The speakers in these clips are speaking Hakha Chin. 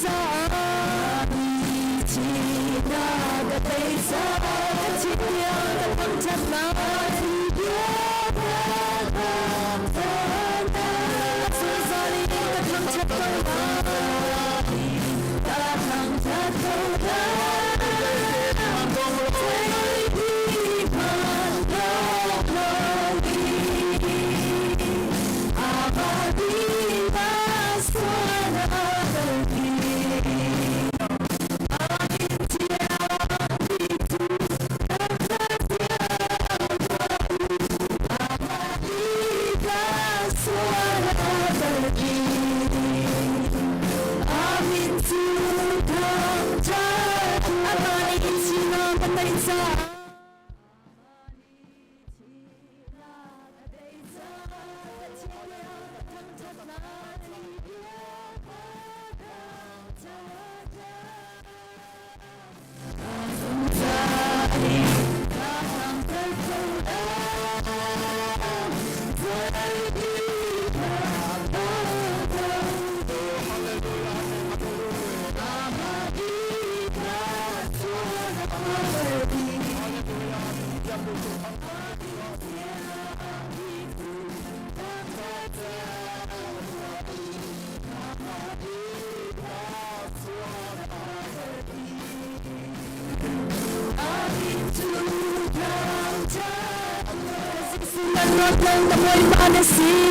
caah Thihnak ka tei caah Ka thi tiang ka thangṭhat lai. Zungzal in ka thangṭhat ko lai. Ka thangṭhat ko lai. Na si.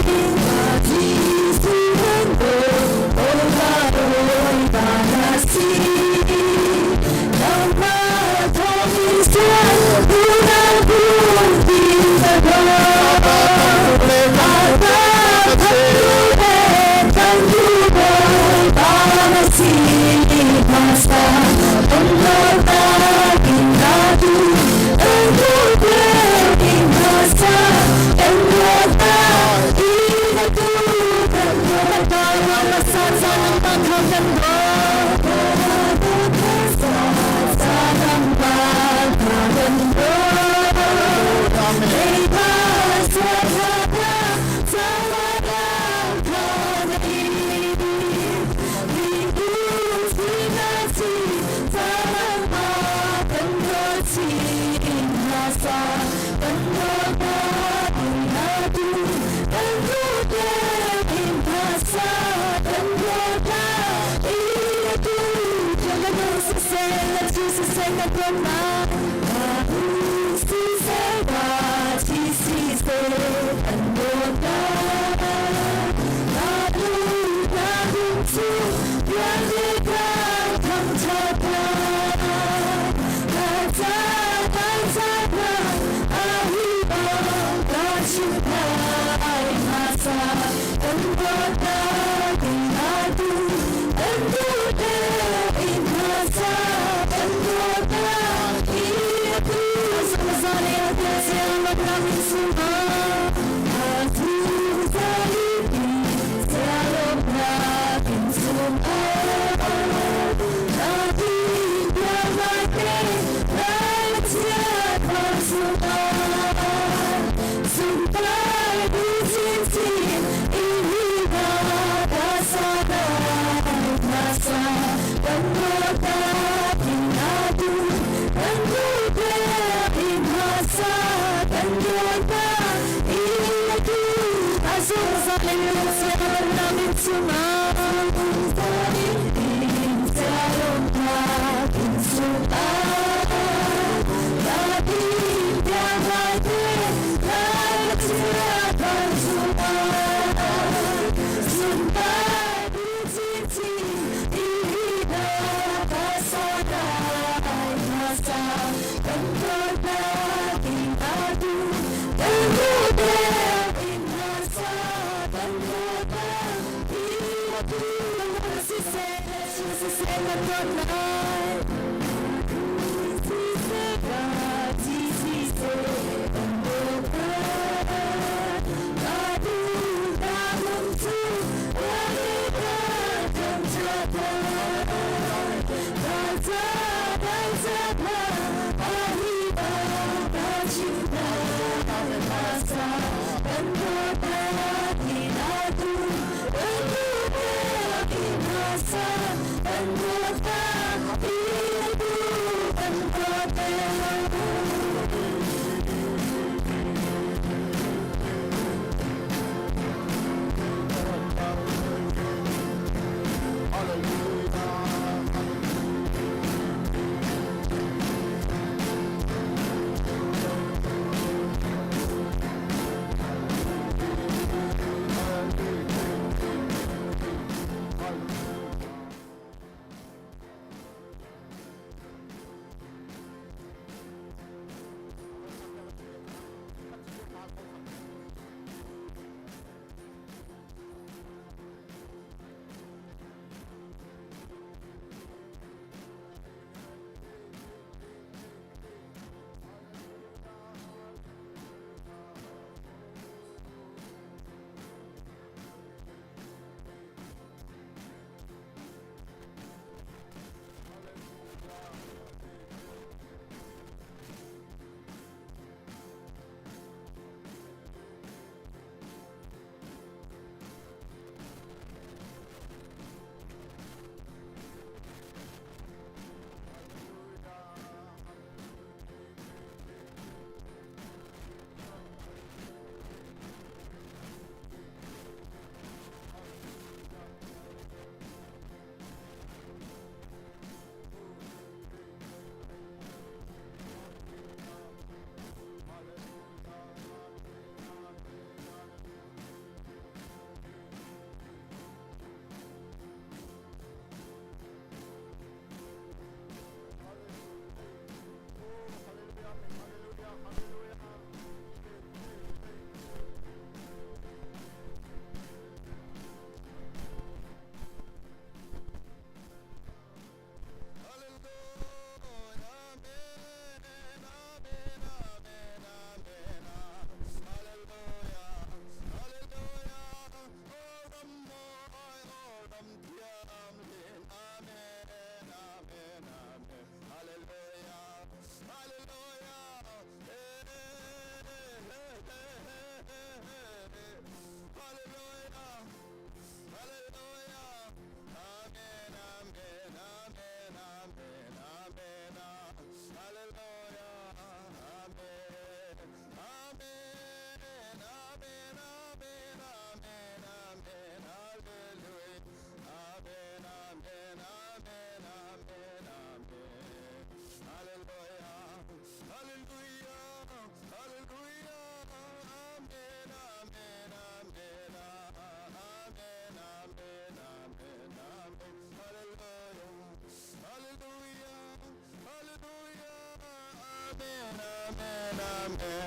Amen, amen,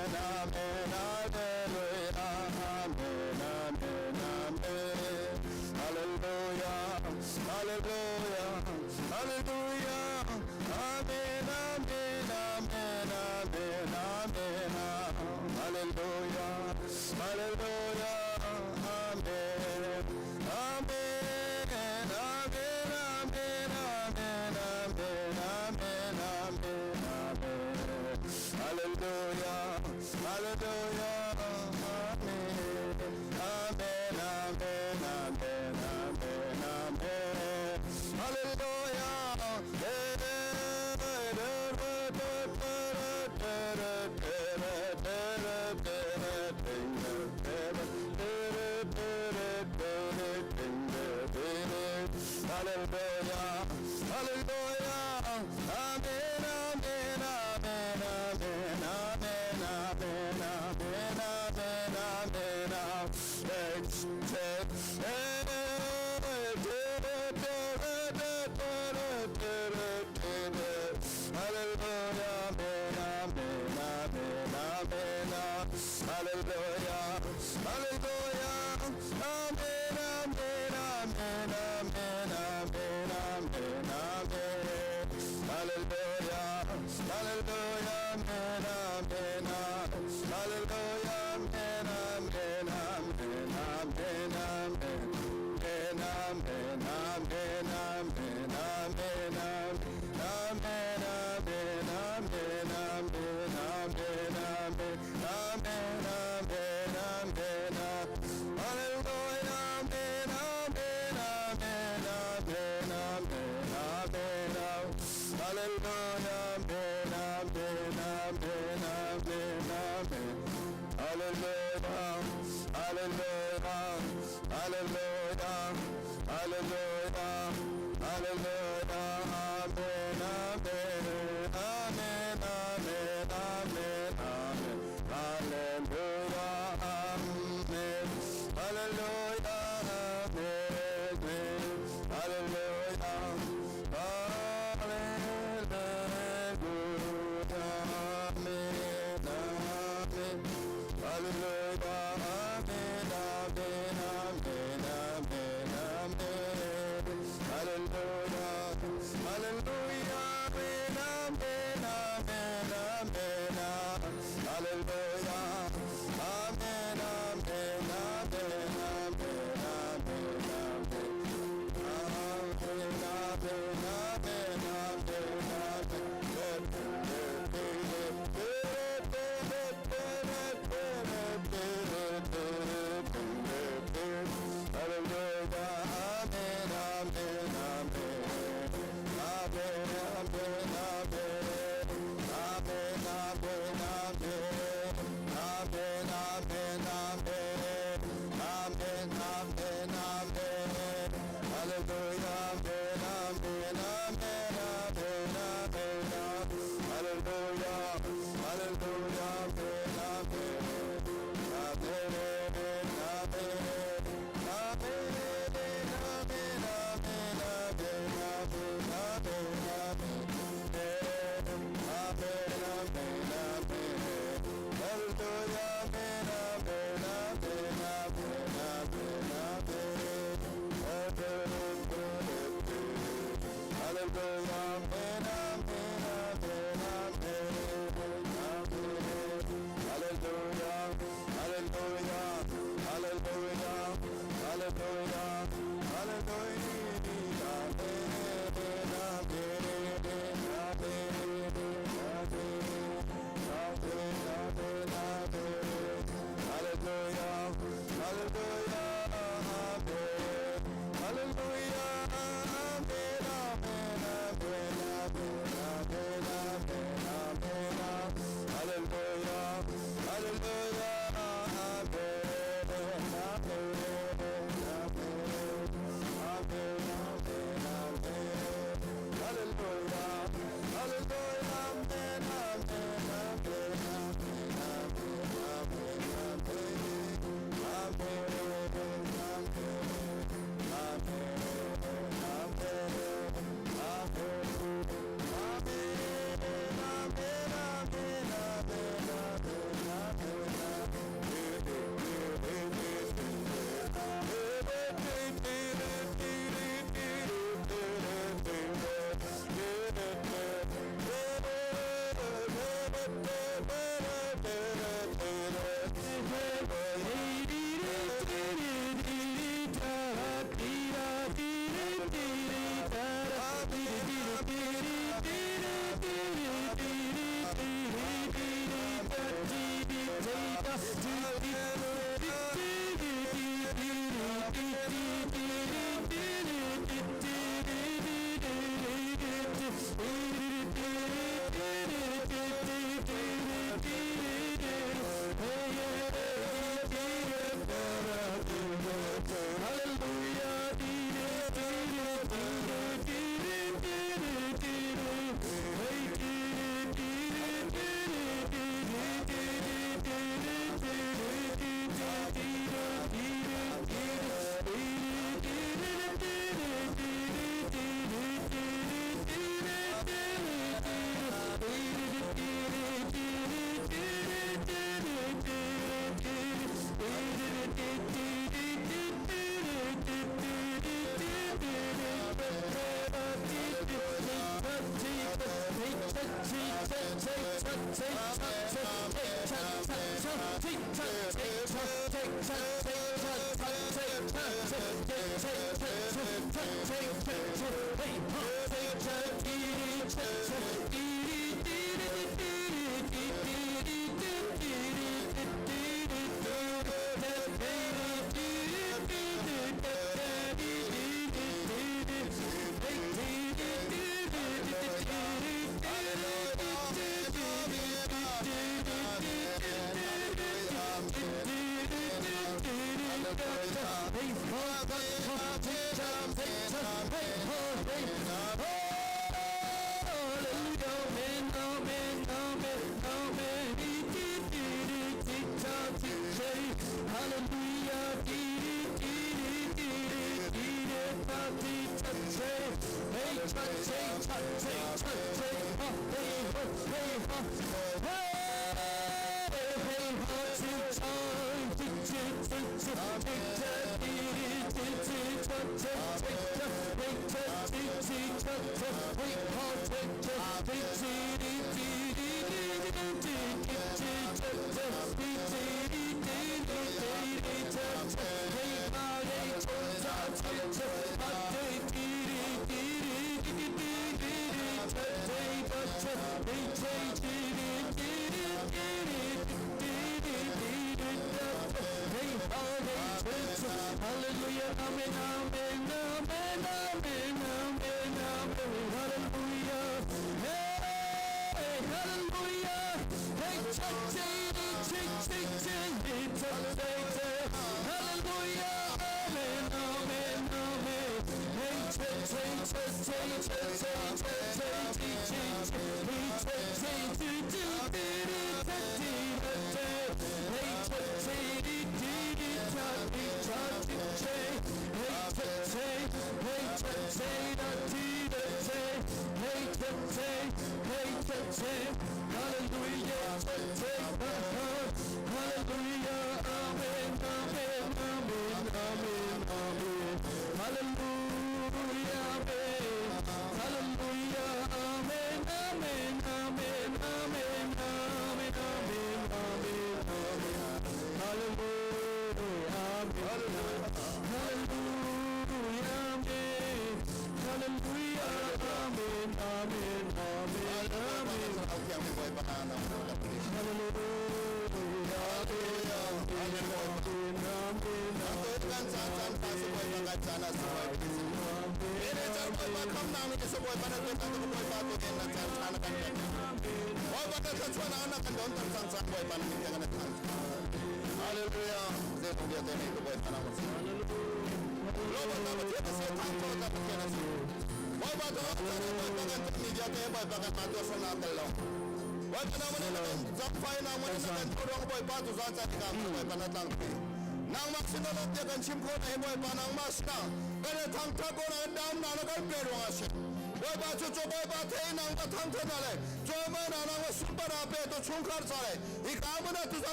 amen, hallelujah, amen, amen, amen. Hallelujah, hallelujah, hallelujah, amen, amen, amen, amen, amen. Hallelujah, hallelujah, amen, amen, amen, amen, amen, amen, amen, amen, amen. Hallelujah, hallelujah, amen, amen, amen, amen, amen, amen. Hallelujah. Hallelujah, hallelujah, amen, amen, amen, amen, amen, amen, amen, amen, amen. Hallelujah, amen, amen, amen, amen. Hallelujah, hallelujah, amen, amen, amen, amen, amen, amen, amen. Hallelujah, hallelujah, amen, amen, hallelujah, amen, amen, amen, amen, amen. Amen, amen, amen, amen, amen, amen, amen, amen, amen, amen, amen, amen, amen. Hallelujah, amen, amen, amen, amen, amen, amen. Hallelujah, amen, amen, amen, amen, amen. Hallelujah, hallelujah, hallelujah, hallelujah, hallelujah, amen, amen, amen, amen, amen, amen. Hallelujah, amen, hallelujah, amen, hallelujah, hallelujah, amen, amen. Hallelujah, amen, amen, amen, amen, amen. Hallelujah, hallelujah, amen, amen, amen, amen. Hallelujah, amen, amen, amen, amen, amen, amen. Amen, amen, amen, amen, amen.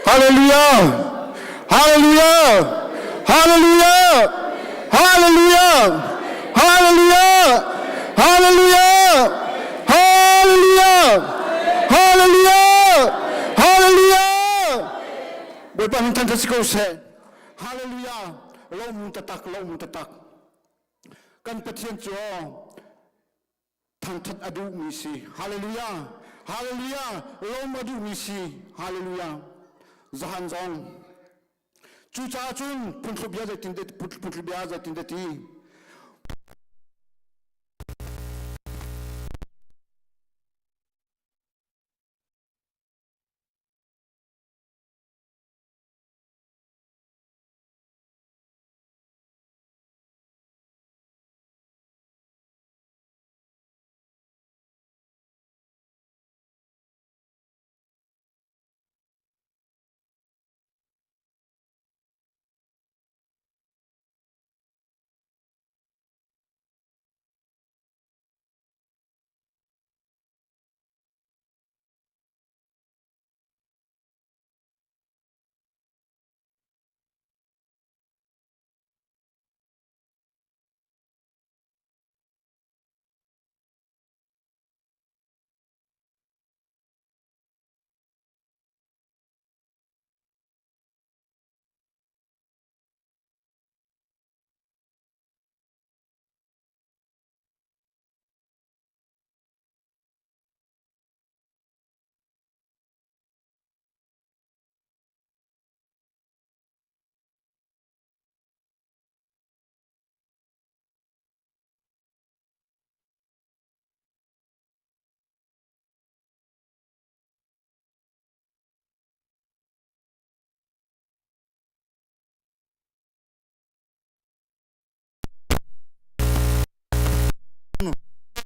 Hallelujah! Hallelujah! Hallelujah! Hallelujah! Hallelujah! Hallelujah! Hallelujah! Hallelujah! Hallelujah! Bawipa min thangṭhat si ko seh. Hallelujah! Lawm tatak, lawm tatak. Kan Pathian cu thangṭhat a duhmi si. Hallelujah! Hallelujah! Lawm a duhmi si. Hallelujah! Zahan zong. Cucaah cun phunthlu bia zeitin phunthlu bia zeitin ti.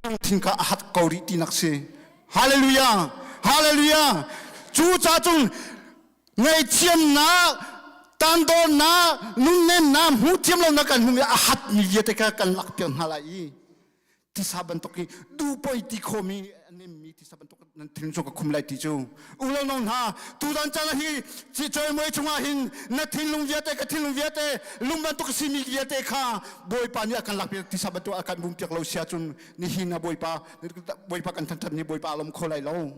Lungthin kha a hat ko rih tinak si. Hallelujah! Hallelujah! Cu ca cung ngaihthiamnak, tandornak, nunnemnak, hmuhthiam lonak kan hmumi a hatmi vialte kha kan lak piak hna lai i tisa bantuk hi duhpoi ti khomi a nemmi tisa bantuk nan thinlung cu ka khum lai ti cu ulo no hna tutan caan hi ci cawimawi chungah hin na thinlung vialte ka thinlung vialte lung bantuk simi vialte kha bawipa nih a kan lakpiak tisa bantuk a kan bum piak lo sia cun nihin ah bawipa bawipa kan thanṭhat ni bawipa a lawm kho lai lo.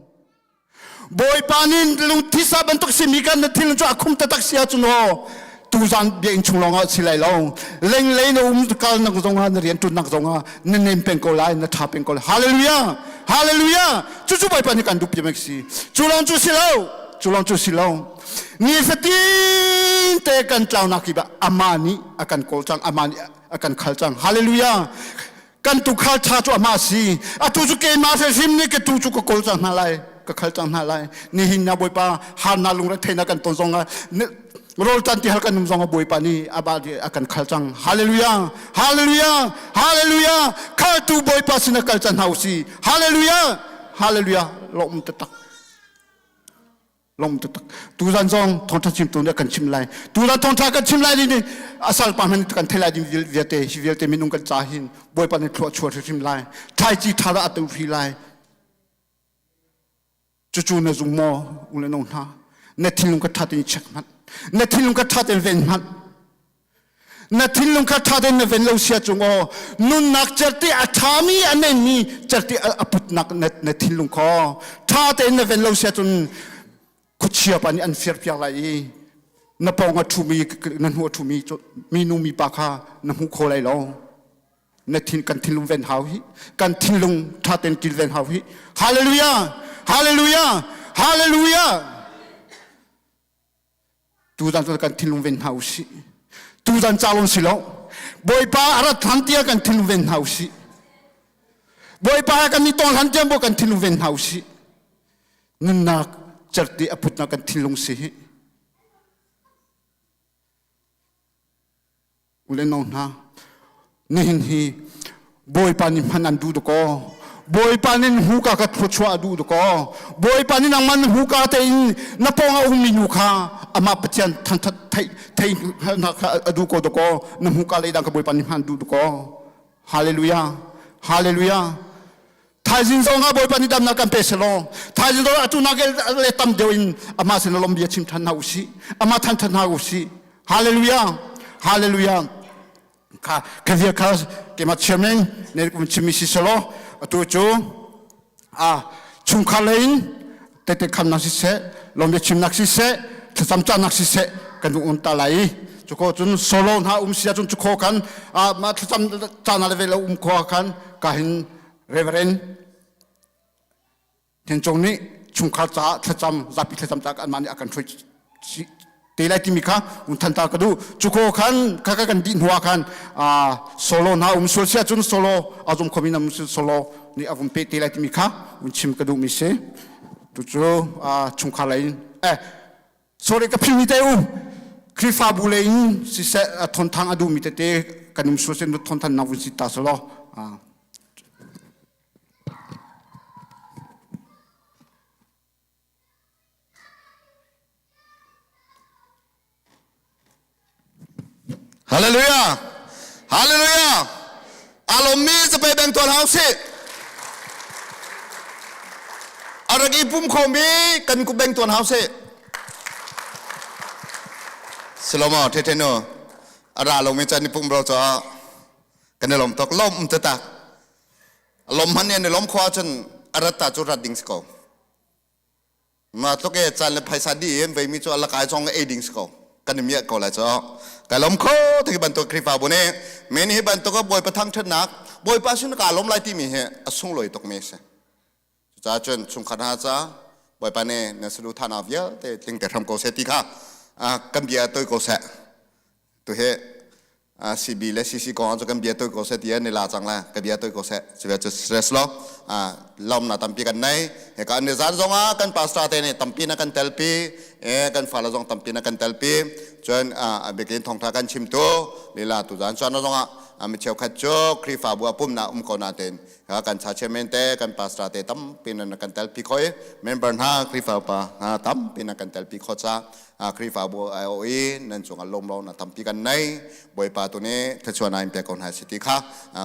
Bawipa nih lung thisa bantuk simi kan na thinlung cu a khum taktak si ahcun aw tuzan biakinn chung lawngah si lai lo. Lenglei na um kal nak zongah na rian ṭunnak zongah na nem peng ko lai, na ṭha peng ko lai. Hallelujah! Hallelujah! Cucu Bawipa nih kan duh piak si. Cu lawng cu si lo. Cu lawng cu si lo. Nifatin te kan tlaunak kip ah amah nih a kan kawl cang, amah nih a kan khal cang. Hallelujah! Kan tuukhal ṭha cu amah a si. Atu cu keimah hrimhrim nih ka tuu cu ka kawl cang hna lai, ka khal cang hna lai. Nihin na Bawipa harnak lungretheihnak kan ton zongah rawl tan ti hal kan um zongah Bawipa nih aba a kan khal cang. Hallelujah! Hallelujah! Hallelujah! Khaltu Bawipa sinah kal cang hna usih. Hallelujah! Hallelujah! Lawm taktak. Lom taktak. Tuzan zong thawngtha chimtu nih a kan chim lai. Tuzan thawngtha kan chim lai ni a salpa hmanh kan thei lai ding vialte hi vialte minung kan ca hin Bawipa nih thlua chuah hrimhrim lai. Thlaici tha dah a tu hri lai. Cucu na zung maw u le no hna. Na thinlung ka tha tein check hmanh. Na thinlung ka tha tein ven hmanh. Na thinlung kha ṭha tein na ven lo sia cung aw nunnak certi a ṭhami a neimi certi a putnak na thinlung kha ṭha tein na ven lo sia cun khuachia pa nih an firpiak lai i na pawng a ṭhumi na hnu a ṭhumi minu mipa kha na hmu kho lai lo. Na thin kan thinlung ven hau hi kan thinlung ṭha tein kilven hau hi. Hallelujah! Hallelujah! Hallelujah! Tuzan cu kan thinlung ven hna usih. Tuzan ca lawng si lo. Bawipa a rat hlan tiang kan thinlung ven hna usih. Bawipa kan i tong hlan tiang kan thinlung ven hna usih. Nunnak certi a putnak kan thinlung si hi. Ule no hna, nihin hi Bawipa nih hman an duh dakaw. Bawipa nih hmuka ka thluachuah a duh dakaw. Bawipa nih nangmah na hmuka tein na pawng a ummi nu kha amah Pathian thangthat theih theihnak kha a duh ko dakaw. Na hmuka leidang ka Bawipa nih hman duh dakaw. Hallelujah. Hallelujah. Thaizing zong ah Bawipa nih damnak kan pe selaw thaizing zong atu nak le tam deuh in amah sin lom bia chim than hna usih. Amah than than hna usih. Hallelujah. Hallelujah. Kha ka bia kha keimah chairman ne kum chimmi si selaw atu cu a chungkhar lei in tete khamnak siseh lawm chimnak siseh thlacam cahnak siseh kan um ta lai i cuko cun solo hna um si ahcun cukho khan mah thlacam cahnak le ve lo um kho khan ka hin Reverend Thenchong nih chungkhar caah thlacam zapi thlacam caah anmah nih a kan hruai te lai timi kha un than ta ka duh cuko khan kha kan dih hnu ah khan solo hna um sual sia cun solo a zum khomi nam solo nih a vun pe te lai timi kha un chim ka duh mi si tu cu chungkhar lei in eh sorry ka phimi te u Khrihfabu lei in siseh thonthang a duhmi tete kan um sual sin thonthan nak vun si ta selo. Hallelujah! Hallelujah! Alommi zapei beng tuan hau si. Arak i pum khomi kan ku beng tuan hau si. Salomo the the no ara lomi chan ni pum ro cho kan i lom tok lom te tak lom han ne lom khwa chun arata chu rat ding si ko. Ma tluk e caan le phaisa dih in veimi cu a lakai zong ei ding si ko kan i miah ko lai cu ka lom kho ti bantuk Khrihfabu nih men hi bantuk Bawipa thangṭhatnak Bawipa sin ka lom lai timi hi a sunglawi tuk mi a si. Cucaah cun chungkhar hna ca Bawipa nih na saduhthahnak vialte tling te hram ko seh ti kha kan bia toi ko seh. Tu hi CB le CC kong cu kan bia toi ko seh ti an i la cang la ka bia toi ko seh cuve cu stress lo lom na tampi kan nei he ka ni zan zong ah kan pastor te nih tampi na kan telpi e kan fala zong tampi na kan telpi cun a bikin thongtha kan chim tu lila tu zan chuan zong ah mi cheukhat cu Khrihfabu a pumna um ko na ten kan cha chairman te kan pastor te tampi na kan telpi khoi member hna Khrihfa pa hna tampi na kan telpi kho cha Khrihfabu aiawh i nan cungah lawmlo na tampi kan nei. Bawipa tu nih thluachuah in pek ko hna si ti kha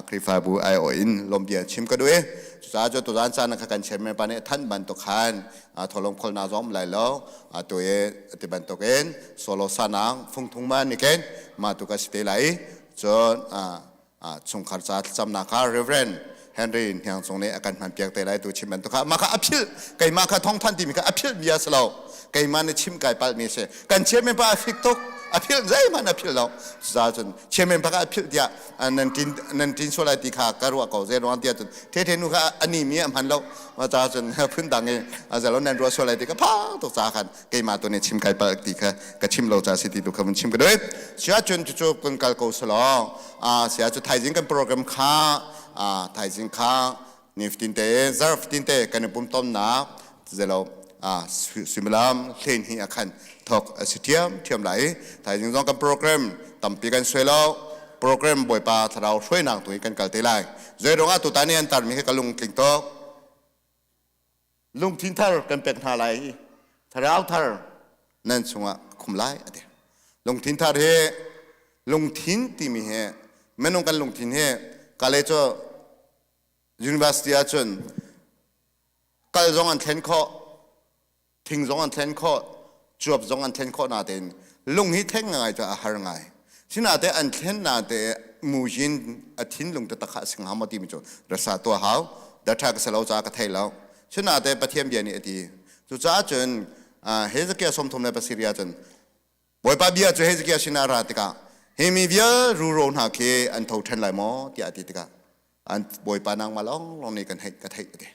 Khrihfabu aiawh in lawmbia chim ka duh i cucaah cu tuzaan caan kha kan chairman pa nih thanh bantuk khan tholong kholna zong lai lo tu i ti bantuk in solo sanang fungthung ma ni ken ma tu ka si te lai cun chungkhar ca thlacamnak kha Reverend Henry Hniang Cung nih a kan hman piak te lai tu chim bantuk kha mah kha a philh keimah kha thawngthan timi kha a philh bia si lo keimah nih chim kai palh mi si kan chairman pa a fik tuk a philh zeihmanh a philh lo cucaah cun chairman pa kha a philh tiah nan tin nan tin sual lai ti kha ka ruah ko zei ruang tiah cun the the nu kha ani mi a hman lo ma ca cun phun dang i zalo nan ruah sual lai ti ka phang tuk ca khan keimah tu nih chim kai palh ti kha ka chim lo ca si ti tu kha vun chim ka duh sia cun cucu kan kal ko selaw sia cu thaizing kan program kha thaizing kha nifatin te zarfatin te kan i pum tomnak zelo suimilam hlen hi akhan thok a si thiam thiam lai thaizing zong kan program tampi kan suai lo program bawipa thlarau hruainak tu kan kal te lai zei rong ah tutan ni an tarmi hi ka lung tling tuk lungthin thar kan pek hna lai i thlarau thar nan chungah khum lai a ti lungthin thar hi lungthin timi hi minung kan lungthin hi kale cu university ahcun kal zong an thlen khawh thing zong an thlen khawh cuap zong an thlen khawh natein lung hi thleng ngai cu a har ngai sinate an thlen nate mujin a thinlung taktak kha a sing hau timi cu rasa tua hau datha ka salo ca ka thei lo sinate pathian bia nih a ti cucaah cun Hezekiah 37 cun Bawipa bia cu Hezekiah sinah ra tikah hi mi vial ruro hna khi an tho ṭhan lai maw tiah a ti tikah an bawipa nangmah lawnglawng nih kan theih ka theih a ti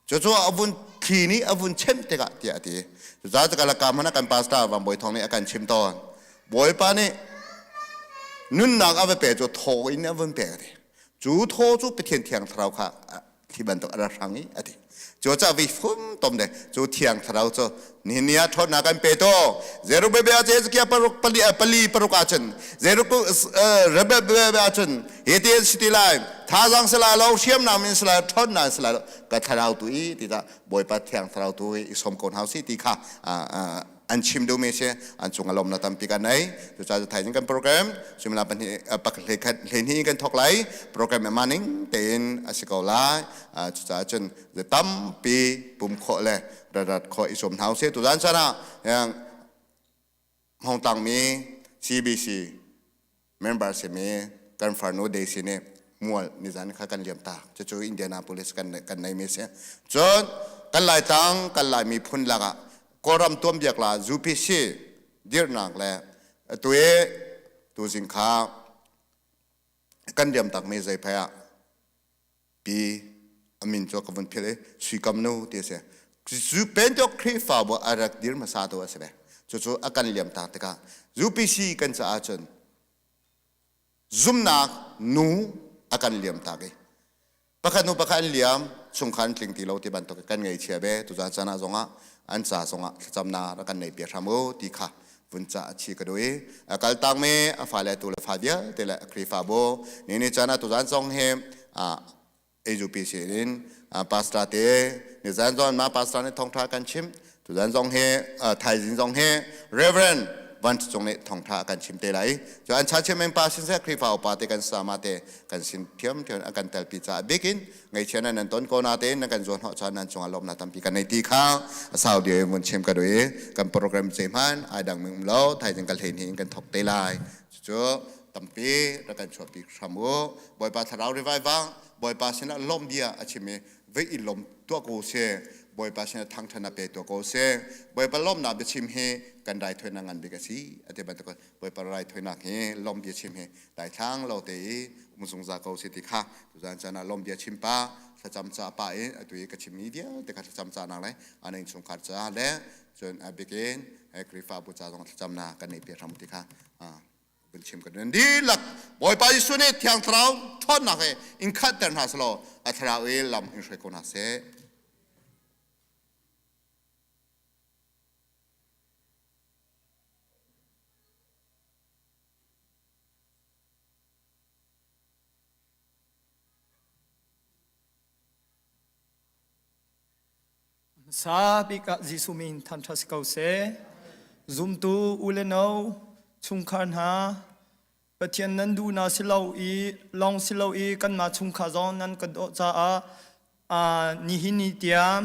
cucu a vun thli nih a vun chemh tikah tiah a ti cucaah cu kalaka hmanh ah kan pastor Van Bawi Thawng nih a kan chim tawn bawipa nih nunnak a va pe cu thaw in a vun pek a ti cu thaw cu Pathian thiang thlarau kha thli bantuk a ra hrang i a ti cu ca vi fum tom de cu thiang thlarau cu nihin ni ah ṭhawnnak kan pe to Zerubbabel cu Hezekiah paruk pali pali paruk ahcun Zerubbabel ahcun hi ti an si ti lai thazaang si lai lo hriamnam in si lai ṭhawnnak si lai lo ka thlarau tu i ti dah Bawipa thiang thlarau tu i som ko hna si ti kha. an chim duhmi si an cung a lawmnak tampi kan nei cucaah thaizing kan program suimilam pahnih pakhat hlei khat hlei hnih kan thawk lai program ma ning tein a si ko lai cucaah cun tampi pum khawh le rarat khawh i sawm hna usih tuzan chan ah Hmongtlang mi CBC member simi kan farnu Daisy nih mual nizan kha kan liam tak cucu Indianapolis kan kan nei mi si cun kan Laitlang kan Lai miphun lakah Kawlram tuambiak la UPC dirhnak le atu i tuzing kha kan liam tak mi zei phai ah pi a min cu ka vun philh i Suikam nu ti a si. Cu Pentecost Khrihfabu a rak dir hmasa tu a si ve. Cucu a kan liam tak tikah UPC kan caah cun zumnak nu a kan liam tak i pakhat nu pakhat an liam chungkhar an tling ti lo ti bantuk kan ngei chia ve tuzan caan ah zongah an ca zongah thlacamnak rak kan nei piak hram u ti kha vun ca a chi ka duh i a kal tang mi a fale tu le fa vialte le Khrihfabu ni ni caan ah tuzan zong hi AUPC in pastor te nizan zong ma pastor nih thawngtha kan chim tuzan zong hi thaizing zong hi Reverend van cung nih thawngtha kan chim te lai cu an cha chim pa sin se Khrihfa upa te kan sama te kan sin thiam thiam an kan telpi ca bikin ngaihchia nan nan ton ko na tein nan kan zuan hnawh caan nan cungah lawmnak tampi kan nei ti kha a sau dio in vun chim ka duh i kan program ce hman ai dang mi um lo thaizing ka hlein hin kan thok te lai cucu tampi rak kan chuahpi hram u Bawipa thlarau revival Bawipa sinah lawm bia a chim i vei i lawm tuah ko se Bawipa sinah thangṭhan a pe tuah ko se Bawipa lawmnak biachim hi kan raithawinak ngan bik a si a ti bantuk Bawipa raithawinak hi lawm biachim hi daithlang lo te i um zungzal ko si ti kha tuzan caan ah lawm bia chim pa thlacam ca pa in atu i ka chimmi vialte kha thlacam ca nak le an innchungkhar ca le cun a bikin Khrihfabu ca zong thlacamnak kan nei piak hram ti kha vun chim ka duh dihlak Bawipa Jesuh nih Thiang Thlarau ṭhawnnak he in khatter hna selaw a thlarau i lam in hruai ko hna seh. Hmasa bik ah Jesuh min thangṭhat si ko seh. Zumtu u le no chungkhar hna, Pathian nan duhnak si lo i lawng si lo i kanmah chungkhar zong nan kan dawh caah nihin ni tiang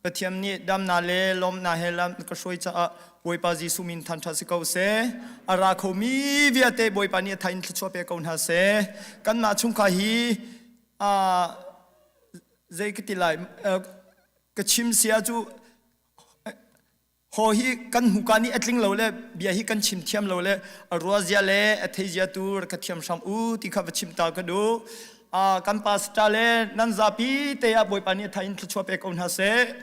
Pathian nih damnak le lawmhnak he lam ka hruai caah Bawipa Jesuh min thangṭhat si ko seh. A ra khomi vialte Bawipa nih a tha in thluachuah pe ko hna seh. Kanmah chungkhar hi zei ka ti lai ka chim sia cu ho hi kan hmuka nih a tling lo le bia hi kan chim thiam lo le a ruazia le a theizia tu ka thiam hram u ti kha va chim ta ka duh kan pastor le nan zapi te ah Bawipa nih a tha in thluachuah pe ko hna seh.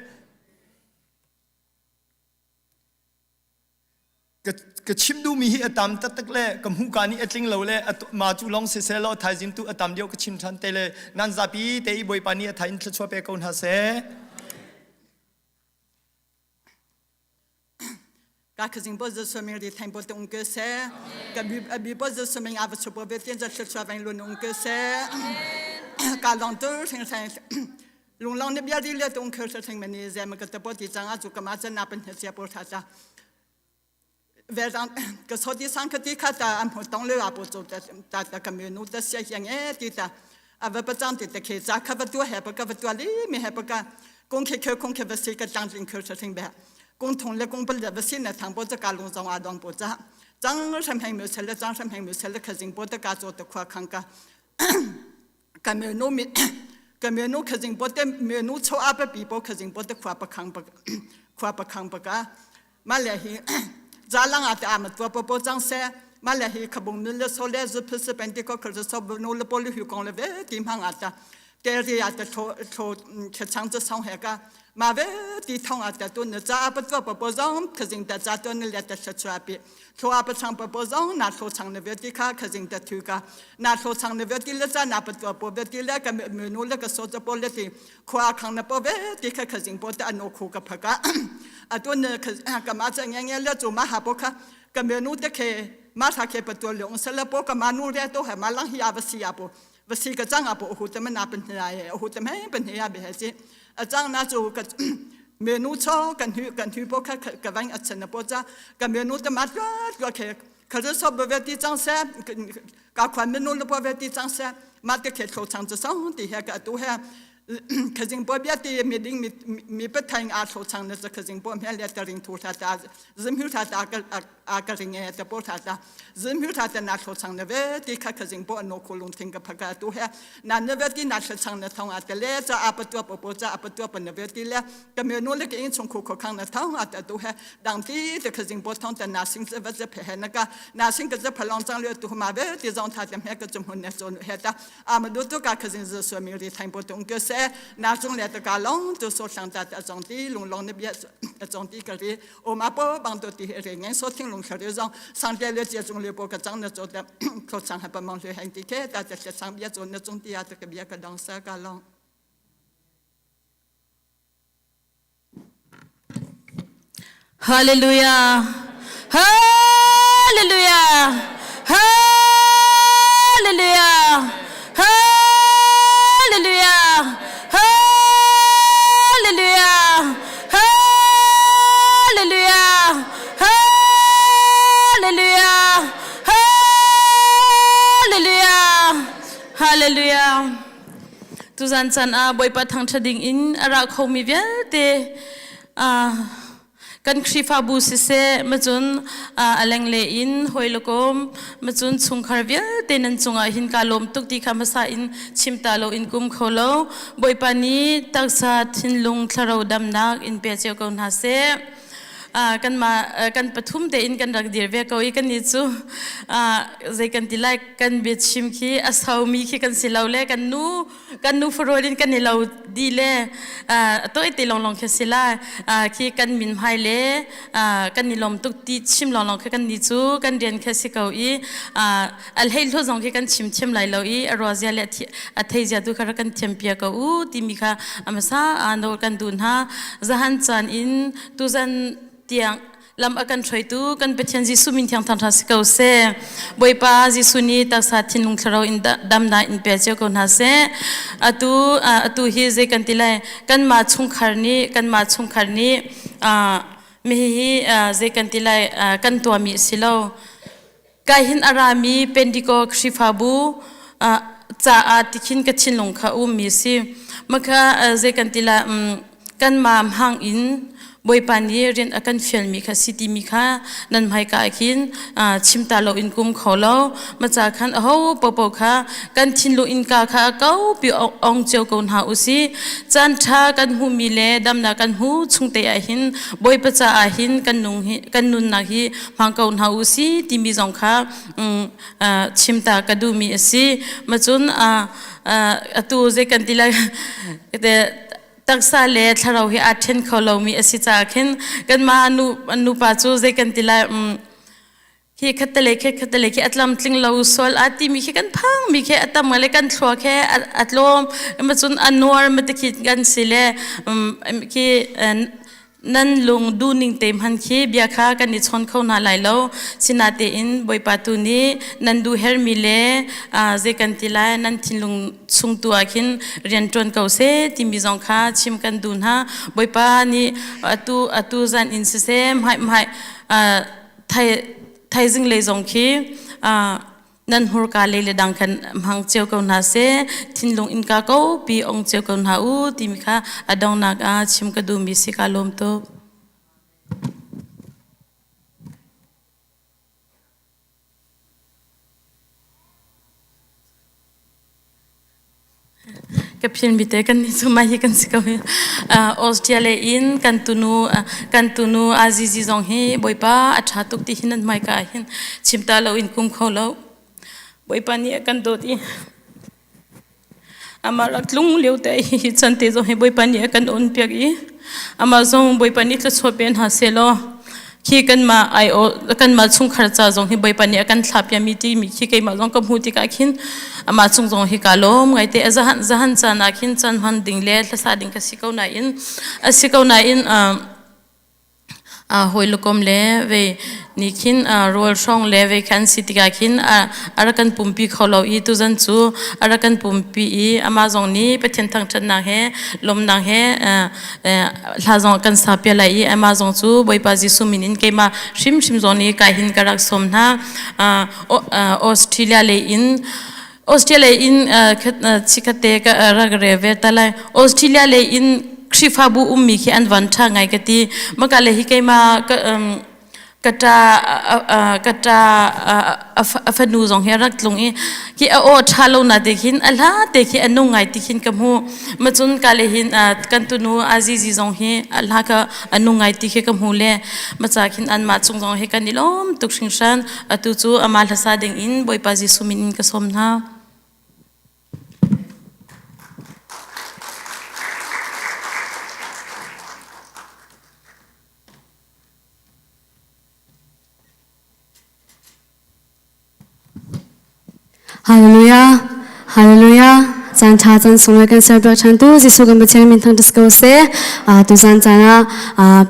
Ka chim duhmi hi a tam taktak le ka hmuhka nih a tling lo le ma cu lawng siseh law thaizing tu a tam deuh ka chim ṭhan te le nan zapi te i Bawipa nih a tha in thluachuah pe ko hna seh. Ka khazing bo zo so ming ri thain bo te ung ke se ka bi bi bo zo so ming a va chu bo ve tien za thluachuah veng lun ung ke se ka long tu thing thang lung long ne bia ri le tung kher thing mani ze ma ka te bo ti chang a chu ka ma chan na pen he sia por tha cha ve rang ka so ti sang ka ti kha ta an pho tong le a po cho ta ta ta ka me nu ta sia hiang e ti ta a va pa chang ti ta khe cha kha va tu he pa ka va tu li mi he pa ka kong khe khe kong khe va si ka chang jing khe cha thing be kong thong le kong pal le va si na thang po cha ka lung zong a dong po cha chang sham heng mu sel le chang sham heng mu sel le kha jing po ta ka cho ta khwa khang ka ka me nu mi ka me nu kha jing po te me nu cho a pa pi po kha jing po te khwa pa khang pa khwa pa khang pa ka ma le hi za lang a te a ma tua po po chang se ma le hi khabung nu le so le zu phu se pen ti ko khar so bu nu le po lu hu kong le ve ti mang a ta te ri a te tho tho khe chang chu song he ka ma ve ti thong a ta tu ne cha pa tua po po zong kha jing ta cha tu ne le ta sha chua pi thua pa chang pa po zong na thlo chang na ve ti kha kha jing ta thu ka na thlo chang na ve ti le cha na pa tua po ve ti le ka me nu le ka so cha po le ti khua khang na po ve ti kha kha jing po ta ano khu ka pha ka a tu ne kha ka ma cha nge nge le chu ma ha po kha ka me nu te khe ma tha khe pa tua leong se le po ka ma nu re to ha ma lang hi a va si a po va si ka chang a po hu te ma na pen ya ye hu te me pen ya be he chi a chang na chu ka Menu cho kan hu kan hu po kha ka vang a chen na po cha ka menu te ma tlua tlua khe kha zo so be ti chang se ka khwan menu lo po ve ti chang se ma te khe thlo chang chu song ti he ka tu he khazing po bia ti mi ding mi mi pa thaing a thlo chang na cha khazing po me le ta ring thu tha ta zim hu tha ta ka a ka ring e ta po tha ta zim hu tha ta na thlo chang na ve ti kha khazing po no khu lung thing ka phaka tu he na na ve ti na thlo chang na thong a te le cha a pa tua po po cha a pa tua pa na ve ti le ka me no le ke in chung khu kho khang na thong a ta tu he dang ti te khazing po thong ta na sing se va se phe he na ka na sing ka se phalong chang le tu ma ve ti zong tha te me ka chum hun ne so he ta a ma du tu ka khazing zo so mi ri thaing po tung ke se na chung le ta ka long tu so sang ta ta zong ti lung long ne bia zong ti ka ri o ma po bang to ti re ngen so thing lung khari zong sang te le che chung le po ka chang na cho ta kho chang ha pa mang le hang ti ke ta ta sang bia cho na chung ti ya ta ka bia ka dong sa ka long Hallelujah. Hallelujah. Hallelujah. Hallelujah. Hallelujah. Hallelujah. Hallelujah. Hallelujah. Hallelujah. Tuzan chan ah Bawipa thangṭhat ding in a ra khomi vialte kan Khrihfabu siseh macun a lengle in hawi le kom macun chungkhar vialte nan cungah hin ka lawm tuk ti kha hmasa in chim ta lo in kum kho lo Bawipa nih taksa thinlung thlarau damnak in pe cio ko hna seh. Kan mah kan pathum tein kan rak dir ve ko i kan ni cu zei kan ti lai kan biachim khi a saumi khi kan si lo le kan nu kan nu farol in kan i lo di le toi te long long khi si la khi kan min hmai le kan i lom tuk ti chim long long khi kan ni cu kan rian khi si ko i al hei hlo zong khi kan chim thiam lai lo i a ruazia le a thei zia tu kha kan thiam pia ko u timi kha amasa no kan dun ha zahan chan in tuzan tiang lam a kan hruaitu kan Pathian Jesuh min thiang thangtha si ko seh. Bawipa Jesuh nih taksa thinlung thlarau in damnak in pe cio ko hna seh. Atu atu hi zei kan ti lai kanmah chungkhar nih kanmah chungkhar nih mi hi zei kan ti lai kan tuahmi si lo. Kai hin a rami Pentecost Khrihfabu caah tikhin ka thinlung kha ummi si. Maka zei kan ti la kanmah hmang in Bawipa nih rian a kan fialmi kha si timi kha nan hmaika ah khin chim ta lo in kum kho lo. Maca khan aho popo kha kan thinlung innka kha kaupi ong cio ko hna u si. Caan ṭha kan hmuhmi le damnak kan hmu chung te ah hin Bawipa caah hin kan nung hi kan nunnak hi hmang ko hna u si timi zong kha chim ta ka duhmi a si. Macun atu zei kan ti lai taksa le thlarau hi aa ṭhen kho lomi a si caah khin kanmah nu nupa cu zei kan ti lai hi khattelei khi khattelei khi a tlamtling lo sual a timi khi kan phang mi khi a tam le kan thlua khi a tlawm macun a nuar ma ti khi kan si le khi nan lung duhning te hman khi bia kha kan i chawn kho hna lai lo sinatein Bawipa tu nih nan duh hermi le zei kan ti lai nan thinlung chung tu ah khin rian ṭuan ko seh timi zong kha chim kan duh hna Bawipa nih atu atu zan in siseh hmai hmai thai thaizing lei zong khi nan hmurka lei le dang khan hmang cio ko hna seh thinlung innka ko pi ong cio ko hna u timi kha a donghnak ah chim ka duhmi si ka lawm tuk. Ka phian bite kan ni cu mai hi kan si ko hi. Australia in kan tunu kan tunu Azizi zong hi Bawipa a ṭha tuk ti hin nan hmaika ah hin chim ta lo in kum kho lo. Bawipa nih a kan dawt i amah rak tlung lio te hi chan te zong hi Bawipa nih a kan on piak i amah zong Bawipa nih thluachuah pe hna seh law khi kanmah ai kanmah chungkhar ca zong hi Bawipa nih a kan thlah piami timi khi keimah zong ka hmuh tikah khin amah cung zong hi ka lawm ngaite a zahan zahan caan ah khin caan hman ding le hlasa ding ka si ko nain a si ko nain. Hawi le kom le vei ni khin rawl hrawng le vei khan si tikah khin a rak kan pumpi kho lo i tuzan cu a rak kan pumpi i amah zong nih Pathian thangṭhatnak he lawmnak he hla zong kan sa piak lai i amah zong cu Bawipa Jesuh min in keimah hrimhrim zong nih kai hin ka rak sawm hna. Australia lei in Australia in chikkhatte ka rak re ve ta lai. Australia lei in Khrihfabu ummi khi an van ṭha ngai ka ti. Maka le hi keimah ka ṭa ka ṭa a fanu zong hi a rak tlung i khi a aw ṭha lo na te khin a hla te khi a nung ngai ti khin ka hmu. Macun ka le hin kan tunu Azizi zong hi a hla ka a nung ngai ti khi ka hmu le maca khin anmah cung zong hi kan i lawm tuk hringhran. Atu cu amah hlasa ding in Bawipa Jesuh min in ka sawm hna. Hallelujah. Hallelujah. Caan ṭha caan sunglawi kan serpiak ṭhan tu Jesuh kan Pathian min thangṭhat ko seh. Tu zan caan ah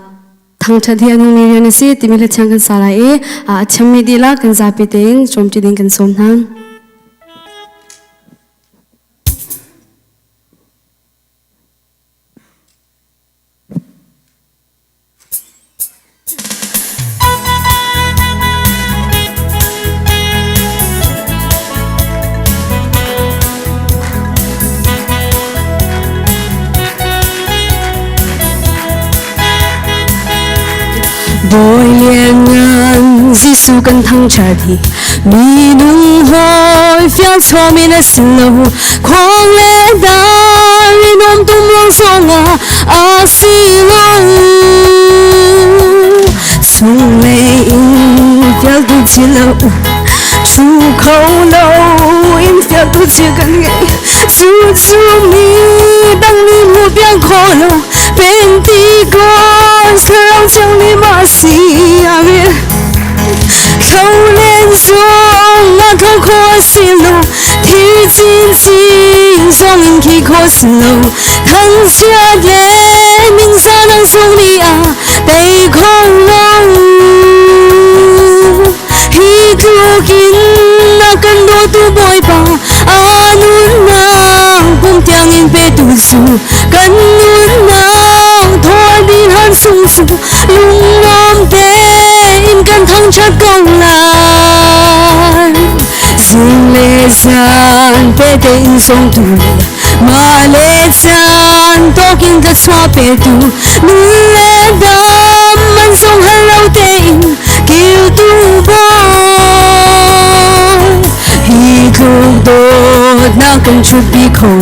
thangṭhat hi a nungmi rian a si timi hla thiang kan sa lai i a thiammi dihlak kan zapi tein cawmṭi ding kan sawm hna. Bawi lianngan Jesuh kan thangṭhat hi minung hawi fial chuam in a si lo khuang le dar in um tum lo zongah a si lo chunglei in fial tu chi lo thu kho lo in fial tu chi kan ngei cu cu mi dang nih hmu piang kho lo Pentecost thlarau thianghlim a si amen Tho len zong a tho kho a si lo thi chinchin zong in khi kho si lo thangchiat le ningzah nang sung ni a tei kho lo hi tlukin a kan dawtu Bawipa a nunnak pum tiangin petu cu kan nunnak thaw din han sung cu lunglawm tein kan thangṭhat ko lai zing le zan pe tein songtu le mah le caan tawkin ka chuah petu nun le dam man sung hal lo tein kiltu bawi hi tluk dawtnak kan ṭhutpi kho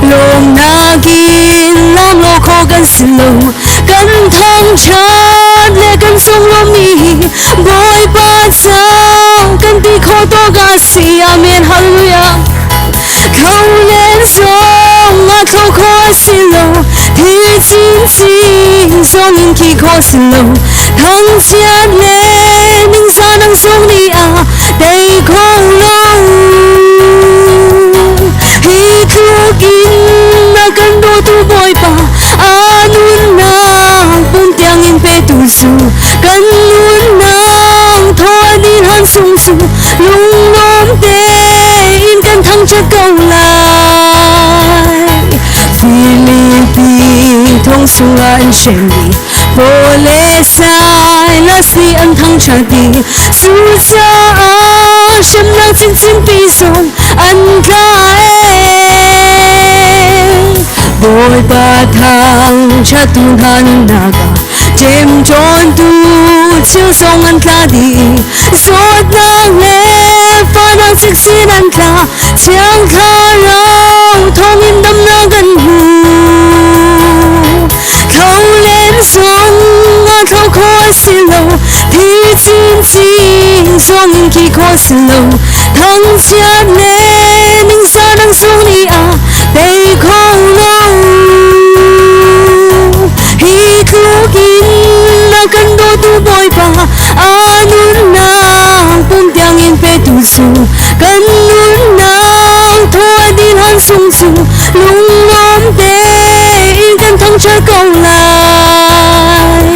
lo lawmnak in lam lo kho kan si lo kan thangṭhat le kan sunglawmmi hi Bawipa cang kan ti kho tawk a si amen hallelujah Tho len zong a tho kho a si lo thi chinchin zong in khi kho si lo thangchiat le ningzah nang zong nih a tei kho lo hi tluk in a kan dawtu Bawipa a nunnak pum tiang in petu cu kan nunnak thaw din han sung cu lunglawm tein kan thangṭhat ko lai. Filipi thong sungah an hremmi Paul le Silas nih an thangṭhat i cucaah hremnak chinchin pi zong an tla Bawipa thangṭhattu hna nunnak ah ṭemṭawntu thil zong an tla dih Zawtnak le fahnak cikcin an tla, Thiang Thlarau thawngin damnak kan hmu. Tho len zong a tho kho a si lo, thi chinchin zong in khi kho a si lo. Thangchiat le ningzah dang zong nih a tei kho lo. Hi tluk in a kan dawtu Bawipa a nunnak pum tiangin petu cu kan nunnak thaw a din han sung cu lunglawm tein kan thangṭhat ko lai.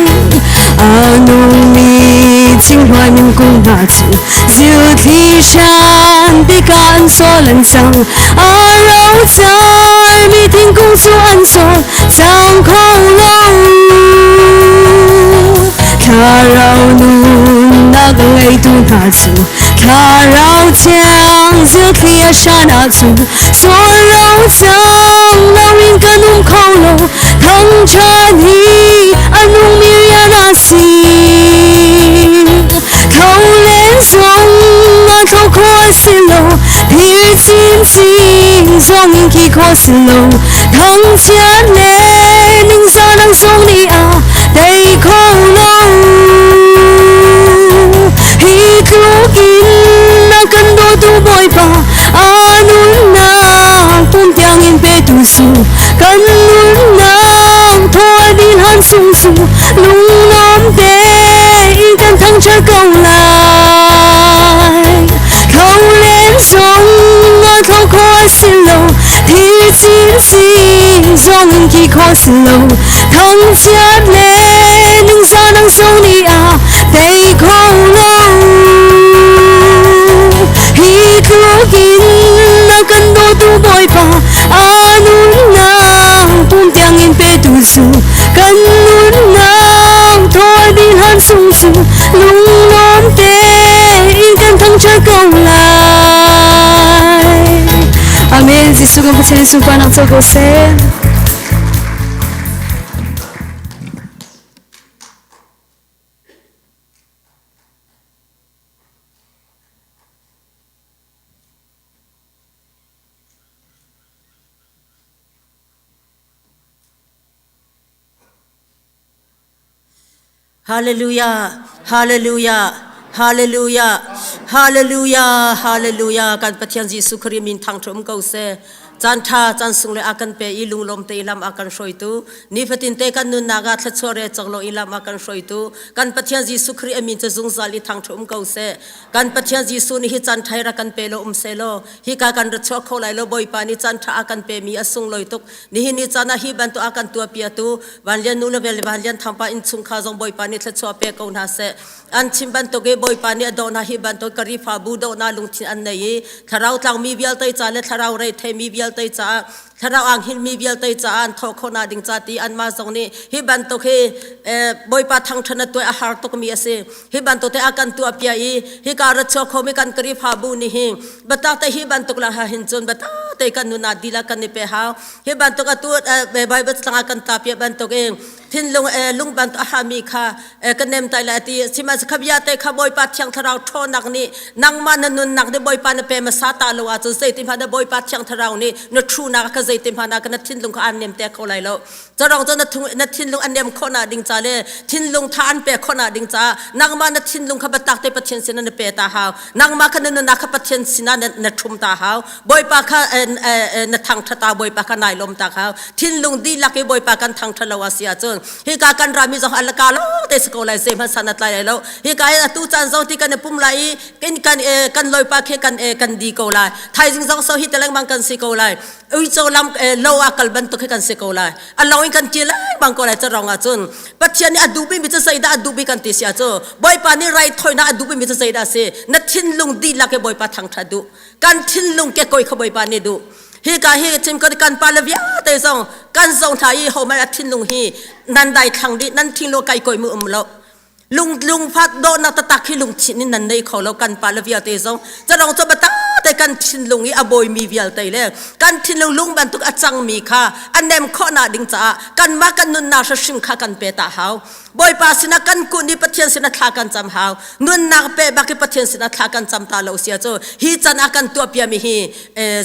hna cu zilthli hran tikah an sawl an cang. A rocarmi thingkung cu an sawl cang kho lo. Thlarau nunnak ngeitu hna cu Thlarau thiang zilthli a hran ahcun sawl lo cang loin kan um kho lo. Thangṭhat hi a nungmi rian a si. Tho len zong a tho kho a si lo. Thir chinchin zong in khi kho si lo. Thangchiat le ningzah dang zong nih a tei kho lo. Hi tluk in a kan dawtu Bawipa a nunnak pum tiang in petu su kan nunnak thaw din han sung su lunglawm tein kan thangṭhat ko lai. Tho len zong a tho kho a si lo, thil chinchin zong in khi kho si lo. Thangchiat le ningzah dang zong nih a tei kho lo. Hi tluk in a kan dawtu Bawipa a nunnak pum tiang in petu cu kan nunnak thaw ding han sung cu lunglawm tein kan thangṭhat ko lai. Amen. Jesuh kan Pathian sunparnak co ko seh. Hallelujah, Hallelujah, Hallelujah, Hallelujah, Hallelujah. Kan Pathian Jesuh Khrih min thangṭhat um ko seh. Caan ṭha, caan sung le a kan pe i lunglawm te i lam a kan hruaitu. Nifatin te kan nunnak ah thluachuah re cang lo i lam a kan hruaitu. Kan Pathian Jesuh Khrih a min cu zungzal i thangṭhat um ko seh. Kan Pathian Jesuh nih hi caan ṭha hi rak kan pe lo um seh law hika kan ra chuak kho lai lo. Bawipa nih caan ṭha a kan pemi a sunglawi tuk. Nihin ni caan ah hi bantuk a kan tuahpiatu Vanlian nu le Vanlian Thangpa innchungkhar zong Bawipa nih thluachuah pe ko hna seh. An chim bantuk i Bawipa nih a dawh hna hi bantuk Karifabu dawhnak lungthin an nei i thlarau tlangmi vialte ca le thlarau reithei vialte caah thlarau ang hngilhmi vialte caah an thawh khawhnak ding ca ti anmah zong nih hi bantuk hi Bawipa thangṭhat na tuah a har tukmi a si. Hi bantuk te a kan tuah pia i hika ra chuak khomi kan Karifabu nih hi batak te hi bantuk la ha hin cun batak te kan nuna dila kan i pe hau. Hi bantuk atu Bible tlang kan ta pia bantuk in thinlung lung bantuk a hami kha ka nem tai lai ti sihmanhsehlaw kha bia te kha Bawipa Thiang Thlarau ṭhawnnak nih nangmah na nunnak nih Bawipa na pe hmasa ta lo ahcun zeiti hmanh na Bawipa Thiang Thlarau nih na ṭhunak kha zeiti hmanh ah na thinlung kha aan nem te kho lai lo. Carong cu na thinlung a nem khawhnak ding ca le thinlung tha an pek khawhnak ding caah nangmah na thinlung kha biatak te Pathian sinah na pe ta hau. Nangmah kha na nunnak kha Pathian sinah na ṭhum ta hau. Bawipa kha na thangṭhat ta Bawipa kha nai lawm ta hau. Thinlung dihlak i Bawipa kan thangṭhat lo a si ahcun hika kan rami zong alaka lawng te si ko lai zei hmanh san a tlai lai lo. Hika hi atu caan zong ti kan i pum lai i kan kan loipa khi kan kan di ko lai. Thaizing zong so hi te lengmang kan si ko lai. Uico lam lo ah kal bantuk hi kan si ko lai. A lo in kan ti lengmang ko lai carong ahcun Pathian nih a duhmi mi cu zeidah a duhmi kan ti si ahcun Bawipa nih raithawinak a duhmi mi cu zeidah a si? Na thinlung dihlak i Bawipa thangṭhat duh. Kan thinlung kekoi kha Bawipa nih duh. Hika hi cim kan pa le vialte zong kan zong hna i ho a thinlung hi nan dai thlang dih nan thinlung kai koi mu um lo. Lung lungfat dawhnak taktak hi lungthin in nan nei kho lo kan pa le vialte zong carong cu bata te kan thinlung i a bawimi vialte le kan thinlung lung bantuk a cangmi kha a nem khawhnak ding caah kanmah kan nunnak hrim kha kan pe ta hau. Bawipa sinah kan kun i Pathian sinah thla kan cam hau. Nunnak pe bak i Pathian sinah thla kan cam ta lo sia cu hi can ah kan tuah piami hi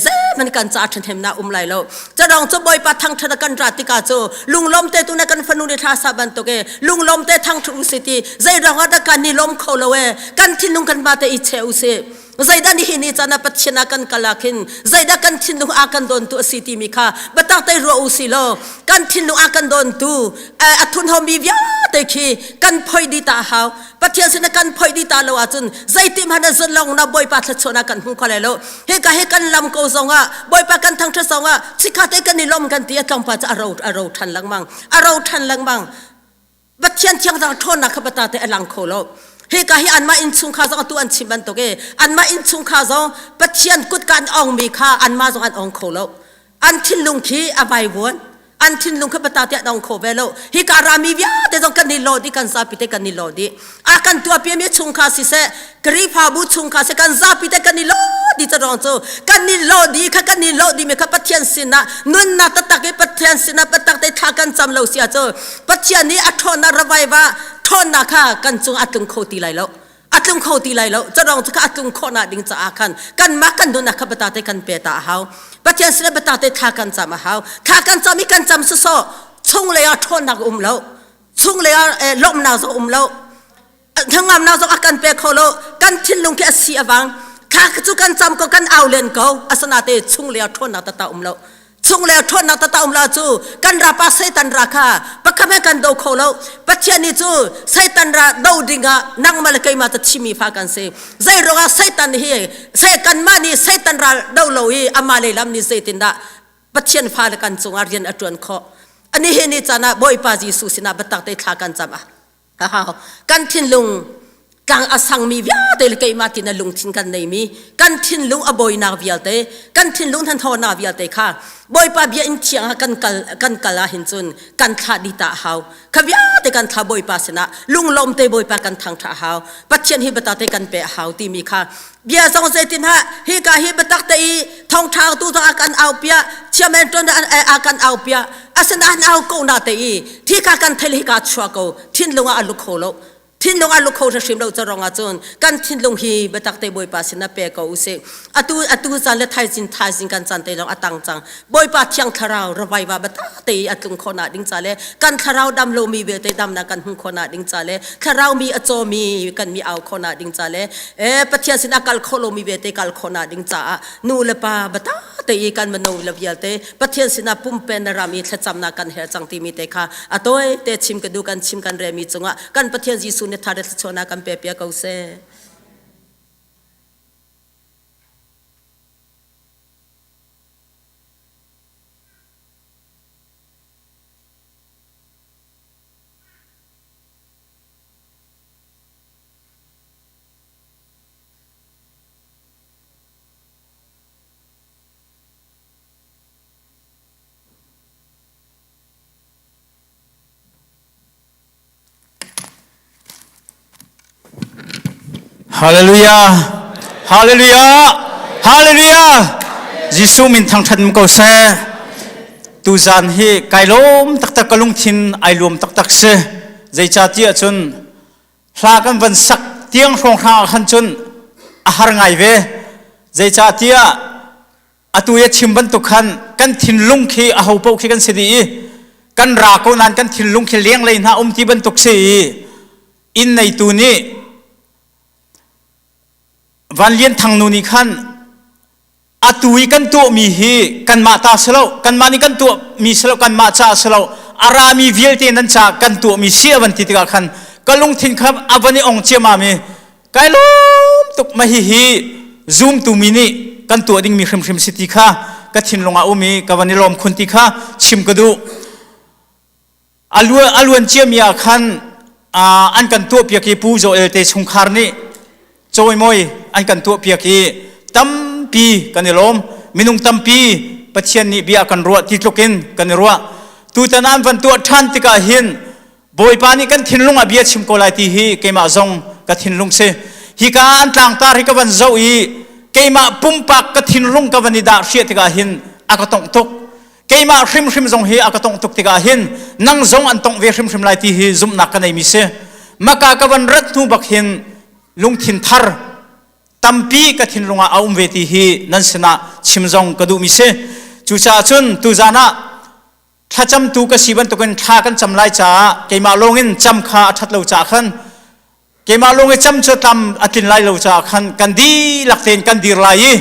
zeihmanh kan ca ṭhahnemnak um lai lo. Carong cu Bawipa thangṭhat a kan ra tikah cu lunglawm te tu na kan fanu nih thla sa bantuk e lunglawm te thangṭhat u si ti zei ruang ah dah kan i lawm kho lo e kan thinlung kan ma te i che u si. Zeidah nihin ni caan ah Pathian ah kan kal ah khin zeidah kan thinlung a kan dawntu a si timi kha biatak te ruah u si law kan thinlung a kan dawntu a thunhomi vialte khi kan phoi dih ta hau. Pathian sinah kan phoi dih ta lo ahcun zeiti hmanh ah zunlong na Bawipa thluachuahnak kan hmu kho lai lo. Hika hi kan lam ko zongah Bawipa kan thangṭhat zongah chikkhat te kan i lawm kan ti a tlawmpal cu a ro a ro ṭhan lengmang a ro ṭhan lengmang. Pathian thiangthar ṭhawnnak kha bata te a lang kho lo. Hika hi anmah innchungkhar zong atu an chim bantuk i anmah innchungkhar zong Pathian kutka an ongmi kha anmah zong an ong kho lo. An thinlung khi a vaivuan. An thinlung kha bata tiah an ong kho ve lo. Hika rami vialte zong kan i law dih, kan zapi te kan i law dih. A kan tuahpiami chungkhar siseh, Khrihfabu chungkhar siseh, kan zapi te kan i law dih carong cu kan i law dih kha kan i law dih mi kha Pathian sinah nunnak taktak i Pathian sinah biatak te thla kan cam lo si ahcun Pathian nih a ṭhawnnak ravaiva ṭhawnnak kha kan cung a tlung kho ti lai lo a tlung kho ti lai lo carong cu kha a tlung khawhnak ding caah khan kanmah kan nunnak kha bata te kan pe ta a hau Pathian sinah bata te thla kan cam a hau thla kan cam i kan cam sawsawh chunglei ah ṭhawnnak um lo chunglei ah lawmhnak zong um lo hnangamnak zong a kan pe kho lo kan thinlung khi a si a vang thla cu kan cam ko kan au len ko asana te chunglei ah ṭhawnnak tata um lo chunglei ah ṭhawnnak tata um lo cu kan rapa Satan ra kha pakhat he kan do kho lo Pathian nih cu Satan ra do dingah nangmah le keimah ta chimi fa kan si zei ruangah Satan hi se kanmah nih Satan ral do lo i amah lei lam nih zeitindah Pathian fale kan cungah rian a ṭuan khawh ani hi ni caan ah Bawipa Jesuh sinah biatak te thla kan cam ah hau kan thinlung tlang a sangmi vialte le keimah tina lungthin kan neimi kan thinlung a bawinak vialte kan thinlung thanthawnak vialte kha Bawipa bia in thiang ah kan kal kan kal ah hin cun kan thlah dih ta hau kha vialte kan thlah Bawipa sinah lunglawm te Bawipa kan thangṭha hau Pathian hi bata te kan pe hau timi kha bia zong zeitin ha hi ka hi biatak te i thongṭha tu zong a kan au pia chiamen ṭon a kan au pia asinain au ko na te i thi ka kan thel hi ka chua ko thinlung ah a lu kho lo thinlung a lu kho hrim lo carong ahcun kan thinlung hi biatak te Bawipa sin ah pe ko usih atu atu caan le thaizing thaizing kan caan te lawng a tang cang Bawipa thiang thlarau ravaiva biatak te i a tlung khawh nak ding ca le kan thlarau dam lomi vialte damnak kan hmuh khawh nak ding ca le thlarau mi a cawmi kan mi au khawh nak ding ca le e Pathian sin a kal khawh lomi vialte kal khawh nak ding caah nu le pa biatak te i kan mino le vialte Pathian sinah pumpen na ram i thlacamnak kan her cang timi te kha a tawi te chim ka du kan chim kan remi cungah kan Pathian Jesuh nih thar le thluachuahnak kan pe pia ko seh. Hallelujah. Hallelujah. Hallelujah. Jesuh min thangṭhat ko seh. Tuzan hi kai lawm taktak ka lungthin ai luam taktak si. Zeicahtiah cun hla kan van sak tiang hrawng hrang ah khan cun a har ngai ve. Zeicahtiah atu i chim bantuk khan kan thinlung khi a ho paoh khi kan si dih i kan ra ko nain kan thinlung khi lenglei hna um ti bantuk si i inn neitu nih Van Lian Thang nu nih khan atu i kan tuahmi hi kanmah ta si lo kanmah nih kan tuahmi si lo kanmah ca si lo a rami vialte nan ca kan tuahmi si a van ti tikah khan ka lungthin kha a van i ong ciamam i Kai lawm tuk ma hihi zumtu mi nih kan tuah dingmi hrimhrim si ti kha ka thinlung ah um i ka van i lawm khun ti kha chim ka duh. A luan ciami ah khan an kan tuahpiak i Pu Joel te chungkhar nih cawimawi an kan tuahpiak i tampi kan i lawm. Minung tampi Pathian nih bia kan ruah ti tluk in kan i ruah. Tutan an van tuah ṭhan tikah hin Bawipa nih kan thinlung ah bia chim ko lai ti hi keimah zong ka thinlung si. Hika ah an tlangtar hi ka van zoh i keimah pumpak ka thinlung ka van i dah hriah tikah hin a ka tongh tuk. Keimah hrimhrim zong hi a ka tongh tuk tikah hin nang zong an tongh ve hrimhrim lai ti hi zumhnak ka neimi si. Maka ka van rat hnu bak hin lungthin thar tampi ka thinlung ah a um ve ti hi nan sinah chim zong ka duhmi si. Cucaah cun tuzan ah thlacamtu ka si bantukin thla kan cam lai caah keimah lawngin cam kha a ṭhat lo caah khan keimah lawng i cam cu tlam a tlin lai lo caah khan kan dihlak tein kan dir lai i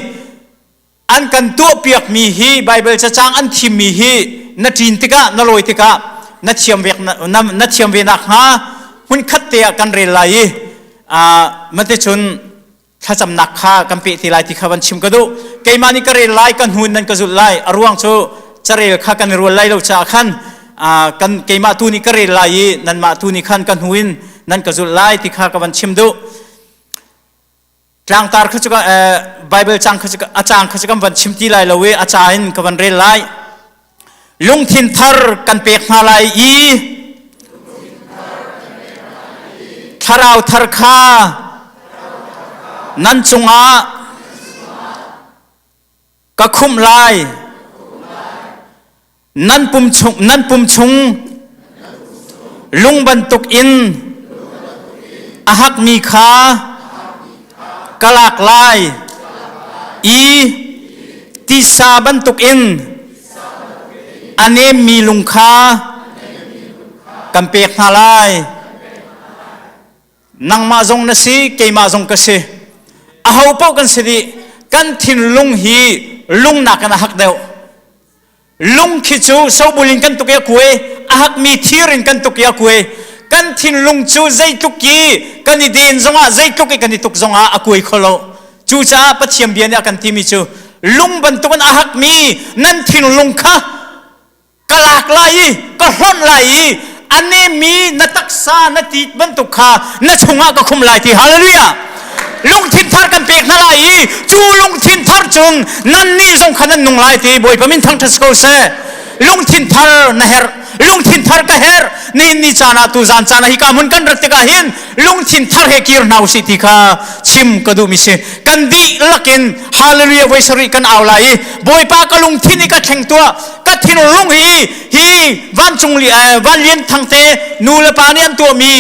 an kan tuahpiakmi hi Baibal cacang an thimmi hi na ṭin tikah na lawi tikah na thiam ve na thiam ve nakhnga hmunkhat te ah kan rel lai i maticun thlacamnak kha kan peh te lai ti kha van chim ka duh keimah nih ka rel lai ka hnun nan ka zulh lai a ruang cu carel kha kan i rual lai lo caah khan kan keimah tu nih ka rel lai i nanmah tu nih khan ka hnu in nan ka zulh lai ti kha ka van chim duh. Tlangtar kha cu Bible cang kha cu a cang kha cu kan van chim ti lai lo i a ca in ka van rel lai. Lungthin thar kan pek hna lai i thlarau thar kha nan cungah ka khumh lai. Nan pum chung nan pum chung lung bantuk in a hakmi kha ka lak lai i tisa bantuk in a nemmi lung kha kan pek hna lai. Nangmah zong na si, keimah zong ka si. Aho paoh kan si dih. Kan thinlung hi lung nakin a hak deuh. Lung khi cu sobul in kan tuk i a kuai, a hakmi thir in kan tuk i a kuai. Kan thinlung cu zeitluk i kan i den zongah, zeitluk i kan i tuk zongah a kuai kho lo. Cucaah Pathian bia nih a kan timi cu lung bantukin a hakmi nan thinlung kha ka lak lai i ka hlonh lai i a nemmi na taksa na ti bantuk kha na chungah ka khum lai ti hallelujah lungthin thar kan pek hna lai i cu lungthin thar cung nannih zong kha nan nung lai ti bawipa min thangṭhat si ko seh lungthin thar na herh lungthin thar ka herh nihin ni caan ah tu zan caan ah hika hmun kan rat tikah hin lungthin thar he kir hna usih ti kha chim ka duhmi si kan dihlak in hallelujah voi sarih kan au lai i bawipa ka lungthin i ka thleng tuah ka thinlung hi hi vancung van lian thang te nu le pa nih an tuahmi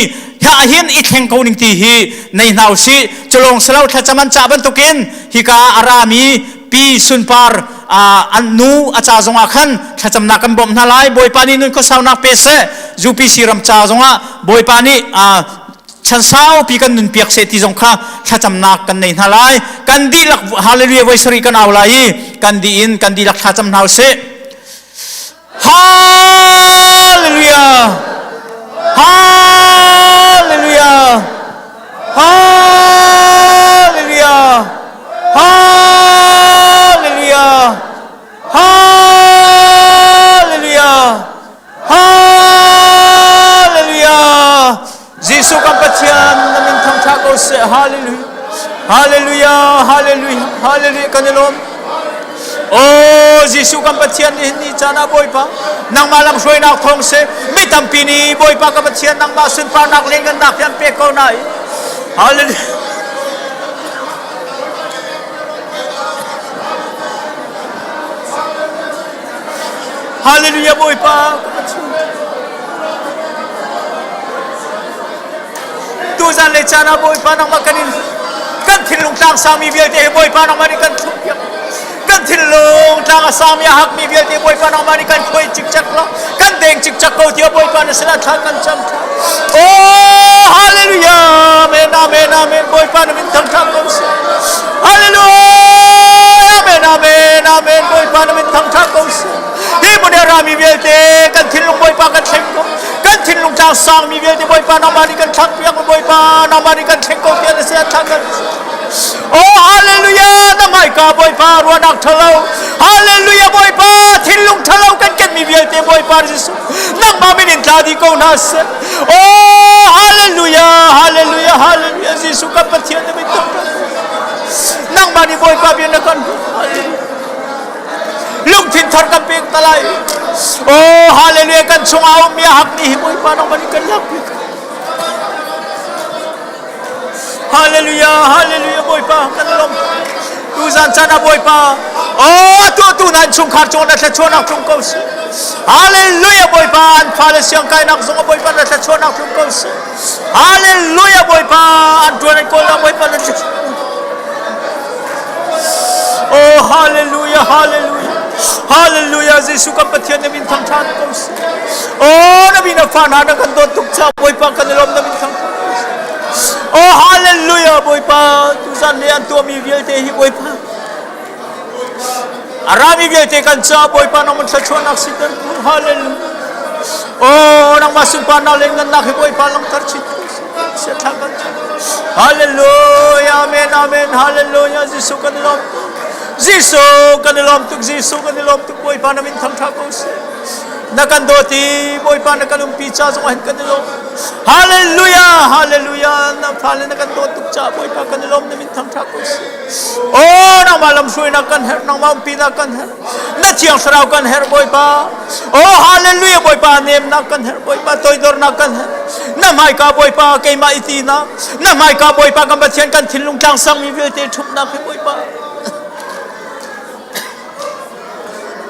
ha hin i thleng ko ning ti hi nei hna usih culong selo thlacam an cah bantukin hika a rami pi sunpar an nu a ca zongah khan thlacamnak kan bawmh hna lai bawipa nih nun khuasaunak pe seh UPC ram ca zongah bawipa nih chan saupi kan nun piak seh ti zong kha thlacamnak kan nei hna lai kan dihlak hallelujah voi sarih kan au lai i kan dih in kan dihlak thlacam hna usih hallelujah hallelujah hallelujah hallelujah hallelujah Hallelujah! Jesuh kan Pathian na min thangṭha ko seh. Hallelujah! Hallelujah! Hallelujah! Hallelujah! Kan i lawm. Oh Jesuh kan Pathian nihin ni caan ah Bawipa nangmah lamhruainak thawng seh mi tampi nih Bawipa ka Pathian nangmah sunparnak le ngannak hi an pek ko na i Hallelujah Hallelujah Bawipa ka Pathian. Tuzan le caan ah Bawipa nangmah kan in kan thinlung tlang sangmi vialte hi Bawipa nangmah nih kan thlum piak. Kan thinlung tlang a sangmi a hakmi vialte Bawipa nangmah nih kan khuai cikcek lo kan deng cikcek ko tiah Bawipa na sinah thla kan cam thla. Oh hallelujah amen amen amen Bawipa na min thangṭhat ko seh. Hallelujah amen amen amen Bawipa na min thangṭhat ko seh. Hi hmun i rami vialte kan thinlung Bawipa kan thleng ko. Kan thinlung tlang sangmi vialte Bawipa nangmah nih kan thlak piak Bawipa nangmah nih kan thleng ko tiah na sin thlak kan Oh hallelujah na hmaika Bawipa ruahnak ṭhalo hallelujah Bawipa thinlung ṭhalo kan kenmi vialte Bawipa Jesuh nangmah min in tla dih ko hna seh Oh hallelujah hallelujah hallelujah Jesuh kan Pathian na min nangmah nih Bawipa bia na kan lungthin thar kan pek ta lai Oh hallelujah kan chungah a ummi a hak ni hi Bawipa nangmah nih kan lak piak Hallelujah, hallelujah Bawipa kan lawm. Tuzan caan ah Bawipa, oh tu tu nan chungkhar cung na thluachuahnak tlung ko seh. Hallelujah Bawipa an fale siang kainak zong ah Bawipa na thluachuahnak tlung ko seh. Hallelujah Bawipa an tuan an kawl Bawipa na Oh hallelujah hallelujah hallelujah Jesuh kan Pathian na min thangthat ko seh. Oh na min a fa hna na kan dawt tuk ca Bawipa kan i lawm na min thangthat Oh hallelujah Bawipa tuzan le an tuahmi vialte hi Bawipa a rami vialte kan ca Bawipa nang man thluachuahnak siter ko hallelujah Oh nangmah sunparnak le ngannak hi Bawipa langhter chin Hallelujah amen amen hallelujah Jesuh kan i lawm tuk Jesuh kan i lawm tuk Jesuh kan i lawm tuk Bawipa na min thangtha ko seh. Na kan dawt i Bawipa na kan umpi ca zong ah hin kan i lawm. Hallelujah, hallelujah. Na fale na kan dawt tuk ca Bawipa kan i lawm na min thangṭha ko seh. Oh, nangmah lamhruainak kan herh, nangmah umpinak kan herh. Na thiang thlarau kan herh Bawipa. Oh, hallelujah Bawipa nemnak kan herh Bawipa toidornak kan herh. Na hmaika Bawipa keimah i tinak. Na hmaika Bawipa kan Pathian kan thinlung tlangsangmi vialte ṭhumhnak hi Bawipa.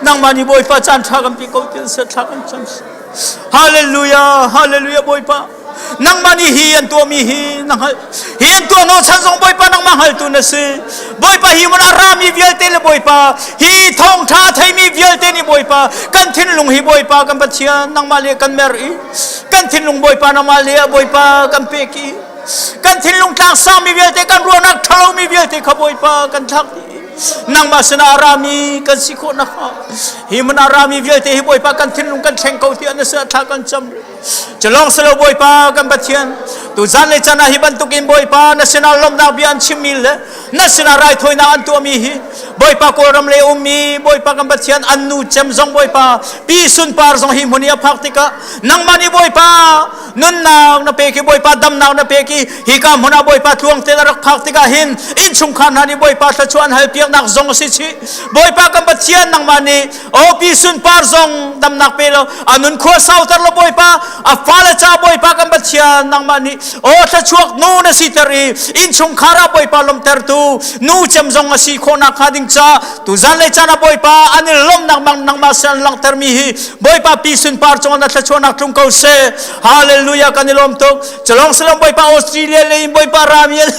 Nangmah nih Bawipa caan ṭha kan pe ko ti se thla kan cam. Hallelujah, hallelujah Bawipa. Nangmah nih hi an tuahmi hi na hngalh. Hi an tuah hnawhchan zong Bawipa nangmah hngaltu na si. Bawipa hi hmun ah rami vialte le Bawipa hi thawngṭha theimi vialte nih Bawipa kan thinlung hi Bawipa kan Pathian nangmah le kan mer i kan thinlung Bawipa nangmah le Bawipa kan pek i kan thinlung tlak sangmi vialte kan ruahnak ṭhalomi vialte kha Bawipa kan thlak dih nangmah sinah a rami kan si khawh nakhnga hi hmun ah rami vialte hi Bawipa kan thinlung kan thleng ko ti an si thla kan cam culong silo Bawipa kan Pathian tu zan le chan ah hi bantukin Bawipa na sinah lawmhnak bia an chimmi le na sinah raithawinak an tuahmi hi Bawipa Kawlram le ummi Bawipa kan Pathian an nu cem zong Bawipa pi sunpar zong hi hmun i a phak tikah nangmah nih Bawipa nunnak na pek i Bawipa damnak na pek i hika hmun ah Bawipa tluang te na rak phak tikah hin innchungkhar hna nih Bawipa thluachuah an halpiaknak zong a si chih Bawipa kan Pathian nangmah nih opi sunpar zong damnak pe lo a nun khua sauter lo Bawipa a fale ca Bawipa kan Pathian nangmah nih aw thluachuak nu na siter i innchungkhar ah Bawipa lawmtertu nu cem zong a si khawhnak hnga ding ca tu zan le caan ah Bawipa an i lawmhnak nangmah sin langhtermi hi Bawipa pi sunpar cungah na thluachuahnak tlung ko seh. Hallelujah kan i lawm tuk. Culong silong Bawipa Australia le in Bawipa Ramiel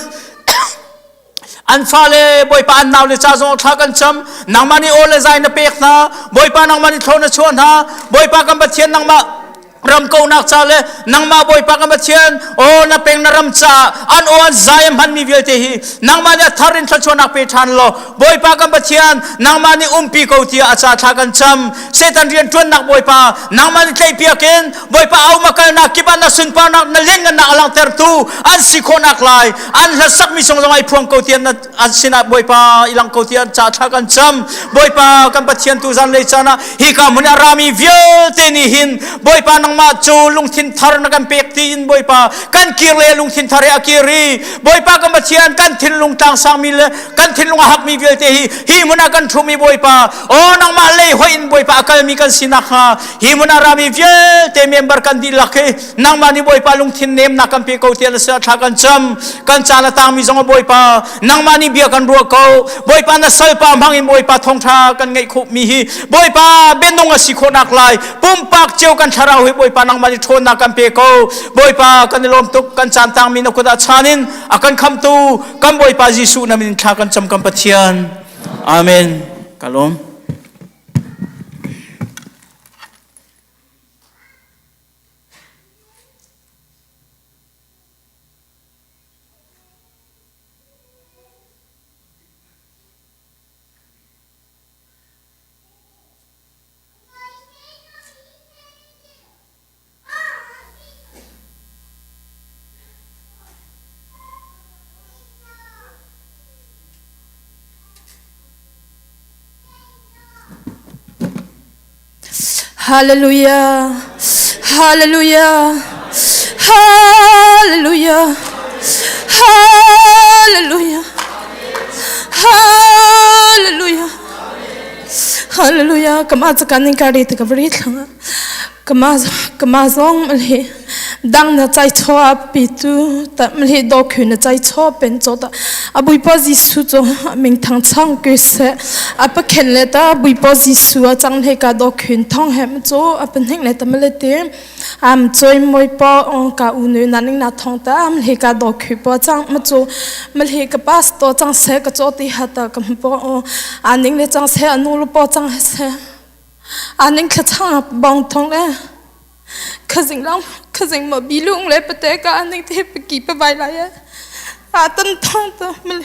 an fale Bawipa an nau le ca zong thla kan cam. Nangmah nih aw le zai na pek hna. Bawipa nangmah nih thlaw na chuah hna. Bawipa kan Pathian nangmah ram konak ca le nangmah Bawipa kan Pathian aw na peng na ram ca an aw an zai hmanmi vialte hi nangmah nih a thar in thluachuahnak pe ṭhan law Bawipa kan Pathian nangmah nih umpi ko tiah a ca thla kan cam Satan rian ṭuannak Bawipa nangmah nih tlaihpiak in Bawipa a um a kalnak kip ah na sunparnak na lianngannak a langhtertu an si khawhnak lai an hlasakmi sung zong ai phuang ko tiah na an sinah Bawipa i lang ko tiah ca thla kan cam Bawipa kan Pathian tu zan lei caan ah hika hmun a rami vialte nih hin Bawipa nangmah cu lungthin thar na kan pek tiin Bawipa kan kir le lungthin thar he a kir i Bawipa kan Pathian kan thinlung tlangsangmi le kan thinlung a hakmi vialte hi hi hmun ah kan ṭhumi Bawipa aw nangmah lei hoih in Bawipa a kalmi kan si nakhnga hi hmun ah rami vialte member kan dihlak hi nangmah nih Bawipa lungthin nemnak kan pe ko tiah na thla kan cam kan caan a tangmi zong Bawipa nangmah nih bia kan ruah ko Bawipa na salpa hmang in Bawipa thawngṭha kan ngeih khawhmi hi Bawipa bianung a si khawhnak lai pumpak cio kan thlarau hi Bawipa nangmah nih ṭhawnnak kan pe ko Bawipa kan i lawm tuk kan caan tangmi na kut ah chan in a kan khamtu kan Bawipa Jesuh na min thla kan cam kan Pathian. Amen. Ka lawm. Hallelujah. Hallelujah. Hallelujah. Hallelujah. Hallelujah. Hallelujah. Kama chakan in kari te ka vri thlanga. Kama kama zong mle dang na chai cho a pi tu ta mle do khu na chai cho pen cho ta a bui pa Jesu cho ming thang chang ke se a pa khen le ta bui pa Jesu a chang he ka do khun thong hem cho a pen heng le ta mle te am choi moi pa ong ka u nu na ning na thong ta am he ka do khu pa chang ma cho mle ka pas to chang se ka cho ti ha ta ka po a ning le chang se anu lu po chang se Aning thlachang bong thong le khazing lang khazing ma bilung le pate ka aning te paki pa vai lai e a tan thong ta mle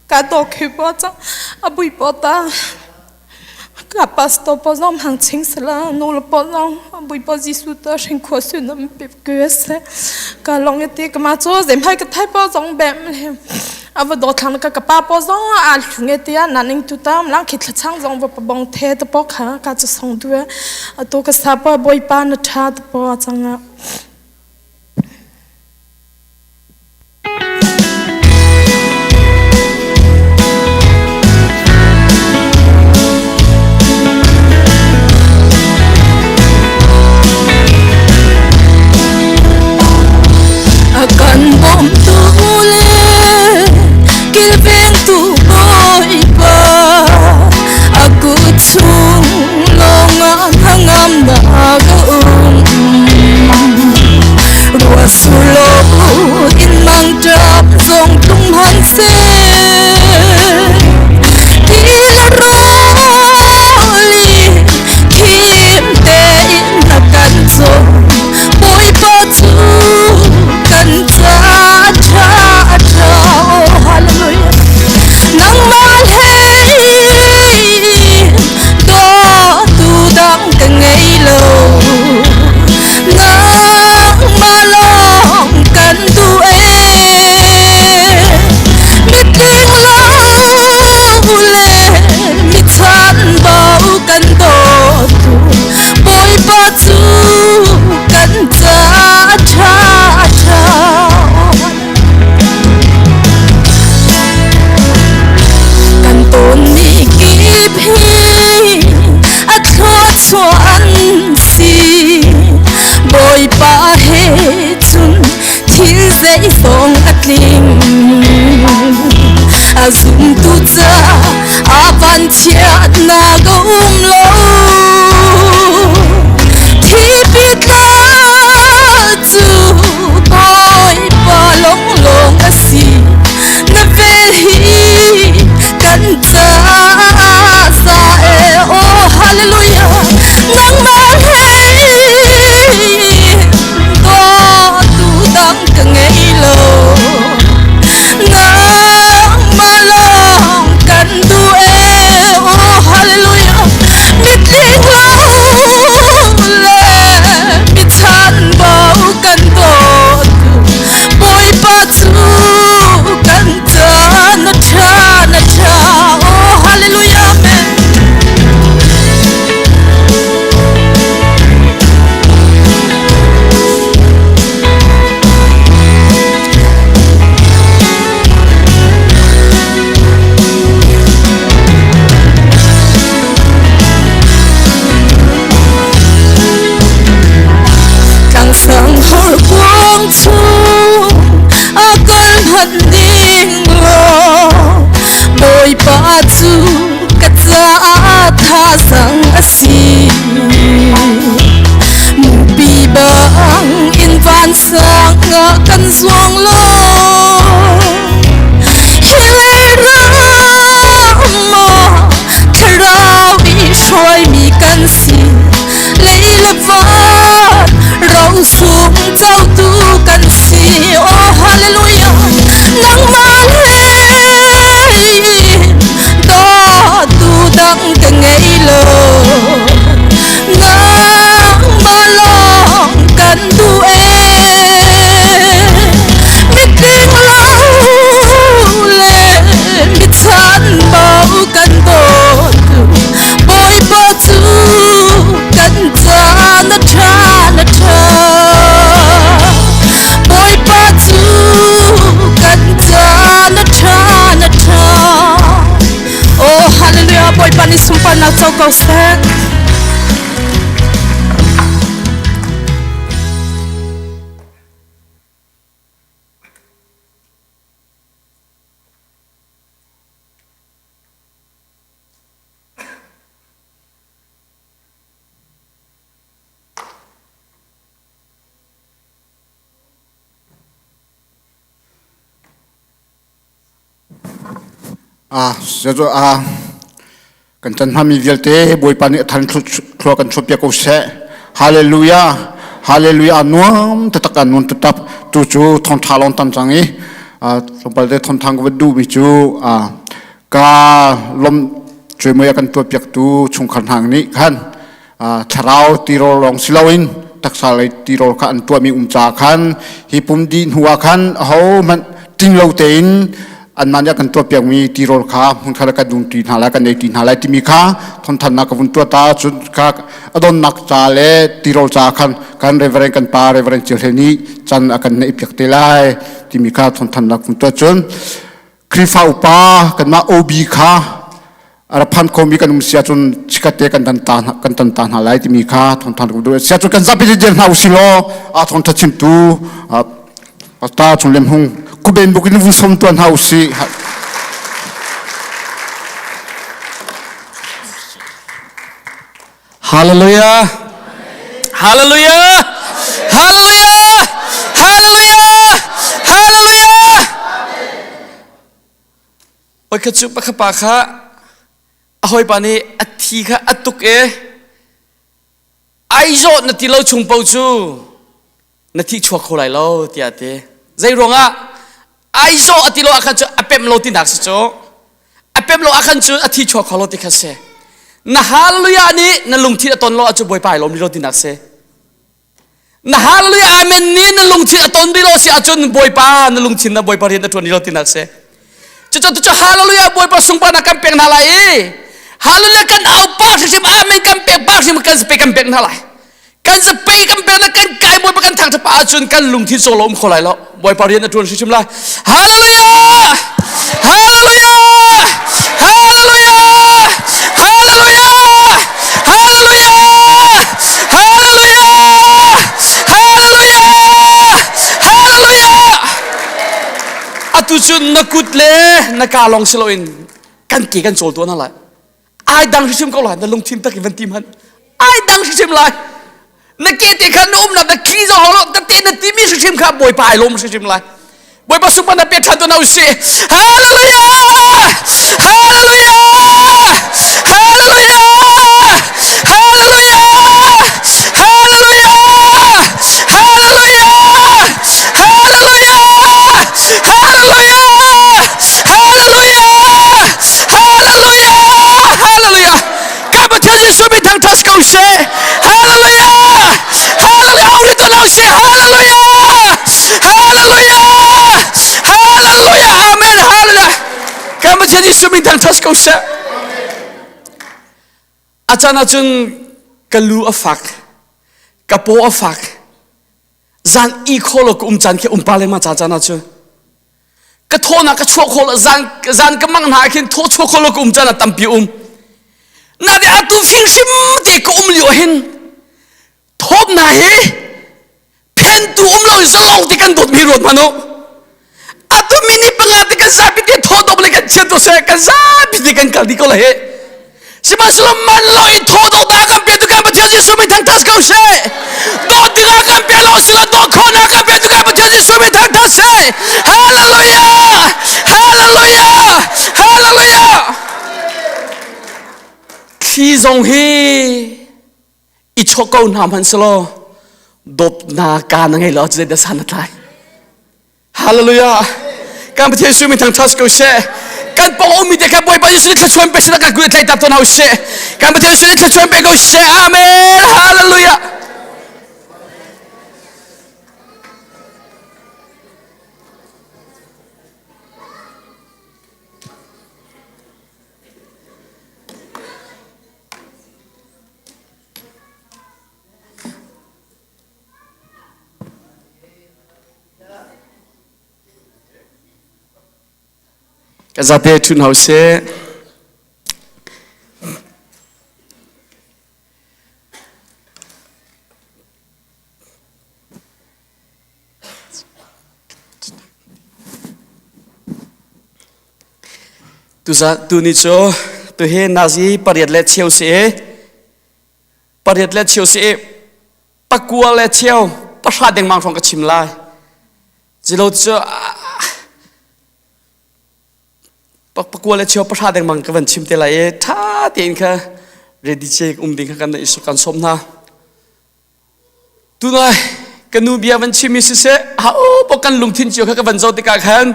ka to khe po cha abui po ta ka pastor po zong hang ching sala no lo po zong abui po jisu ta hring kho su nam pe ke se ka long te ka ma cho zem hai ka thai po zong bem le. Ava do thlang ka ka pa po zong a hlunge tia na ning tu tam lang khi thlachang zong va bong the te po kha ka chu song du to ka sa pa boi pa na tha te po changa. A kan bawmtu le kilvengtu Bawipa, a kut chung lawngah hnangamnak a um. Ruah sur lo in mangṭam zong tlung hmanhseh, ti le rawl in khim tein a kan cawm. Bawipa cu kan ca ṭha a ṭha. Oh, hallelujah. Nangmah hlei dawtu dang ka ngei lo. Nangmah lawng kan duh ee. Mitling lo le mi chanbau kan dawtu Bawipa cu kan ca ṭha a ṭha. Kan tawnmi kip hi a thluachuah an si. Bawipa he cun thil zeizong a tling. A zumtu ca a vanchiatnak a um lo. Thipi tla cu Bawipa lawnglawng a si. Na vel hi kan caah za e. Oh, hallelujah. Nangmah hlei dawtu dang ka ngei lo. Nangmah lawng kan duh ee. Oh, hallelujah. Mitling lo le mi chanbau kan dawtu Bawipa cu kan ca na ṭha na ṭha. Oh, hallelujah. Amen. Tlangsang horkuang chung a kal hmanh ding law Bawipa cu ka caah thazang a si. Mupi bang in vansang ah kan zuang law Hi ram ah thlarau i hruaimi kan si. Lei le van rosung cotu kan si. Oh hallelujah. Nangmah hlei dawtu dang ka ngei lo. Nangmah lawng kan duh ee. Mitling lo le mi chanbau kan dawtu Bawipa cu kan ca na ṭha na ṭha. Bawipa cu kan ca na ṭha na ṭha. Oh hallelujah Bawipa nih sunparnak co ko seh. Ah, cu ah kan chan hmami vialte Bawipa nih a than thlua kan chuah piak ko seh. Hallelujah. Hallelujah. Nuam taktak an nuam taktak. Tu cu thawngtha lawng tam cang i tlawmpal te thawngthang ka va duh mi cu ka lom cuimui a kan tuah piaktu chungkhar hna nih khan thlarau tirawl lawng si loin taksa lei tirawl kha an tuahmi um ca khan hi pum dih hnu ah khan ahohmanh ting lo tein Anmah nih a kan tuahpiakmi tirawl kha hmunkhat ah kan dum ṭi hna lai, kan ei ṭi hna lai timi kha thawngthanhnak ka vun tuah ta. Cun kha a donnak ca le tirawl ca khan kan Reverend kan pa Reverend Ceu Hlei nih can a kan neih piak te lai timi kha thawngthanhnak vun tuah. Cun Khrihfa upa kanmah OB kha a ra phan khomi kan um si ahcun chikkhatte kan tan ta kan tan ta hna lai timi kha thawngthan kan duh. Si ahcun kan zapi dir hna usih law a thawngtha chimtu Pastor Chung Lem Hung kuben buk in vun som tuan hna usih. Hallelujah. Hallelujah. Hallelujah. Hallelujah. Hallelujah. Pakhat cu pakhat pa kha a hawipa nih a thi kha a tuk i ai zawh na ti lo chung paoh cu na thi chuak kho lai lo tiah a ti. Zei ruangah ai zawh a ti lo ahkhan cu a pemh lo tinak si cu. A pemh lo ahkhan cu a thi chuak kho lo ti kha si. Na hallelujah nih na lungthin a ton lo ahcun Bawipa ai lawm rih lo tinak si. Na hallelujah amen ni na lungthin a ton rih lo si ahcun Bawipa na lungthin na Bawipa rian na ṭuan rih lo tinak si. Cucu cucu hallelujah Bawipa sunparnak kan pek hna lai i hallelujah kan au pa hrimhrim amen kan pek pa hrim kan pe kan pek hna lai. Kan zapei kan pek na kan kai Bawipa kan thangṭhat pa ahcun kan lungthin sawh lo um kho lai lo. Bawipa rian na ṭuan hrimhrim lai. Hallelujah! Hallelujah! Hallelujah! Hallelujah! Hallelujah! Hallelujah! Hallelujah! Hallelujah! Atu cun na kut le na ka lawng si loin kan ke kan cawl tuah hna lai. Ai dang hrimhrim ko lai na lungthin tak in van ti hmanh. Ai dang hrimhrim lai. Na ke te kha na umnak na thli zo lo ta te na timi hrimhrim kha Bawipa ai lawm hrimhrim lai. Bawipa sungpa na pe ṭhan tu na usih. Hallelujah! Hallelujah! Hallelujah! Hallelujah! Hallelujah! Hallelujah! Hallelujah! Hallelujah! Hallelujah! Hallelujah! Hallelujah! Ka Pathian Jesuh min thangṭhat ko seh. Hallelujah! Hallelujah! Auri to lau seh. Hallelujah! Hallelujah! Hallelujah! Amen. Hallelujah! Ka Pathian Jesuh min thangṭhat ko seh. A caan ahcun ka lu a fak, ka paw a fak, zan i kho lo ka um caan khi um pa lengmang ca caan ahcun ka thawnak ka chuah khawh lo zan zan ka mang hna ah khin thaw chuah khawh lo ka um caan ah tampi um na de atu fing hrim te ka um lio hin thawp na hi phentu um lo in zalong ti kan dawt mi ruat hmanh u atu mini panga te kan zapi te thaw dawp le kan chiat to se kan zapi te kan kal di ko la he Sihmanhsehlaw man lo in thaw dawtnak kan pe tu kan Pathian Jesuh min thangthat ko seh. Dawt dingah kan pe lo sila dawt khawhnak kan pe tu kan Pathian Jesuh min thangthat seh. Hallelujah! Hallelujah! Hallelujah! Thli zong hi i chawk ko hna hmanh selaw dawtnak ka na ngei lo cu zeidah san a tlai. Hallelujah. Kan Pathian Jesuh min thangṭhat ko seh. Kan pong ummi te kha Bawipa Jesuh nih thluachuan pe seh kan kut tlai tap tawn hau seh. Kan Pathian Jesuh nih thluachuan pe ko seh. Amen. Hallelujah. Ka zate ṭhun hau seh. Tuzan tuni cu tuhi nazi pariat le cheu si i pariat le cheu si i pakua le cheu pahra dengmang hrawng ka chim lai zilo cu pakua le cheu pahra dengmang ka van chim te lai i tha tein kha ready che um ding kha kan i kan sawm hna tunai ka nu bia van chim mi siseh ha o po kan lungthin cio kha ka van zo tikah khan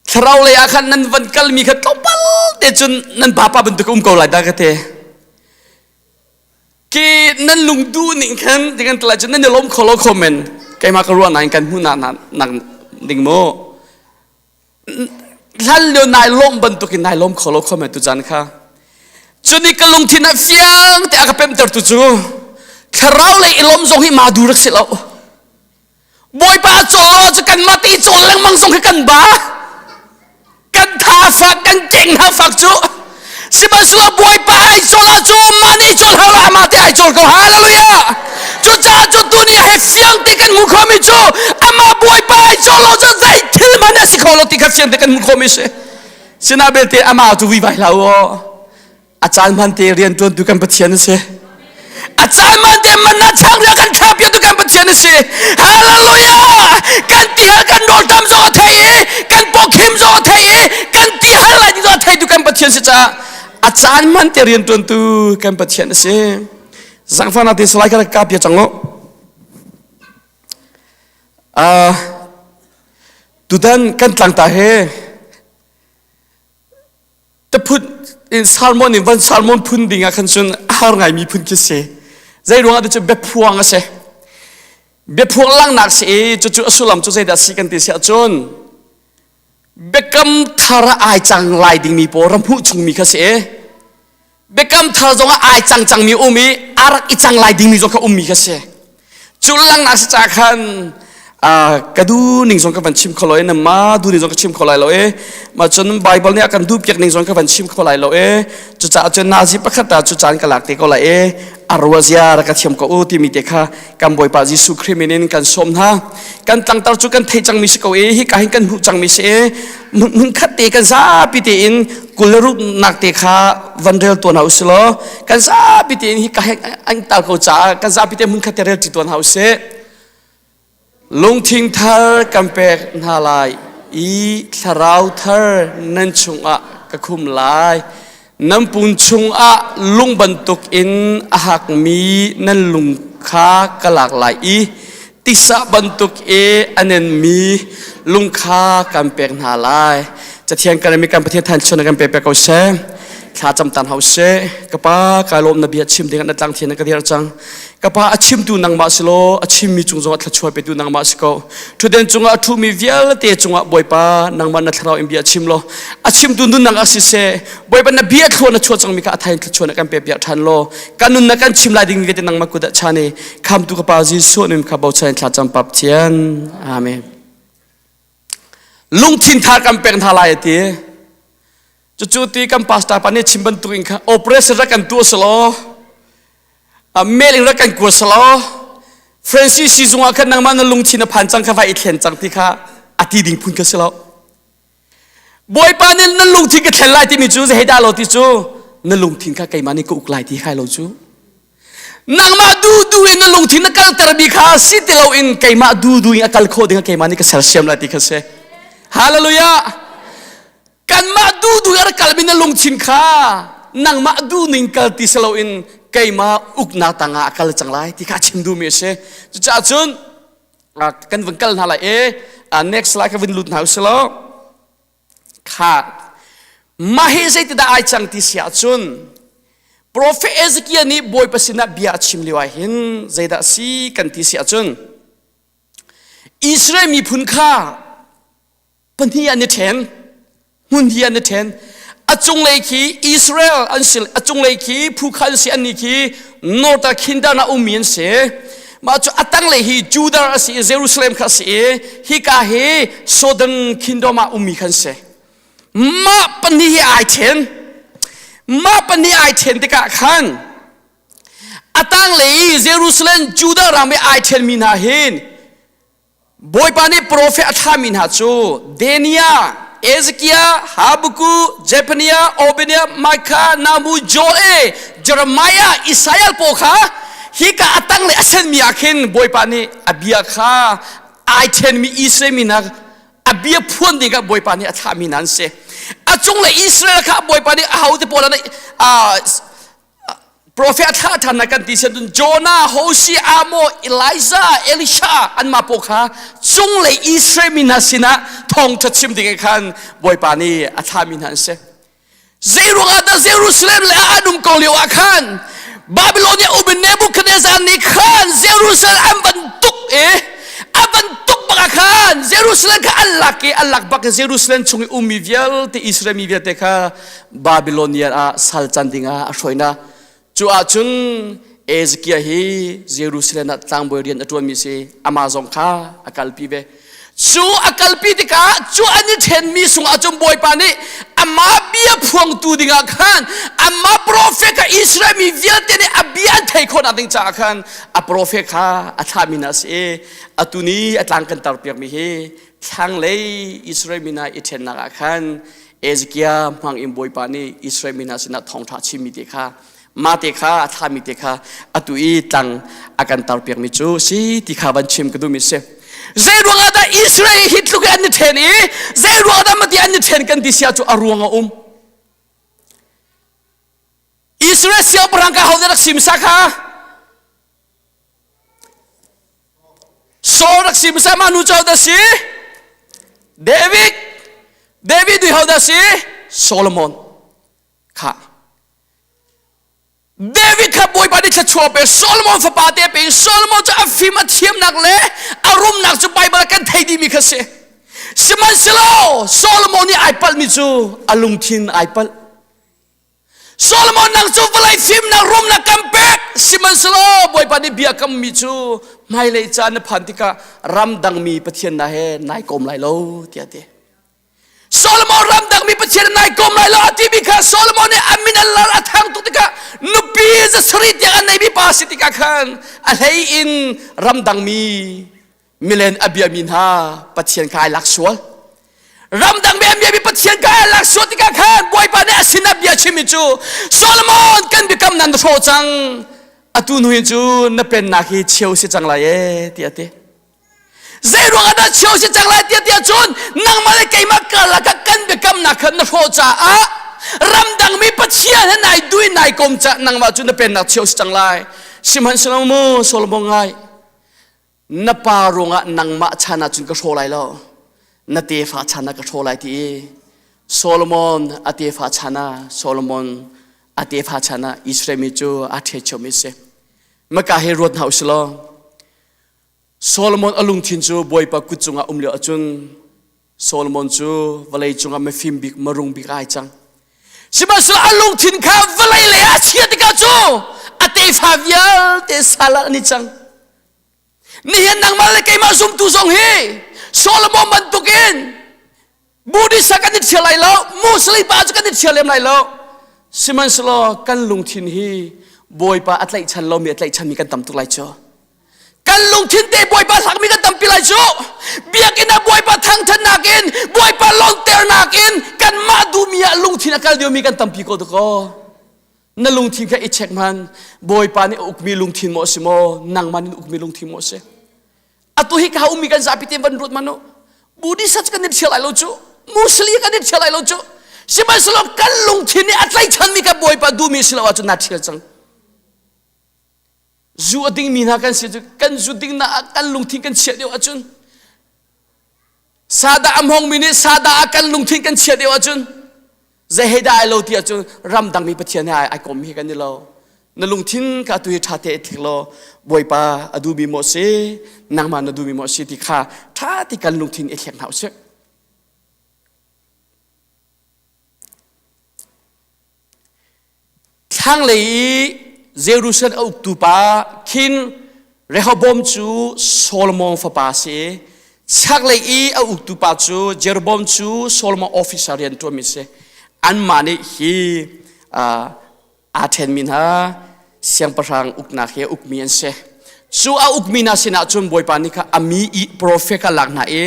thlarau lei ah khan nan van kal mi kha tlawmpal te cun nan papa bantuk um ko lai da ka te Ki nan lungduh ning khan ti kan tlai cun nan i lawm kho lo kho men keimah ka ruah nain kan hmuh nak nak ding mu. Hlan lio nai lawm bantukin nai lawm kho lo kho men tu caan kha. Cuni ka lungthin ah fiang te a ka pemter tu cu thlarau lei i lawm zong hi ma du rak si lo. Bawipa a cawl lo cu kan mah ti cawl lengmang zong khi kan ba. Kan tha fak kan keng hna fak cu. Sihmanhsehlaw Bawipa ai cawl ah cu mah nih cawl hau la amah te ai cawl ko. Hallelujah. Cucaah cu tuni he fiang te kan hmu khomi cu amah Bawipa ai cawl lo cu zei thil hmanh a si kho lo ti kha fiang te kan hmu khomi si. Sinah belte amah cu vui vai hlah u. A caan hman te rian ṭuantu kan Pathian a si. A caan hman te manna changria kan thlah piaktu kan Pathian a si. Hallelujah! Kan tihal kan rawlṭam zong a thei i kan pawkhim zong a thei i kan tihal lai ti zong a theitu kan Pathian si caah a caan hman te rian ṭuantu kan Pathian a si. Zangfahnak te salai ka rak ka pia cang u. Uh, tutan kan tlangta he Taphut in salmon in van salmon phun ding ah khan cun a har ngaimi phun khi si. Zei ruangah ti cu biaphuang a si. Biaphuang langhnak si i cucu a sullam cu zeidah si kan ti si ahcun biakam thar ah ai cang lai dingmi pawl ram hmuh chungmi kha si i biakam thar zong ah ai cang cangmi um i a rak i cang lai dingmi zong kha ummi kha si. Cu langhnak si ca khan ka du ning zong ka van chim kho lo i na ma du ning zong ka chim kho lai lo i ma cun Bible nih a kan duh piak ning zong ka van chim kho lai lo i cucaah cun nazi pakhat ta cu caan ka lak te ko lai i a rua zia rak ka thiam ko u timi te kha kan Bawipa Jesuh Khrih min in kan sawm hna kan tlangtar cu kan thei cangmi si ko i hika hin kan hmuh cangmi si i hmun khat te kan zapi tein 26 nak te kha van rel tuan hau si law kan zapi tein hi ka an tal ko caah kan zapi te hmun khat te rel ti tuan hau si lungthin thar kan pek hna lai i thlarau thar nan chungah ka khum lai nan pun chungah lung bantuk in a hakmi nan lung kha ka lak lai i tisa bantuk i a nenmi lung kha kan pek hna lai Cathiang kan mi kan Pathian than chun kan pe pe ko seh. Thla cam tan hau seh. Ka pa kai lawm na bia chim ding na tlang thian na ka dir cang. Ka pa a chimtu nangmah si law a chimmi cung zong a thluachuah petu nangmah si ko. Thuden cungah a ṭhumi vialte cungah Bawipa nangmah na thlarau in bia chim law a chimtu nunnak ah siseh Bawipa na bia thlua na chuah cangmi kha a thain thluachuah na kan pe piak ṭhan law kan nun na kan chim lai ding vialte nangmah kut ah chan i khamtu ka pa Jesuh nim kha bochan thla cam pap thian. Amen. Lungthin thar kan pek hna lai a ti. Cucu ti kan pastor pa nih chim bantuk in kha operation rak kan tuah selaw mail in rak kan kua selaw Francis sizung ah khan nangmah na lungthin a phan cang kha vai i thlen cang ti kha a ti ding phun kha si lo. Bawipa nih na lungthin ka thlen lai timi cu zei dah lo ti cu na lungthin kha keimah nih ka uk lai ti khai lo cu. Nangmah duhduh in na lungthin na kaltermi kha si ti loin keimah duhduh in a kal khawh ding keimah nih ka sersiam lai ti kha si. Hallelujah! Kanmah duhduh in a rak kalmi na lungthin kha nangmah duhning kal ti si loin keimah uknak tangah a kal cang lai ti kha a chim duhmi a si. Cucaah cun kan vun kal hna lai i next slide ka vun lut hna usih law Kha mah hi zeitidah ai cang ti si ahcun Prophet Ezekiel nih Bawipa sinah bia a chim lio ah hin zeidah si kan ti si ahcun Israel miphun kha pahnih an i ṭhen hmun hi an i ṭhen a cunglei khi Israel an si a cunglei khi phu kha an si annih khi North ah Kingdom ah ummi an si mah cu a tanglei hi Judah a si i Jerusalem kha a si i hika hi Southern Kingdom ah ummi khan si mah pahnih hi ai ṭhen mah pahnih ai ṭhen tikah khan a tanglei Jerusalem Judah ram i ai ṭhenmi hna hin Bawipa nih profet a thlahmi hna cu Daniel, Ezekiel, Habakkuk, Zephaniah, Obadiah, Micah, Nahum, Joel, Jeremiah, Isaiah pawl kha hika a tang le a senmi ah khin Bawipa nih a bia kha ai ṭhenmi Israel mi hna a bia phuan ding ah Bawipa nih a thlahmi hna an si. A cunglei Israel kha Bawipa nih ahote pawl ah Prophet a thlah ṭhan na kan ti sian cun Jonah, Hosea, Amo, Elijah, Elisha anmah pawl kha cunglei Israel mi hna sinah thawngṭha chim ding khan Bawipa nih a thlahmi hna an si. Zei ruangah dah Jerusalem le an um ko lio ah khan Babylonia um in Nebuchadnezzar nih khan Jerusalem an van tuk i a van tuk bak ah khan Jerusalem kha an lak i an lak bak in Jerusalem chung i ummi vialte Israel mi vialte kha Babylonia ah sal can dingah a hruai hna. Cu ahcun Ezekiel hi Jerusalem ah tlangbawi rian a ṭuanmi si amah zong kha a kalpi ve. Cu a kalpi tikah cu an i ṭhenmi sungah cun Bawipa nih amah bia phuangtu dingah khan amah profet kha Israel mi vialte nih a bia an theih khawhnak ding caah khan a profet kha a thlahmi hna a si i atu ni a tlang kan tarpiakmi hi thlanglei Israel mi hna i ṭhennak ah khan Ezekiel hmang in Bawipa nih Israel mi hna sinah thawngṭha chimmi te kha mah te kha a thlami te kha atu i tlang a kan tarpiakmi cu si ti kha van chim ka duhmi si. Zei ruangah dah Israel hi tluk i an i ṭhen i zei ruangah dah mati an i ṭhen kan ti sia cu a ruang a um. Israel siangpahrang ka ho dah rak sim sa kha? Saul rak si hmasa mah nu cu hodah si? David. David nih hodah si? Solomon. Kha. David kha Bawipa nih thluachuah pe Solomon fapa te pe Solomon cu a fim a thiamnak le a rumnak cu Bible kan thei dihmi kha si. Sihmanhsehlaw Solomon nih ai palhmi cu a lungthin ai palh. Solomon nang cu vawlei fimnak rumnak kan pek sihmanhsehlaw Bawipa nih bia kammi cu hmailei caan na phan tikah ramdangmi Pathian na he nai kom lai lo tiah a ti. Solomon ramdangmi Pathian nai kom lai lo a timi kha Solomon nih a min a lar a thang tuk tikah nupi zasarih tiang a neimi pa si tikah khan a hlei in ramdangmi Milen a biami hna Pathian kha ai lak sual. Ramdang mi an biami Pathian kha ai lak sual tikah khan Bawipa nih a sinah bia chimmi cu Solomon kan biakam nan hrawh cang. Atu hnu hin cu na pennak hi cheu si cang lai ee tiah a ti. Zei ruang ah dah cheu si cang lai tiah tiah cun nangmah le keimah karlak ah kan biakamnak kha na hrawh caah ramdang mi Pathian he nai duin nai kom caah nangmah cu na pennak cheu si cang lai. Sihmanhsehlaw mu Solomon ngai na pa ruangah nangmah chan ah cun ka hrawh lai lo na tefa chan ah ka hrawh lai ti i Solomon a tefa chan ah Solomon a tefa chan ah Israel mi cu a ṭhiachiomi a si maka hi ruat hna usih law Solomon a lungthin cu Bawipa kut cungah um lio ahcun Solomon cu vawlei cungah mifim bik marung bik ai cang. Sihmanhsehlaw a lungthin kha vawlei lei ah chia tikah cu a tefa vialte sal ah an i cang. Nihin nangmah le keimah zumtu zong hi Solomon bantukin Buddhist ah kan i ṭhial lai lo, Muslim pa cu kan i ṭhial lem lai lo. Sihmanhsehlaw kan lungthin hi Bawipa a tlaihchan lomi a tlaihchanmi kan tam tuk lai cu. Kan lungthin te Bawipa hlakmi kan tampi lai cu. Biakinn ah Bawipa thangthatnak in, Bawipa lawmternak in kanmah duhmi ah lungthin a kal diomi kan tampi ko dakaw. Na lungthin kha i check hman. Bawipa nih a ukmi lungthin maw a si maw? Nangmah nih na ukmi lungthin maw a si? Atu hi ka ummi kan zapi te van ruat man u. Buddhist kan i thial lai lo cu. Muslim kan i thial lai lo cu. Sihmanhsehlaw kan lungthin nih a tlaichanmi ka Bawipa duhmi si lo ahcun naa thial cang. Zu a dingmi hna kan si cu kan zu ding na ah kan lungthin kan chiah deuh ahcun sadah a hmongmi nih sadah ah kan lungthin kan chiah deuh ahcun zei hei dah ai lo ti ahcun ramdangmi Pathian he ai kommi he kan i lo. Na lungthin kha atu hi ṭha te i thik law Bawipa a duhmi maw si nangmah na duhmi maw si ti kha ṭha ti kan lungthin i thlek hna usih. Thlanglei i Jerusalem a uktu pa King Rehoboam cu Solomon fapa a si i chaklei i a uktu pa cu Jeroboam cu Solomon officer rian ṭuanmi a si. Anmah nih hi aa ṭhenmi hna siangpahrang uknak hi a ukmi an si. Cu a ukmi hna sinah cun Bawipa nih kha a mi i profet kha lak hna i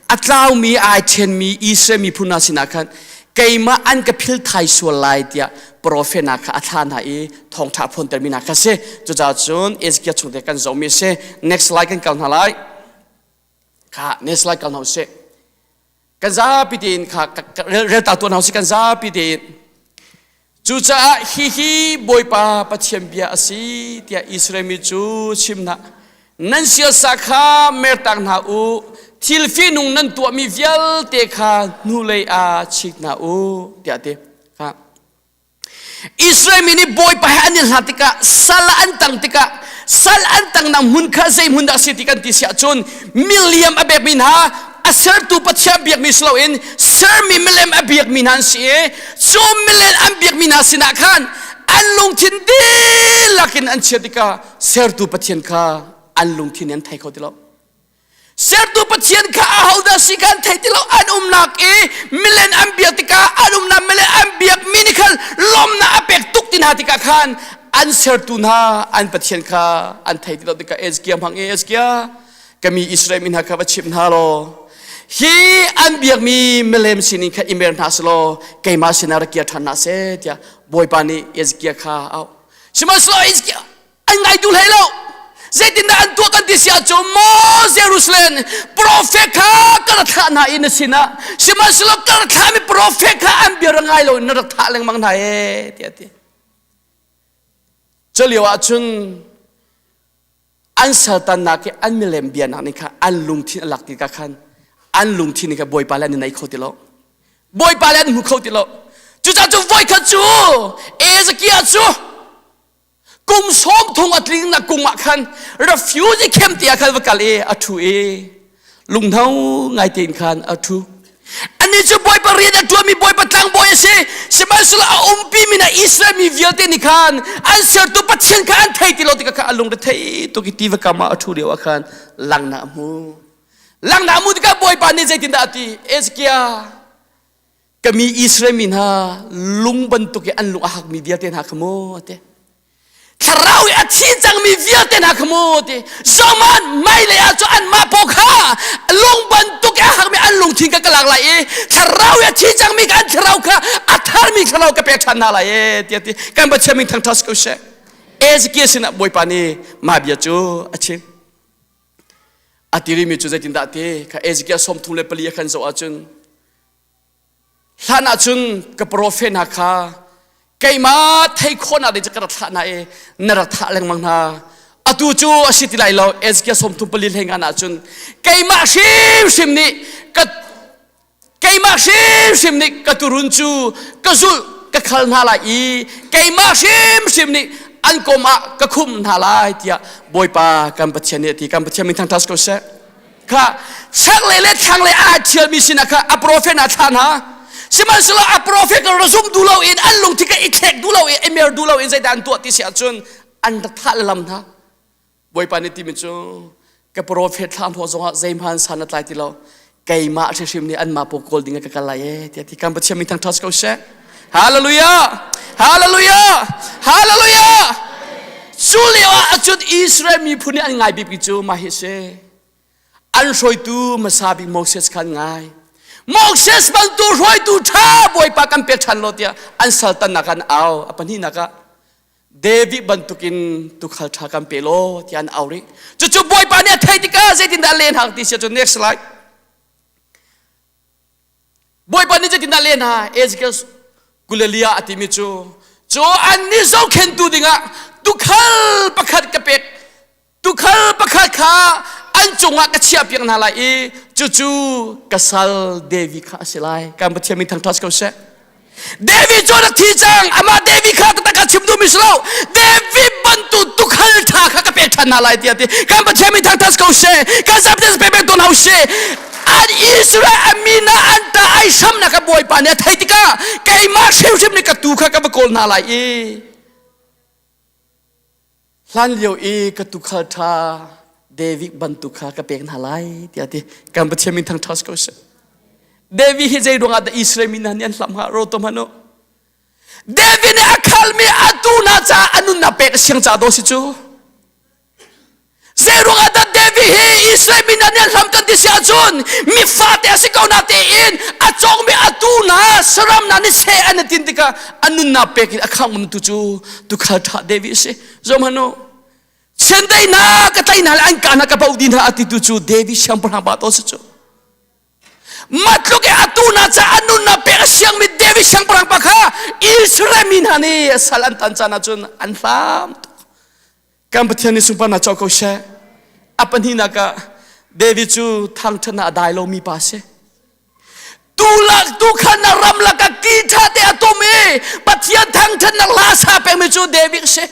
a tlaumi ai ṭhenmi Israel miphun hna sinah khan keimah an ka phil thai sual lai tiah profet hna kha a thlah hna i thawngṭha phuantermi hna kha si. Cucaah cun Ezekiel chung te kan zohmi a si. Next slide kan kal hna lai. Kha next slide kal hna usih. Kan zapi tein kha rel ta tuah hna usih kan zapi tein. Cucaah hihi Bawipa Pathian bia a si tiah Israel mi cu chim hna. Nan siasa kha mertak hna u, thil fihnung nan tuahmi vialte kha hnulei ah chik hna u tiah a ti. Israel mi nih Bawipa he an i hlat tikah sal ah an tang tikah. Sal an tangnak hmun kha zei hmun dah si ti kan ti si ahcun miliam a biakmi hna a sertu Pathian biakmi si loin sermi milem a biakmi hna an si i cu milem an biakmi hna sinah khan an lungthin dihlak in an chia tikah sertu Pathian kha an lungthin an thei kho ti lo. Sertu Pathian kha ahodah si kha an thei ti lo an umnak i milen an biak tikah an umnak milen an biak mi nih khan lawmnak a pek tuk ti hna tikah khan an sertu hna an Pathian kha an thei ti lo tikah Ezkia hmang i Ezkia ka mi Israel mi hna kha va chimh hna law hi an biakmi milem sining kha i mer hna selaw keimah sinah rak kir ṭhan hna seh tiah Bawipa nih Ezkia kha a auh sihmanhsehlaw Ezkia an ngai duh hlei lo zeitindah an tuah kan ti si ahcun maw Jerusalem profet kha ka rak thlah hna i na sinah sihmanhsehlaw ka rak thlahmi profet kha an bia rak ngai lo in na rak thah lengmang hna ee tiah a ti cu lio ahcun an saltannak i an milem bianak nih kha an lungthin a lak ti ka khan an lungthin nih kha Bawipa le an i naih kho ti lo Bawipa le an hmu kho ti lo cucaah cu voikhat cu Ezekiel cu kum sawm thung a tling na kum ah khan refugee camp ti ah khan va kal i a ṭhu i lunghno ngai tein khan a ṭhu ani cu bawipa rian a ṭuanmi bawipa tlangbawi a si sihmanhsehlaw a umpi mi na Israel mi vialte nih khan an sertu Pathian kha an thei ti lo tikah khan a lungre thei tuk i tiva kam ah a ṭhu lio ah khan langhnak a hmu langhnak a hmu tikah bawipa nih zeitindah a ti Ezekiel ka mi Israel mi hna lung bantuk i an lung a hakmi vialte hna kha mu ati thlarau i a thi cangmi vialte hna kha mu ati zoman mailei ah cu anmah paw kha lung bantuk i a hakmi an lungthin ka ka lak lai i thlarau i a thi cangmi ka an thlarau kha a tharmi thlarau ka pek ṭhan hna lai e tiah ti kan Pathian min thangṭhat ko seh Ezekiel sinah Bawipa nih mah bia cu a chim a tirimi cu zeitindah ti kha Ezekiel 34 a kan zoh ahcun Hlan ahcun ka profet hna kha keimah thei khawhnak ding cu ka rak thlah hna i na rak thah lengmang hna. Atu cu a si ti lai lo. Ezekiel 34 hleingan ahcun keimah hrimhrim nih ka keimah hrimhrim nih ka turun cu ka zulh ka khal hna lai i keimah hrimhrim nih an kom ah ka khumh hna lai tiah Bawipa kan Pathian nih a ti. Kan Pathian min thangṭhat ko seh. Kha chaklei le thlanglei aa ṭhialmi sinah kha a profet hna thlah hna. Sihmanhsehlaw a profet kha razum duh loin an lungthin kha i thlek duh loin i mer duh loin zeidah an tuah ti si ahcun an rak thah le lam hna. Bawipa nih timi cu ka profet thlah hnu zongah zeihmanh san a tlai ti lo. Keimah hrimhrim nih anmah paw kawl ding ah ka kal lai ee tiah ti kan Pathian min thangṭhat ko seh. Hallelujah! Hallelujah! Hallelujah! Cu lio ah acun Israel miphun nih an ngai bikmi cu mah hi si. An hruaitu hmasa bik Moses kha an ngai. Moses bantu hruaitu ṭha Bawipa kan pek ṭhan lo tiah an saltannak an au. A pahnihnak ah David bantukin tuukhal ṭha kan pe law tiah an au rih. Cucu Bawipa nih a theih tikah zeitindah a len hang ti si ahcun next slide. Bawipa nih zeitindah a len hna? Ezekiel kulelia a timi cu cu annih zohkhentu dingah tuukhal pakhat ka pek tuukhal pakhat kha an cungah ka chiahpiak hna lai i cucu ka sal David kha a si lai. Kan Pathian min thangṭhat ko seh. David cu rak thi cang amah David kha taktak ka chim duhmi si lo David bantuk tukhal ṭha kha ka pek ṭhan hna lai tiah ti kan Pathian min thangṭhat ko seh kan zapte pe pek tawn hau seh an Israel a min ah an ta ai hramnak ka Bawipa nih a theih tikah keimah hrimhrim nih ka tu kha ka va kawl hna lai i Hlan lio i ka tuukhal ṭha David bantuk kha ka pek hna lai tiah a ti. Kan Pathian min thangṭhat ko seh. David hi zei ruangah dah Israel mi hna nih an hlam hnga ro to hmanh u. David nih a khalmi a tu hna caah a nunnak pek a siang ca daw si cu. Zei ruangah dah David hi Israel mi hna nih an hlam kan ti si ahcun mi fate a si ko na tein a cawngmi a tu hna saram hna nih seh an i tin tikah a nunnak pek in a khangh tu cu tuukhal ṭha David a si. Zohhmanh u. Chiandeih hna ka tlaih hna le an ka hna ka bauh dih hna a titu cu David siangpahrang pa to si cu. Matluk i atu na ca a nunnak pek a siangmi David siangpahrang pa kha Israel mi hna nih sal an tan caan ahcun an hlam tuk. Kan Pathian nih sunparnak co ko seh. A pahnihnak ah David cu thangṭhatnak a dai lomi pa a si. Tulak tu khan na ram lakah ki ṭha te a tum i Pathian thangṭhatnak hla sa pengmi cu David si.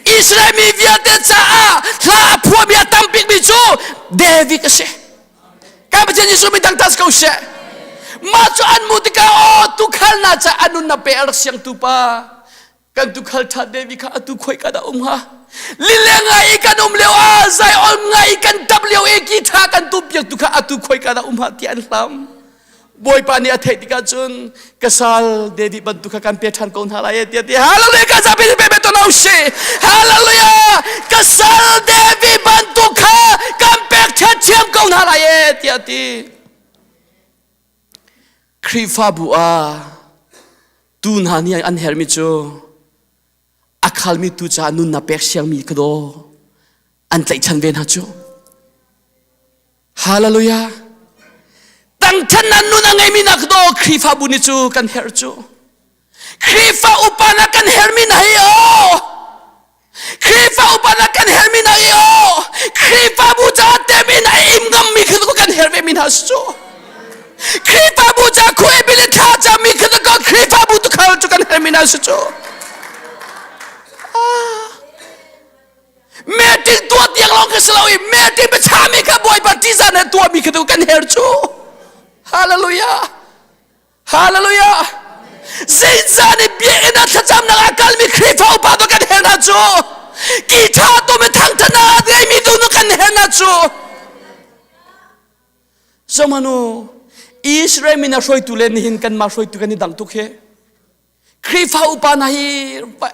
Israel mi vialte caah hla a phuahmi a tam bikmi cu David a si. Kan Pathian Jesuh mi dangtas ko seh. Mah cu an mu tikah aw tukhal na ca a nun na pe a rak siang tu pa. Kan tukhal ṭha David kha atu khoi ka dah um ha. Lile ngai i kan um lio ah zai ol ngai i kan tap lio i ki ṭha kan tum piak tu kha atu khoi ka dah um ha ti an hlam. Bawipa nih a theih tikah cun ka sal David bantuk kha kan pe ṭhan ko hna lai tiah ti hallelujah ka zapi pe pe to no si hallelujah ka sal David bantuk kha kan pek ṭhiamṭhiam ko hna lai tiah ti Khrihfabu ah tu hna nih an herhmi cu a khalmi tu caah nunnak pek siangmi ka daw an tlaihchan ve hna cu Hallelujah. Tangthan nan nun a ngeimi nak do Khrihfabu ni cu kan herh cu. Khrihfa upa na kan hermi na hi o. Khrihfa upa na kan hermi na hi o. Khrihfabu ca temi na im ngam mi khi kan her ve mi hna cu. Khrihfabu ca khuai bili tha ca mi khi ko Khrihfabu tu khal cu kan hermi na su cu. Ah. Meeting tuah tiang lawng khi si lo i meeting biachami kha Bawipa ṭihzah he tuahmi khi tu kan her cu. Hallelujah. Hallelujah. Zeizah nih biakinn ah thlacamnak ah kalmi Khrihfa upa tu kan her hna cu. Ki ṭha tu mi thangṭhatnak ah ngeimi tu nu kan her hna cu. Somanu Israel min a hruaitu le nihin kanmah hruaitu kan i dang tuk hi. Khrihfa upa hna hi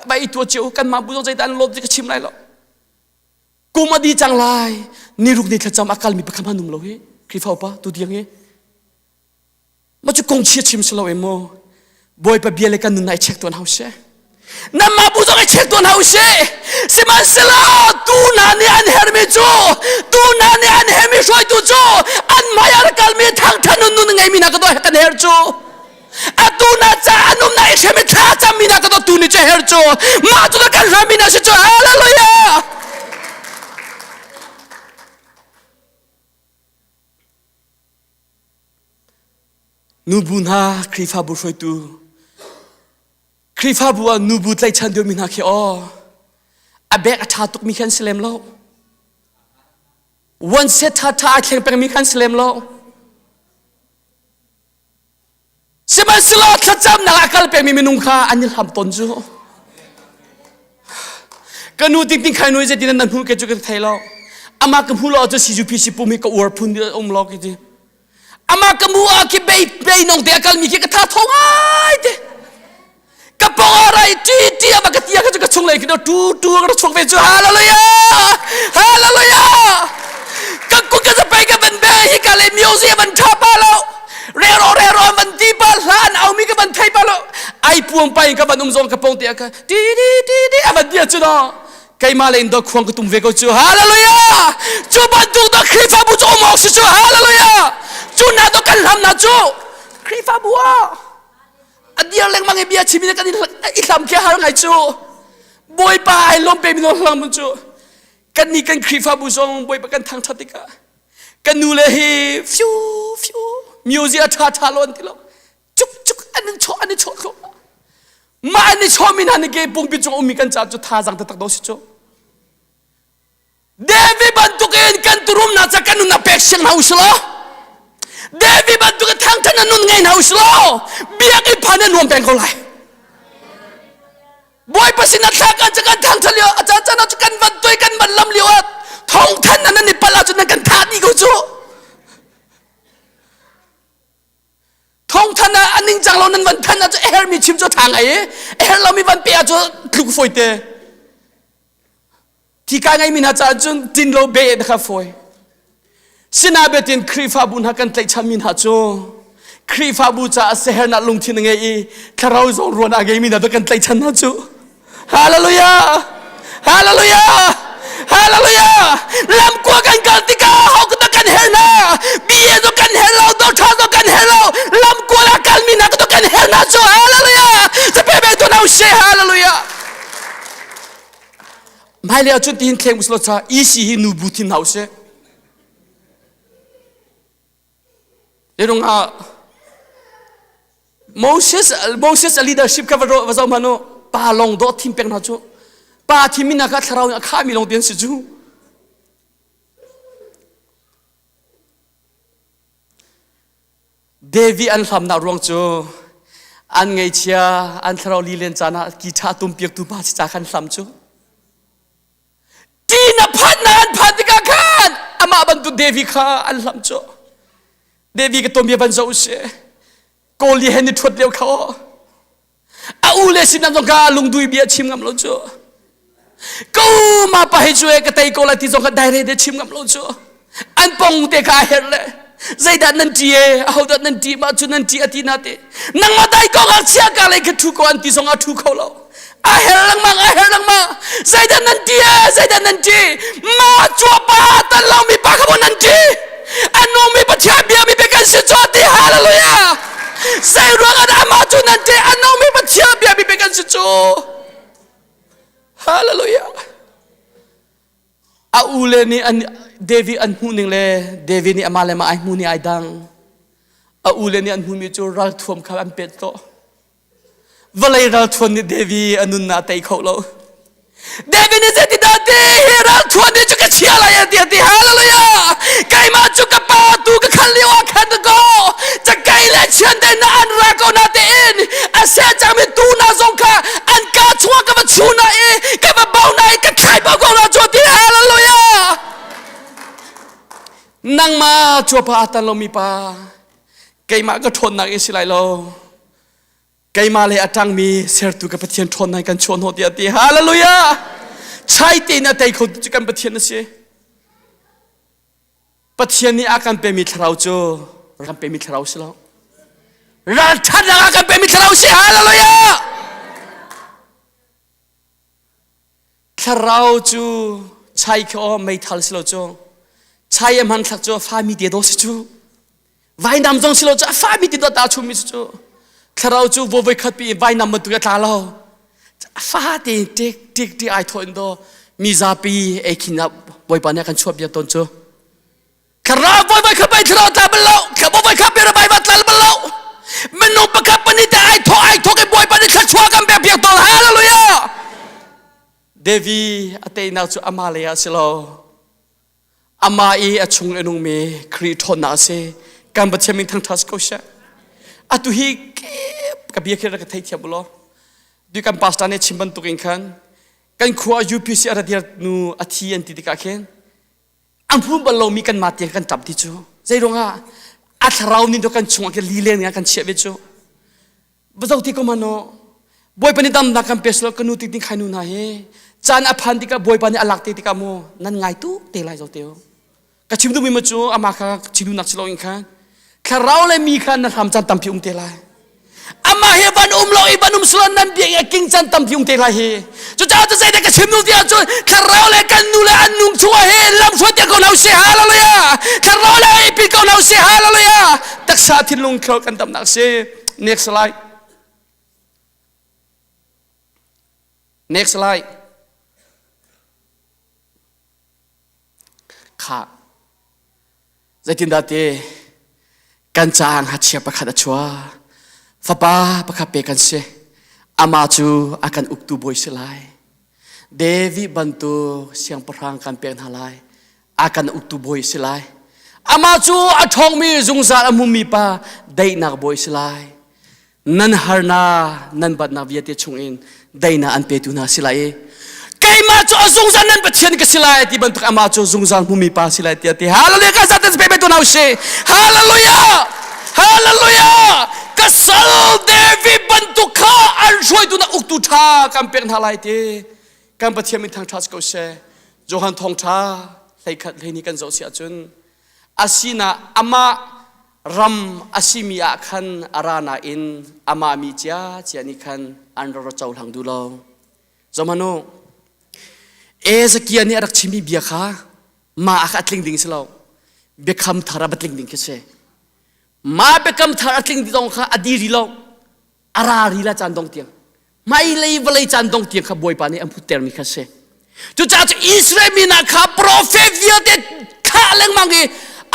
vai i tua cio kanmah bu zong zeidah an lawm ti ka chim lai lo. Kum a di cang lai niruk ni thlacam a kalmi pakhat hmanh um lo hi Khrihfa upa tu tiang hi. Ma cu kong chia chim si lo em mu. Bawipa bia le kan nun ai check tuan hau she. Nanmah bu zong ai check tuan hau she. Sihmanhsehlaw tu hna nih an hermi cu tu hna nih an hermi hruaitu cu an hmai ah kalmi thangthan nun nun ngeimi hna ka do kan her cu. Atu na ca an um na i hrem i thla cammi na ka tu ni cu her cu mah cu kan hrami na si cu hallelujah Nubu hna Khrihfabu hruaitu Khrihfabu ah nubu tlaihchan deuhmi hna khi aw a bek a ṭha tukmi khi an si lem lo one set ṭha ṭha a thleng pengmi kha an si lem lo Sihmanhsehlaw thlacamnak ah kal pengmi minung kha an i hlam tawn cu. Ka nu ting ting khai nu zeitin nan hmu ke cu ka thei lo. Ama ka hmu lo cu CUPC pum hi ka uar phun um lo ki ti. Ama ka mu ah khi bei bei nong te a kalmi khi ka tha tho ngai te. Ka pong a rai ti ti ama ka tia ka chu ka chung lei khi tu tu ka chuak ve chu hallelujah hallelujah ka ku ka zapai ka van be hi ka le music van tha pa lo rero rero van ti pa hlan au mi ka van thei pa lo ai puang pai ka van um zong ka pong te ka ti ti ti ti avan dia chu no keimah le in do khuang ka tum ve ko chu hallelujah chu bantuk do Khrihfabu chu um awk si chu hallelujah chu na do kan hlam na chu Khrihfabu ah a dir lengmang i bia chim in kan i hlam khi har ngai cu bawipa ai lawm pe mi no hlang mun cu kan ni kan Khrihfabu zong bawipa kan thangthat tikah kan nu le hi fiu fiu music a tha tha lo an ti lo cuk cuk an in chawh an i chawh thlo mah an i chawh mi hna ni ke pungpi cung ummi kan ca cu thazang taktak do si cu David bantukin kan turumnak ca kan nunnak pek siang hna usih law David bantukin thangthan na nun ngei hna usih law biakinn phan na nuam peng ko lai Bawipa sin na thla kan kan thangthan lio a caan caan ah kan van toi kan van lam lio ah thongthan na nan i palh ahcun nan kan thah dih ko cu Thawngthan ah a ningcang lo nan van thanh ah cu a hermi chim cu a ṭha ngai i a herh lomi van pe ah cu tluk fawi te. Thi kai ngeimi hna caah cun tin lo be kha fawi. Sinabetin Khrihfabu hna kan tlaihchanmi hna cu Khrihfabu caah sehernak lungthin a ngei i thlarau zong ruan a ngeimi hna kan tlaihchan hna cu. Hallelujah! Hallelujah! Hallelujah! Lamkua kan kal tikah ho ka kan her na biye zo kan her lo do tha zo kan her lo lamkua la kal mi na ka kan her na chu hallelujah se pe be to na she hallelujah mai le chu tin thleng uslo cha isi hi nu bu thin hau se le rong a Moses Moses a leadership kha va zoh hmanh u pa lawng dawh thim peng hna cu. Pa thimi na kha thlarau nih a khahmi lawng te an si cu. David an hlamnak ruang cu an ngeichia an thlarau lilen caan ah ki ṭha tumpiaktu pa si ca khan hlam cu. Ti na phan na an phan tikah khan amah bantuk David kha an hlam cu. David ka tuanbia van zoh usih. Kawl he ni ṭhuat lio kha aw. A u le sinah zong kha lungdui bia chim ngam lo cu. Ko ma pa hi cu e ka tei ko lai ti zong kha daire de chim ngam lo cu. An pong te kha a herh le zeidah nan ṭi e ahodah nan ṭi mah cu nan ṭi a ti na te nangmah dai ko ngakchia ka lei kha ṭhu ko an ti zong a ṭhu kho lo a her lengmang a her lengmang zeidah nan ṭi e zeidah nan ṭi ma cuapa tan lo mi pa kha maw nan ṭi a nungmi Pathian bia mi bia kan si cu ti hallelujah zei ruang ah dah amah cu nan ṭih a nungmi Pathian bia mi bia kan si cu hallelujah a u le nih an David an hmuh ning le David nih amah le mah ai hmu ning ai dang a u le nih an hmuhmi cu ralthuam kha an pet tawh Vawlei ralthuan nih Devi a nunnak a tei kho lo. David nih zeitindah ti hi ralthuan nih cu ka chia lai a ti a ti hallelujah keimah cu ka pa tu ka khal lio ah khan ko cakei le chiante na an ra ko na tein a seh cangmi tu na zong kha an ka chungah ka va chu na i ka va bo na i ka thlai bo ko na cu ti hallelujah nangmah cuapa a tan lomi pa keimah ka ṭhawnnak in si lai lo keimah le a ṭangmi sertu ka Pathian ṭhawnnak kan chuah hnawh tiah a ti hallelujah chai tein a tei kho cu kan Pathian a si Pathian nih a kan pemi thlarau cu kan pemi thlarau si lo ralṭhatnak a kan pemi thlarau si hallelujah Thlarau cu chai khi aw meithal si lo cu chai a hmanthlak cu a fami te daw si cu vainam zong si lo cu a fami te daw ta chumi si cu thlarau cu voi khat pi vainam bantuk a tla lo a fa te tik tik tik ai thaw in daw mi zapi ei khin ah bawipa nih a kan chuah bia tawn cu Thlarau voi voi kha bai thlarau tla bal lo thlarau voi kha bia bai va tla bal lo minung pakhat pahnih te ai thawk ai thawk i bawipa nih thluachuah kan pek piak tawn hallelujah Devi a teinak cu ama lei ah si lo ama i a chung i nungmi Khrih ṭhawnnak a si kan Pathian min thangṭhat ko seh atu hi ka bia khi rak ka theithiam u law du kan pastor nih chim bantuk in khan kan khua UPC a ra dir nu a thi an ti tikah khin a hmu bal lomi kan mah tiang kan ṭap ti cu zei ruangah a thlarau nih kan chungah khin lileng ah kan chiah ve cu va ti ko mano bawipa nih damnak kan pe selo ka nu tik ding khai nu hna hi caan a phan tikah bawipa nih a lak te tikah mu nan ngai tu te lai zo te ka chim duhmi ma cu ama kha chim duhnak si lo in khan thlarau le mi kha na hlam caan tampi um te lai amah hi van um lo i van um sual nan biak i a king caan tampi um te lai hi cucaah cu zeidah ka chim nu ti ahcun thlarau le kan nu le an nung chungah hi lamhruai te ko hna usih hallelujah thlarau le i pin ko hna usih hallelujah taksa thinlung thlarau kan damnak si next slide next slide Khah. Zeitindah ti kan caah ngakchia pakhat a chuak. Fapa pakhat pe kan si. Amah cu a kan uktu bawi si lai. David bantuk siangpahrang kan pek hna lai. A kan uktu bawi si lai. Amah cu a ṭhawngmi zungzal a hmumi pa daihnak bawi si lai. Nan harnak nan batnak vialte chungin daihnak an petu hna si lai i keimah cu a zungzal nan Pathian ka si lai ti bantuk amah cu zungzal hmumi pa si lai tiah ti hallelujah ka zaten pe pe tu hna usih hallelujah hallelujah ka sal David bantuk kha an hruaitu na uktu ṭha kan pek hna lai ti kan Pathian min thangṭhat ko seh Johan thawngṭha hleikhat hleini kan zoh si ahcun asina amah ram a simi ah khan a ra nain amah mi ciacia nih khan an ra cohlang duh lo. Zohhmanh u, Ezekiel nih a rak chimmi bia kha mah ah kha a tling ding si lo. Biakam thar ah va tling ding khi si. Mah biakam thar a tling ding kha a diri lo. A ra ri la caan dong tiang. Hmailei vawlei caan dong tiang kha Bawipa nih an phuttermi kha si. Cucaah cu Israel mi hna kha profet vialte thlah lengmang i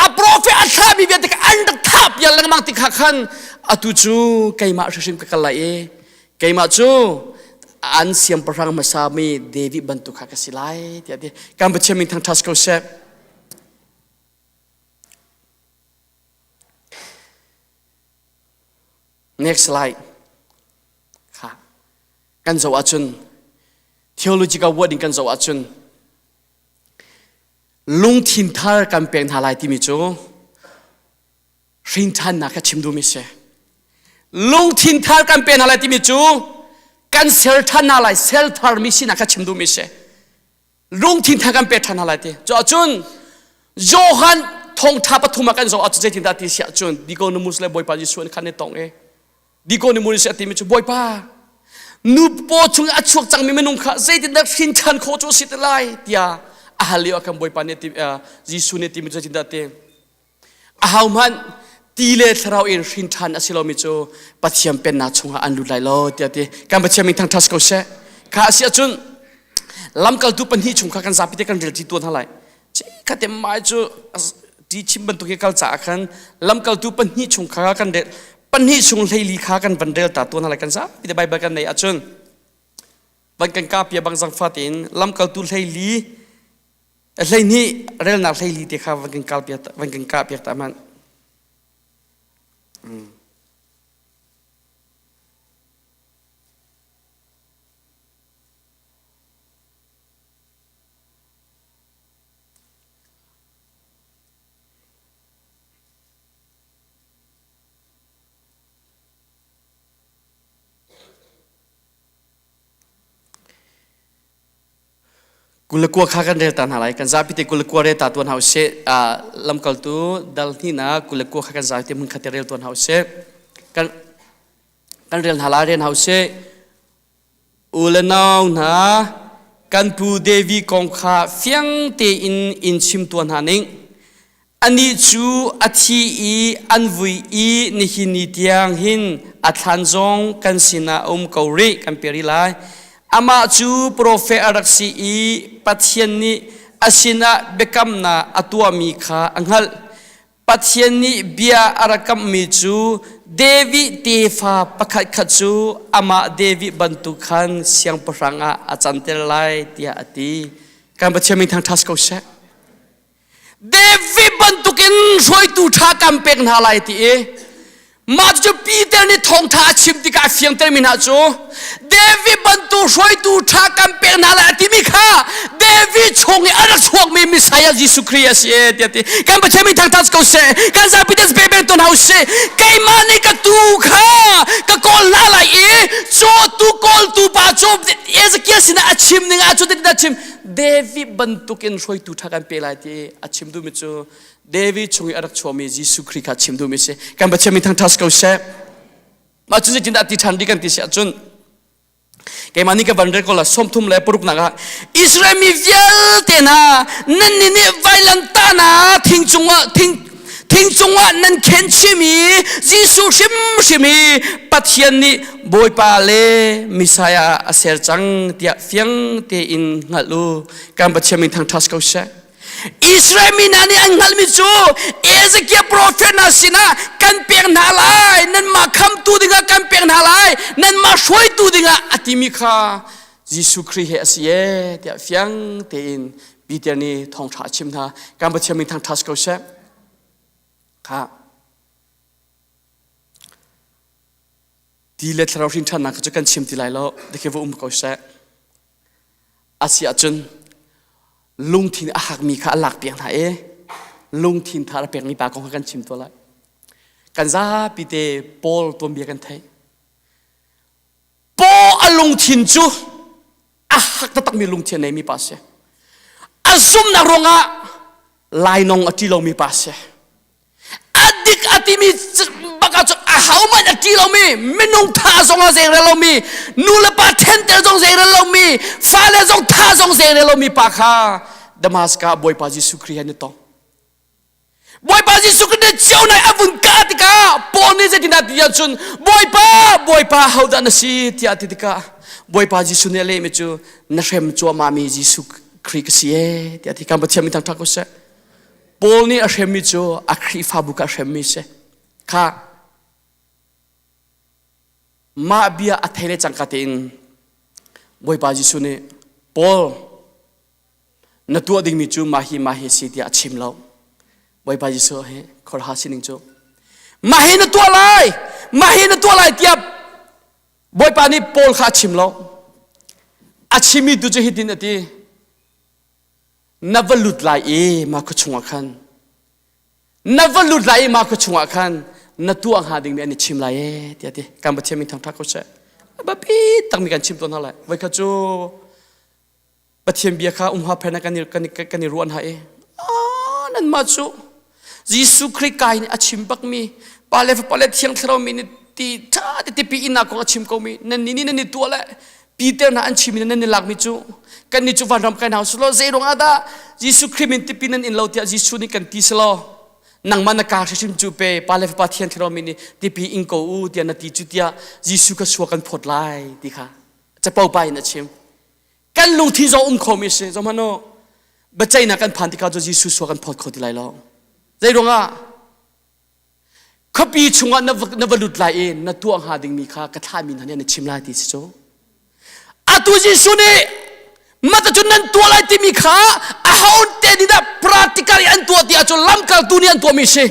a profet a thlahmi vialte kha an rak thah piak lengmang ti kha khan atu cu keimah hrimhrim ka kal lai i keimah cu An siangpahrang hmasa mi David bantuk kha ka si lai tiah ti. Kan Pathian min thangṭhat ko seh. Next slide. Kha. Kan zoh ahcun theological word in kan zoh ahcun lungthin thar kan pek hna lai timi cu hrinṭhannak kha chim duhmi si. Lungthin thar kan pek hna lai timi cu kan ser ṭhan hna lai, ser tharmi sinak kha chim duhmi si. Lungthin thar kan pek ṭhan hna lai ti. Cu ahcun Johan thongṭha pathum ah kan zoh ahcun zeitindah ti si ahcun Nicodemus le Bawipa Jesuh an khan i tong i Nicodemus a timi cu Bawipa nu paw chung i a chuak cangmi minung kha zeitindah hrin ṭhan khawh cu a si te lai tiah a hal lio ah khan Bawipa nih Jesuh nih timi cu zeitindah ti Ahohmanh ti le thlarau in hrin ṭhan a si lomi cu Pathian pennak chungah an lut lai lo tiah ti. Kan Pathian min thangṭhat ko seh. Kha a si ahcun lamkaltu pahnih chung kha kan zapi te kan rel ṭi tuan hna lai. Khatte mai cu ti chim bantuk hi kal caah khan lamkaltu pahnih chung kha kan rel pahnih chung hleili kha kan van rel ta tuan hna lai kan zapi te Bible kan nei ahcun van kan kapia bang zangfa tein lamkaltu hleili 12 relnak 14 te kha van kan kal piak van kan kah piak ta hmanh. 21 kha kan rel ta hna lai. Kan zapi te 21 rel ta tuan hau seh. Lamkaltu dal hnihnak 21 kha kan zapi te hmun khat te rel tuan hau seh. Kan kan rel hna lai rel hau seh. U le nau hna kan pu Devi kong kha fiang tein in chim tuan hna ning. Anih cu a thi i an vui i nihin ni tiang hin a thlan zong kan sinah a um ko rih kan pe rih lai. Amah cu profet a rak si i Pathian nih a sinah biakamnak a tuahmi kha a hngalh. Pathian nih bia a rak kamhmi cu David tefa pakhatkhat cu amah David bantuk khan siangpahrang ah a canter lai tiah a ti. Kan Pathian min thangṭhat ko seh. David bantukin hruaitu ṭha kan pek hna lai ti i mah cu Peter nih thawngṭha a chim tikah a fiangtermi hna cu David bantuk hruaitu ṭha kan pek hna lai a timi kha David chung i a rak chuakmi Messiah Jesuh Khrih a si e tiah ti kan Pathian min thangṭhat ko seh kan zapi te pe peng tawn hau seh keimah nih ka tuu kha ka kawl hna lai i cawtu kawltu pa cu Ezekiel sinah a chim ning ah cu a chim David bantukin hruaitu ṭha kan pe lai ti a chim duhmi cu David chung i a rak chuahmi Jesuh Khrih kha chim duhmi si. Kan Pathian min thangṭhat ko seh. Mah cu zeitindah ti ṭhan dih kan ti si ahcun keimah nih ka van rel ko la 36 nak ah Israel mi vialte hna nan nih nih vailamtahnak thing cungah thing Thing cungah nan khenchimi Jesuh hrimhrim hi Pathian nih Bawipa le Messiah a ser cang tiah fiang tein hngalh u. Kan Pathian min thangṭhat ko seh. Israel mi hna nih an hngalhmi cu Ezekiel prophet hna sinah kan pek hna lai, nanmah khamtu dingah kan pek hna lai, nanmah hruaitu dingah a timi kha Jesuh Khrih he a si e tiah fiang tein Peter nih thawngṭha a chim hna. Kan Pathian min thangṭhat ko seh. Kha ti le thlarau hrin ṭhannak cu kan chim ti lai lo. Dikhi va um ko seh. A si ahcun lungthin a hakmi kha a lak piak hna i lungthin thar a pekmi pa kong kha kan chim tuah lai. Kan zapi te Paul tuanbia kan theih. Paul a lungthin cu a hak taktakmi lungthin a neimi pa si. A zumnak ruangah lainawng a ṭi lomi pa si. A dik a timi bak ah cun a hohmanh a ṭi lomi, minung tha zong a zeirel lomi, nu le pa ṭhenter zong zeirel lomi, fale zong tha zong zeirel lomi pa kha Damascus Bawipa Jesuh Khrih he an i tong. Bawipa Jesuh Khrih nih cio nai a vun kah tikah Paul nih zeitindah ti ahcun Bawipa Bawipa hodah na si tiah ti tikah Bawipa Jesuh nih a lehmi cu na hrem cuahmahmi Jesuh Khrih ka si ee tiah ti kan Pathian min thangṭhat ko seh Paul nih a hremmi cu a Khrihfabu kha a hremmi si kha mah bia a thei le cangka tein. Bawipa Jesuh nih Paul na tuah dingmi cu mah hi mah hi si tiah a chim lo. Bawipa Jesuh hi khuaruahhar sining cu mah hi na tuah lai mah hi na tuah lai tiah Bawipa nih Paul kha a chim lo. A chimmi tu cu hitin a ti na va lut lai i mah khua chungah khan na va lut lai i mah khua chungah khan na tuah hnga dingmi an i chim lai ee tiah ti kan Pathian min thangṭhat ko seh a biapi takmi kan chim tawn hna lai voikhat cu Pathian bia kha umha phen kan i kan i kan i ruan ha i nan mah cu Jesuh Khrih kai nih a chim bakmi pa le fapa le thiang thlarau mi nih ti ṭha te tipi innak kong a chim ko mi nan ni nih nan i tuah le Peter hna an chim i nan i lakmi cu kan nih cu vanram kai hna usih law zei ruangah dah Jesuh Khrih min tipi nan in lo tiah Jesuh nih kan ti si law nangmah na kaa hrimhrim cu pe pa le fapa thiang thlarau min nih tipi ing ko u tiah na ti cu tiah Jesuh kha sua kan phawt lai ti kha capo pa in a chim kan lungthin zong um kho mi si zohmanh u biaceihnak kan phan tikah cu Jesuh sua kan phawt kho ti lai lo zei ruangah khuapi chungah na va, na va lut lai i na tuah hnga dingmi kha ka thlahmi hna nih an chim lai ti si cu atu Jesuh nih mata cun nan tuah lai timi kha aho te nih dah practical i an tuah ti ahcun lamkaltu nih an tuahmi si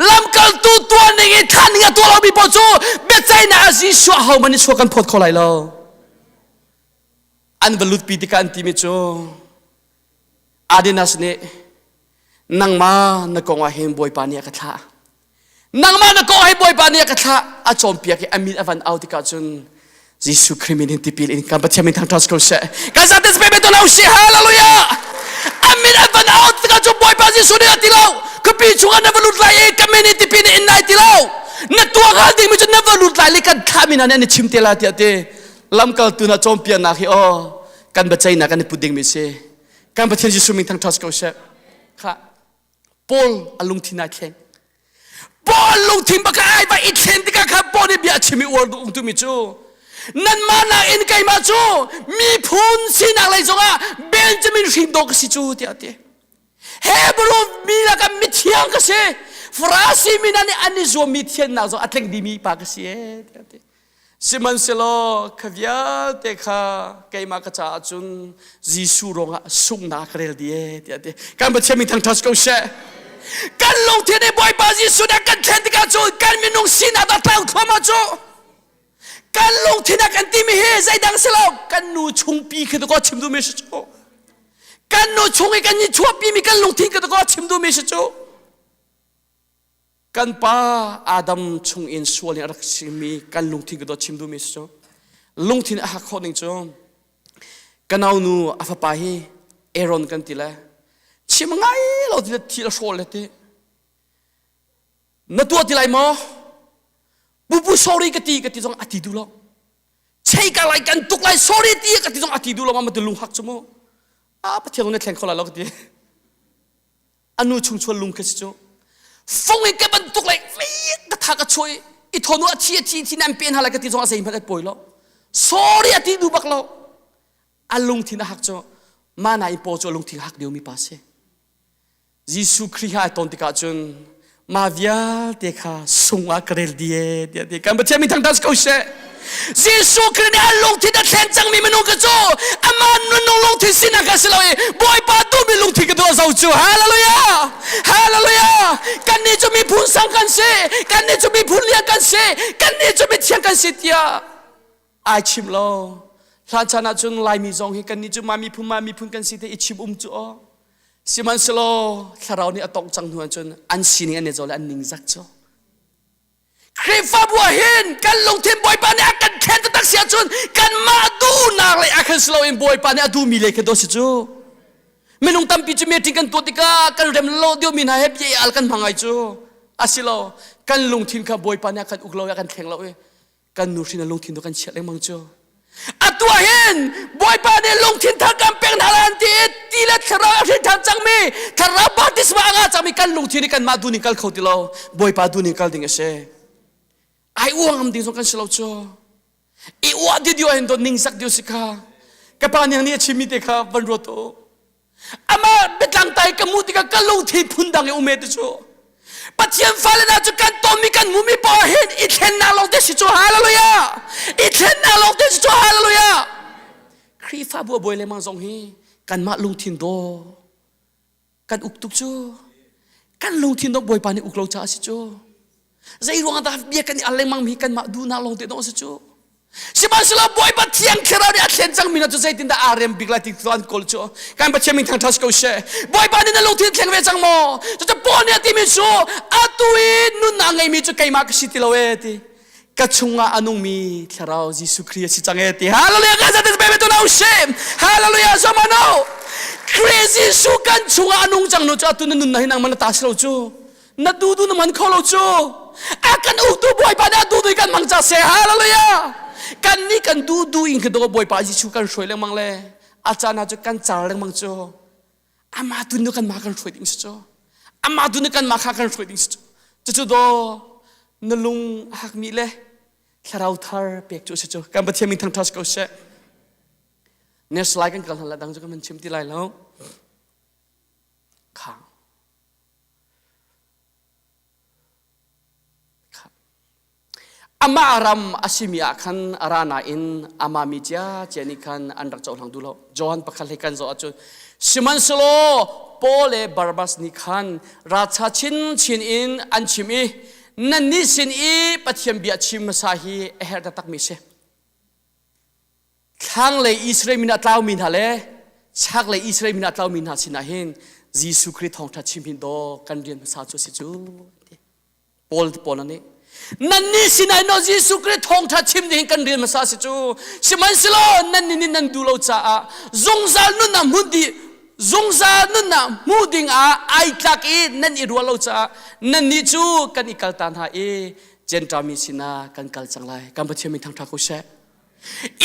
lamkaltu tuah ning i thlah ning a tuah lomi paoh cu biaceihnak ah Jesuh aho hmanh nih sual kan phawt kho lai lo an va lutpi tikah an timi cu Adinas nih nangmah na kong ah hin Bawipa nih a ka thlah nangmah na kong ah hin Bawipa nih a ka thlah a cawnpiak i a min a van au tikah cun Jesuh Khrih min hin tipil in kan Pathian min thangṭhat ko seh kan zate pe pe to lo si hallelujah a min a van au tikah cun Bawipa Jesuh nih a ti lo khuapi chungah na va lut lai i ka min in tipil in lai ti lo na tuah hngal dingmi cu na va lut lai le kan thlah mi hna nih an i chim te lai tiah ti lamkaltu na cawnpiaknak hi aw kan biaceihnak kan i put dingmi si kan Pathian Jesuh min thangṭhat ko seh kha Paul a lungthin ai thleng Paul lungthin baka ai va i thlen tikah kha Paul nih bia a chim i uar duh tumi cu nanmah nakin keimah cu miphun sinak lei zongah Benjamin hrin dawh ka si cu tiah a ti Hebrew mi lakah mithiang ka si Farasi mi hna nih an i zuammi thiannak zong a tling dihmi pa ka si ee tiah a ti Sihmanhsehlaw kha vialte kha keimah ka caah cun Jesuh ruangah sunghnak ka rel dih ee tiah a ti. Kan Pathian min thangṭhat ko seh. Kan lungthin i Bawipa Jesuh nih a kan thlen tikah cun kan minung sinak dah tlau thluahmah cu. Kan lungthin ah kan timi hi zeidang si lo kan nu chungpi khi dakaw chim duhmi si cu. Kan nu chung i kan i chuahpimi kan lungthin khi dakaw chim duhmi si cu. Kan pa Adam chung in sual in a rak simi kan lungthin ka dawt chim duhmi si cu lungthin a hak khawh ning cu ka naunu a fapa hi Aaron kan ti le chim ngai lo ti le thi le hrawl le ti na tuah ti lai maw pupu sorry ka ti ka ti zong a ti duh lo chei ka lai kan tuk lai sorry ti ka ti zong a ti duh lo ma ma ti lung hak cu mu a pathian ne thleng kho lai lo ka ti A nu chungchual lung kha si cu fung in ka bantuk lai ka tha ka chuai i thonu a thi a thi thi nan pen hala ka ti zong a zeihmanh ai pawi lo sorry a ti du bak lo a lungthin a hak cu mana in paw cu a lungthin hak deuh mi pa si Jesuh Khrih ha ai ton tikah cun mah vialte kha sung ah ka rel die tiah ti kan Pathian min thangthat ko seh Jesuh Khrih nih a lungthin a thlen cangmi minung ka cu amah nunung lungthin sinak kha si lo i Bawipa duhmi lungthin ka tuah zo cu hallelujah hallelujah kannih cu miphun sang kan si kannih cu miphun lian kan si kannih cu mithiang kan si tiah ai chim lo hlan chan ah cun Laimi zong hi kannih cu mah miphun mah miphun kan si te i chim um cu aw sihmanhsehlaw thlarau nih a tongh cang hnu ah cun an sining an i zo le an ningzak cu Khrihfabu ah hin kan lungthin Bawipa nih a kan thlen taktak si ahcun kanmah duhnak lei ah khan si loin Bawipa nih a duhmi lei khan dawh si cu. Minung tampi cu meeting kan tuah tikah kan rem lo deuhmi hna he bia al kan hmang ai cu. Asilo kan lungthin kha Bawipa nih a kan uk lo i a kan thleng lo i kan nu hrin a lungthin tu kan chiat lengmang cu. Atu ah hin Bawipa nih lungthin thar kan pek hna lai an ti i ti le thlarau a hrin ṭhan cangmi thlarau baptisma a ngah cangmi kan lungthin hi kanmah duhning kal kho ti lo Bawipa duhning kal ding a si. Ai uang am ding zong kan si lo cu. I uah didio hin dawt ningzak dio si kha. Ka pa nih nih a chimmi te kha van ruat u. Amah biatlang tai ka hmuh tikah ka lungthin phundang i um e ti cu. Pathian fale hna cu kan tonmi kan hmumi poah hin i thlennak lawng te si cu hallelujah i thlennak lawng te si cu hallelujah. Khrihfabu a buai lengmang zong hi kanmah lungthin daw kan uk tuk cu kan lungthin dawh Bawipa nih uk lo caah a si cu. Zei ruang dah bia kan i al lengmang mi kanmah duhnak lawng te dawh a si cu. Sihmanhsehlaw Bawipa Thiang Thlarau nih a thlen cangmi hna cu zeitindah aa rem bik lai ti cu an kawl cu. Kan Pathian min thangṭhat ko seh. Bawipa nih na lungthin thleng ve cang maw? Cucu Paul nih a timi cu atu i nunnak ngeimi cu keimah ka si ti lo ee ti. Ka chungah a nungmi Thlarau Jesuh Khrih a si cang ee ti. Hallelujah! Kan zate pe tu na usih. Hallelujah! Zomano! Khrih Jesuh kan chungah a nung cang nu cu atu na nunnak hi nangmah na ta si lo cu. Na du du na man kho lo cu. A kan uktu Bawipa nih a du du kan mang ca seh. Hallelujah! Kan nih kan du du in ka do Bawipa Jesuh kan hruai lengmang le a caan ah cu kan car lengmang cu. Amah tu nu kan mah kan hruai ding si cu. Amah tu nih kan mah kha kan hruai ding si cu. Cucu do na lung a hakmi le thlarau thar pek cu si cu. Kan Pathian min thangṭhat ko seh. Next slide kan kal hna la dang cu kan chim ti lai lo. Kha. Amah ram a simi ah khan a ra nain amah mi ciacia nih khan an rak cohlang duh lo. John pakhat hlei kan zoh ahcun sihmanhsehlaw Paul le Barnabas nih khan racha chinchin in an chim i nannih sin i Pathian bia chim hmasa hi a herh taktakmi a si. Thlanglei Israel mi hna tlaumi hna le chaklei Israel mi hna tlaumi hna sinah hin Jesuh Khrih thawngṭha chim hin daw kan rian hmasa cu a si cu. Paul pawl nih nannih sinah no Jesuh Khrih thawngṭha chim ding kan rian hmasa si cu sihmanhsehlaw nannih nih nan duh lo caah zungzal nunnak hmun dih zungzal nunnak hmu ding ah ai tlak i nan i ruah lo caah nannih cu kan i kalta hna i Gentile mi sinah kan kal cang lai kan Pathian min thangṭha ko seh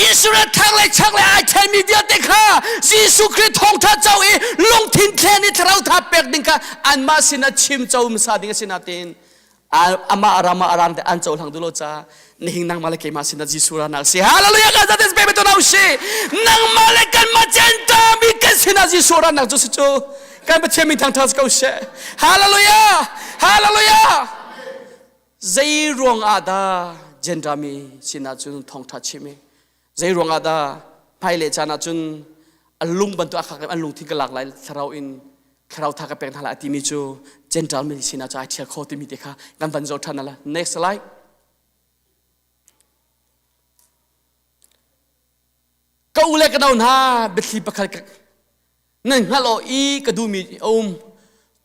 Israel thlanglei chaklei ai ṭhenmi vialte kha Jesuh Khrih thawngṭha co i lungthin thlen i thlarau tha pek ding kha anmah sinah chim co hmasa ding a si nain amah ram ah ram te an cohlang duh lo caah nihin nangmah le keimah sinah Jesuh ra nak si hallelujah kan zate pe to na si nangmah le kanmah Gentile mi kan sinah Jesuh ra nak cu si cu kan Pathian min thangṭhat ko seh hallelujah hallelujah Zei ruang ah dah Gentile mi sinah cun thawngṭha chim i zei ruang ah dah hmailei caan ah cun a lung bantuk a khak an lungthin ka lak lai thlarau in thlarau tha ka pek hna lai a timi cu Gentile mi sinah cun ai ṭhial kho timi te kha kan van zoh ṭhan ala next slide Ka u le ka nau hna biathli pakhat nan hngalh awk i ka duhmi a um.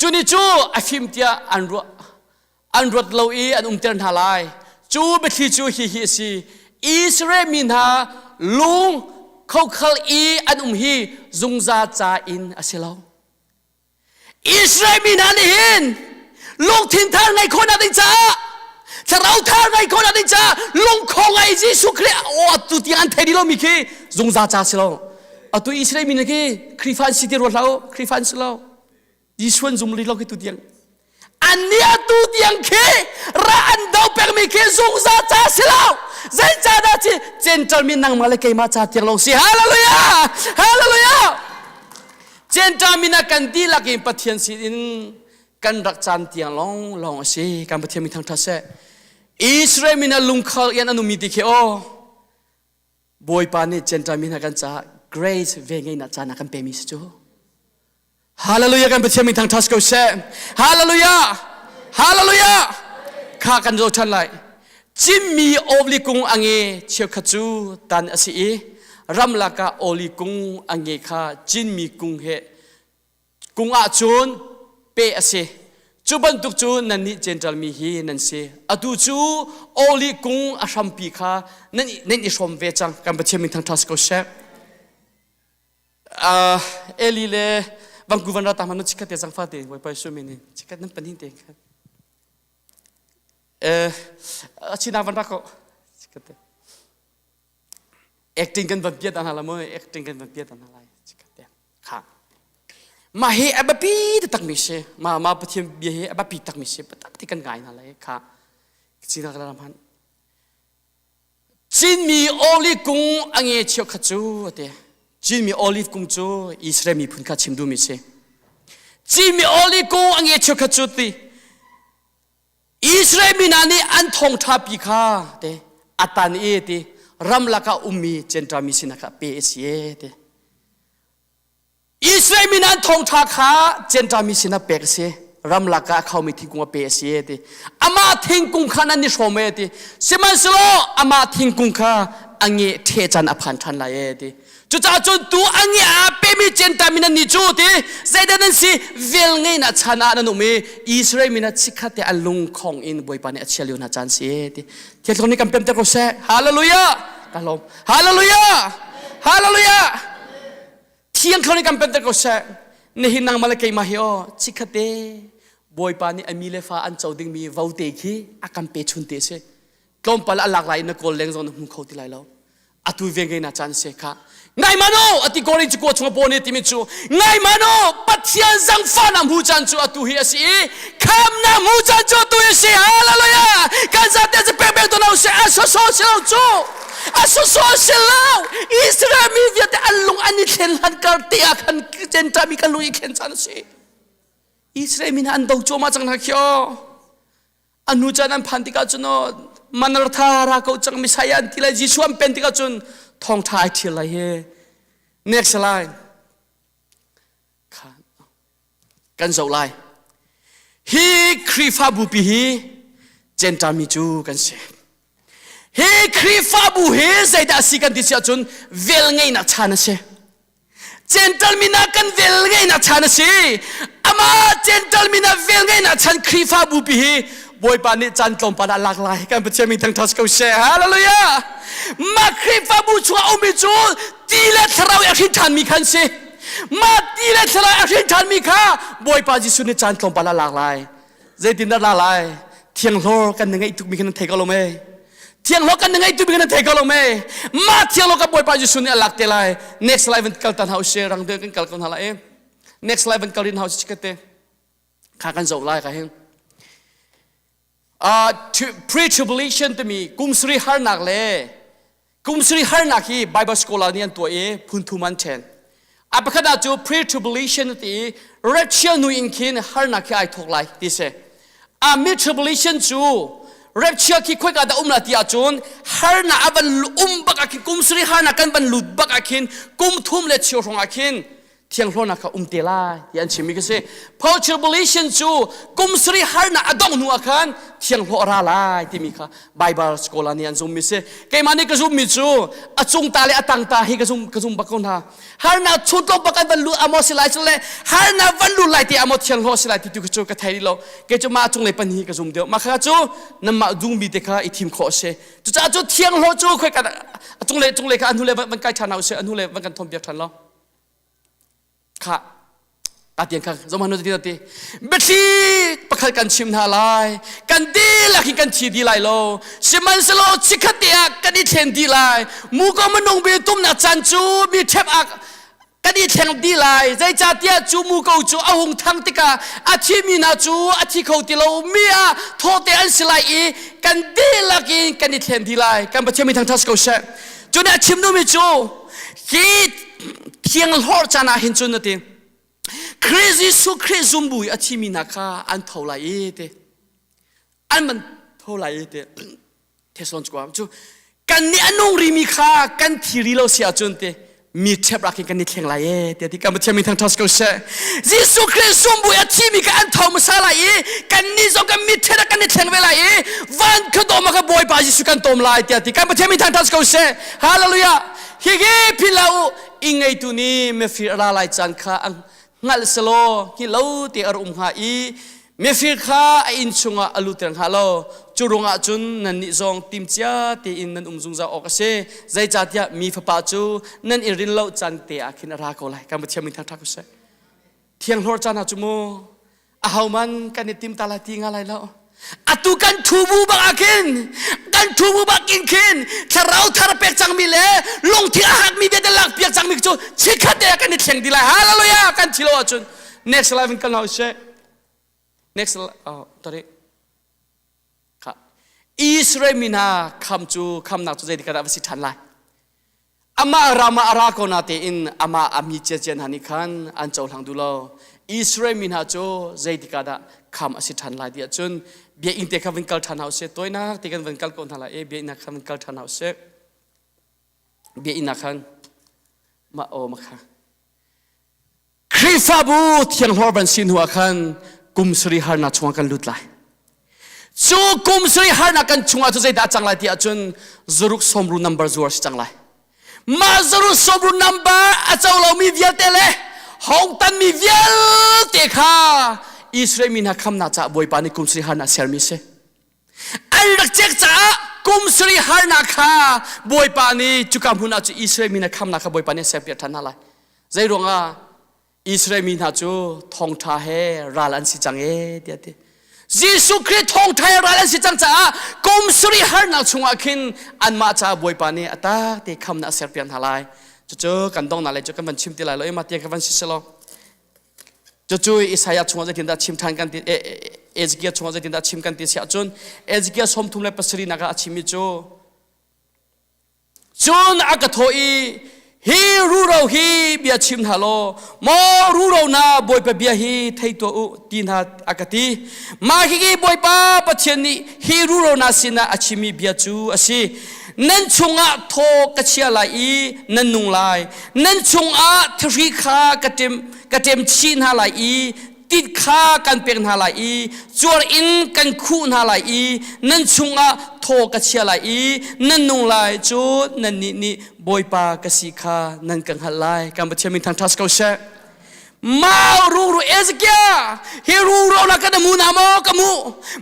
Cu ni cu a fim tiah an ruah an ruat lo i an umter hna lai. Cu biathli cu hihi a si. Israel mi hna lung khokhal i an um hi zungzal ca in a si lo. Israel mi hna nih hin lungthin thar ngei khawhnak ding caah thlarau thar ngei khawhnak ding caah lungkho ngai Jesuh Khrih aw atu tiang an thei rih lomi khi zungzal ca si lo atu Israel mi hna khi Khrihfa an si ti rua hlah u Khrihfa an si lo Jesuh an zum rih lo khi tu tiang annih atu tiang khi ra an do pengmi khi zungzal ca si lo zei ca dah ci Gentile mi nangmah le keimah ca tiang lawng si hallelujah hallelujah Gentile min ah kan dihlak in Pathian sin in kan rak caan tiang lawng lawng a si. Kan Pathian min thangṭhat seh. Israel min ah lungkhal in an ummi ti khi aw Bawipa nih Gentile mi hna kan caah grace ve ngeihnak caan a kan pemi si cu. Hallelujah kan Pathian min thangṭhat ko seh. Hallelujah! Hallelujah! Kha kan zoh ṭhan lai. Cinmi olive kung a nge cheukhat cu tan a si i ramlak ah olive kung a nge kha cinmi kung he kung ah cun peh a si. Cu bantuk cu nannih Jentail mi hi nan si. Atu cu olive kung a hrampi kha nan, nan i hrawm ve cang. Kan Pathian min thangṭhat si ko seh. Uh, Eli le Vancouver ra ta man chikhat te zangfa te Bawipa Jesuh min in chikhat nan panin te khan. A china van rak ko. Acting kan van piat hna la mo acting kan van piat hna lai. Kha. Ma hi a biapi tak mi si. Ma ma Pathian bia hi a biapi tak mi si. Tak ti kan ngai hna lai. Kha. China ka ram han. Cinmi olive kung a nge cheukhat cu a ti. Cinmi olive kung cu Israel miphun kha chim duhmi si. Cinmi olive kung a nge cheukhat cu ti. Israel mi hna nih an thawngṭha pi kha te a tan i ti. Ramlak ah ummi Jentail mi sinah kha pe a si e ti. Israel mi nan thawngṭha kha Jentail mi sinah pek a si. Ramlak ah a khaumi thingkung a pe a si e ti. Amah thingkung kha nan i hrawm e ti. Sihmanhsehlaw amah thingkung kha a nge ṭhe caan a phan ṭhan lai e ti. Cucaah cun tu a nge a pemi Jentail mi nan nih cu ti zeidah nan si vel ngeihnak chan ah nan um i Israel mi hna chikkhat te an lungkhong in Bawipa nih a chia lio hna caan si e ti. Thiang nih kan pemter ko seh. Hallelujah! Ka lawm. Hallelujah! Hallelujah! Thiang thlarau nih kan pemter ko seh. Nihin nangmah le keimah hi aw chikkhatte Bawipa nih a mi le fa an co dingmi vote khi a kan pe chun te si. Tlawmpal a lak lai in na kawl leng zong na hmu kho ti lai lo. Atu ve ngei na caan si kha. Ngai mano ati Korin cu kua chung paw nih timi cu ngai mano Pathian zangfah na hmu caan cu atu hi a si i kham na hmu caan cu atu hi a si. Hallelujah! Kan zate cu pek pek to lo si a so so si lo cu. A sawsawh si lo. Israel mi vialte an lung an i thlen hlan kar te ah khan Gentile mi kan lung i thlen caan a si. Israel mi hna an do cuahmah cang hna khi aw. A nu caan an phan tikah cun aw manartha ra ko cang Messiah an ti lai Jesuh an pen tikah cun thawngtha ai thial lai he. Next line. Kan zoh lai. Hi Khrihfabu pi hi Gentile mi cu kan si. Hi Khrihfabu hi zeidah a si kan ti si ahcun vel ngeihnak chan a si. Gentile mi hna kan vel ngeihnak chan a si. Amah Gentile mi hna vel ngeihnak chan Khrihfabu pi hi Bawipa nih caan tlawmpal ah lak lai. Kan Pathian min thangṭhat ko seh. Hallelujah! Mah Khrihfabu chungah ummi cu ti le thlarau i a hrin ṭhanmi khan si. Mah ti le thlarau a hrin ṭhanmi kha Bawipa Jesuh nih caan tlawmpal ah lak lai. Zeitindah la lai? Thianghlor kan na ngeih tukmi kha nan thei ko lo mei? Thianghlor kan na ngeih tukmi kha nan thei ko lo mei? Mah thianghlor ka Bawipa Jesuh nih a lak te lai. Next live in kal tan hau she rang deuh kan kal ko hna lai. Next live in kal rin hau si te. Kha kan zoh lai ka hin. Pre-tribulation timi kum suri harnak le kum suri harnak hi Bible scholar nih an tuah i phun thum an ṭhen. A pakhat ah cu pre-tribulation ti i rapture nu in khin harnak hi ai thawk lai ti si. A mid-tribulation cu rapture khi khoika dah um la ti ahcun harnak a van um bak ah khin kum suri harnak kan van lut bak ah khin kum thum le cheu hrawng ah khin thianghlawnak kha um te lai ti an chimmi ka si post tribulation cu kum sarih harnak a dongh hnu ah khan thianghlawh a ra lai timi kha Bible scholar nih an zummi si keimah nih ka zummi cu a cung ta le a tang ta hi ka zum ka zum bak ko hna harnak chung tlawm bak an van lut amo si lai cu le harnak van lut lai ti amo thianghlawh si lai ti tu cu ka thei lo kei cu mah cung le pan hi ka zum deuh mah kha cu nanmah zungmi te kha i thim khawh a si cucaah cu thianghlawh cu khoi ka a cung le cung le kha a hnu le van kai ṭhan hna usih a hnu le van kan thawm piak ṭhan lo Kha atiang kha zom hanu ti ti biathli pakhat kan chim hna lai kan dihlak hin kan thi dih lai lo sihmanhsehlaw chikkhat te ah kan i thlen dih lai muko minung bi tumnak caan cu mi ṭhep ah kan i thleng dih lai zeicahtiah cu muko cu a hung thang tikah a thimi hna cu a thi kho ti lo mi ah thawte an si lai i kan dihlak in kan i thlen dih lai kan Pathian mi thangṭhat ko seh cu nih a chim duhmi cu hi thianghlawr caan ah hin cun na ti Khrih Jesuh Khrih zumbu i a thimi hna kha an tho lai i ti an man tho lai i ti Thessalon cu cu kan nih a nung rimi kha kan thi ri lo si ahcun ti mi ṭhep rak in kan i thleng lai e tiah ti kan Pathian min thangṭhat ko seh Jesuh Khrih zumbu i a thimi kha an tho hmasa lai i kan nih zong kan mi ṭhep kan i thleng ve lai i van khuadawm ah ka Bawipa Jesuh kan tawm lai tiah ti kan Pathian min thangṭhat ko seh Hallelujah Hihi philh hlah u, inn ngeitu nih mifir a ra lai caan kha a hngalh selaw hi lo te a rak um hnga i mifir kha a inn chungah a lutter hnga lo. Cu ruangah cun nannih zong timcia tein nan um zungzal awk a si. Zeicahtiah mi fapa cu nan i rin lo caan te ah khin a ra ko lai. Kan Pathian min thangṭhat ko seh. Thianghlawr caan ah cu mu ahoman kan i tim ta lai ti nga lai lo atu kan thu bu bak ah khin kan thu bu bak in khin thlarau thar pek cangmi le lungthin a hakmi vialte lak piak cangmi cu chikkhat te kan i thleng di lai hallelujah kan thi lo ahcun next life in kal hna usih next oh tari kha Israel mi hna kham cu khamnak cu zeitik ah va si ṭhan lai Amah ram ah a ra ko natein amah a mi ciacia hna nih khan an cohlang duh lo. Israel mi hna cu zeitik ah dah kham a si ṭhan lai ti ahcun biakinn te kha vun kal ṭhan hna usih. Tawinak te kan vun kal ko hna lai i biakinn kha vun kal ṭhan hna usih. Bia inn ah khan mah aw makha Khrihfabu thianghlor van si hnu ah khan kum sarih harnak chungah kan lut lai. Cu kum sarih harnak kan chungah cu zeidah a cang lai ti ahcun zaruk sawmru number zuar si cang lai. Mah zaruk sawmru number a co lomi vialte le hongtanmi vialte kha Israel mi hna khamnak caah Bawipa nih kum sarih harnak sermi a si. An rak cek caah kum sarih harnak kha Bawipa nih cuka hmun ah cu Israel mi hna khamnak kha Bawipa nih a serpiak ṭhan hna lai. Zei ruangah Israel mi hna cu thawngṭha he ral an si cang ee tiah ti. Jesuh Khrih thawngṭha he ral an si cang caah kum sarih harnak chungah khin anmah caah Bawipa nih a tak te khamnak a serpiak hna lai. Cucu kan donghnak lei cu kan van chim ti lai lo i mah tiang kha van si selaw. Cucu Isaiah chungah zeitindah chim ṭhan kan ti Ezekiel chungah zeitindah chim kan ti si ahcun Ezekiel 37 nak ah a chimmi cu cun a ka thawh i hi ruro hi bia chim hna law maw ruro na Bawipa bia hi thei tuah u ti hna a ka ti mah hihi Bawipa Pathian nih hi ruro na sinah a chimmi bia cu a si nan chungah thaw ka chia lai i nan nung lai nan chungah thahri kha ka ṭem ka ṭem chih hna lai i tit kha kan pek hna lai i cuar in kan khuh hna lai i nan chungah thaw ka chia lai i nan nung lai cu nannih nih Bawipa ka si kha nan ka hngalh lai kan Pathian min thangṭhat ko seh Mau ruru Ezekiel hi ruro na kan mu na maw ka mu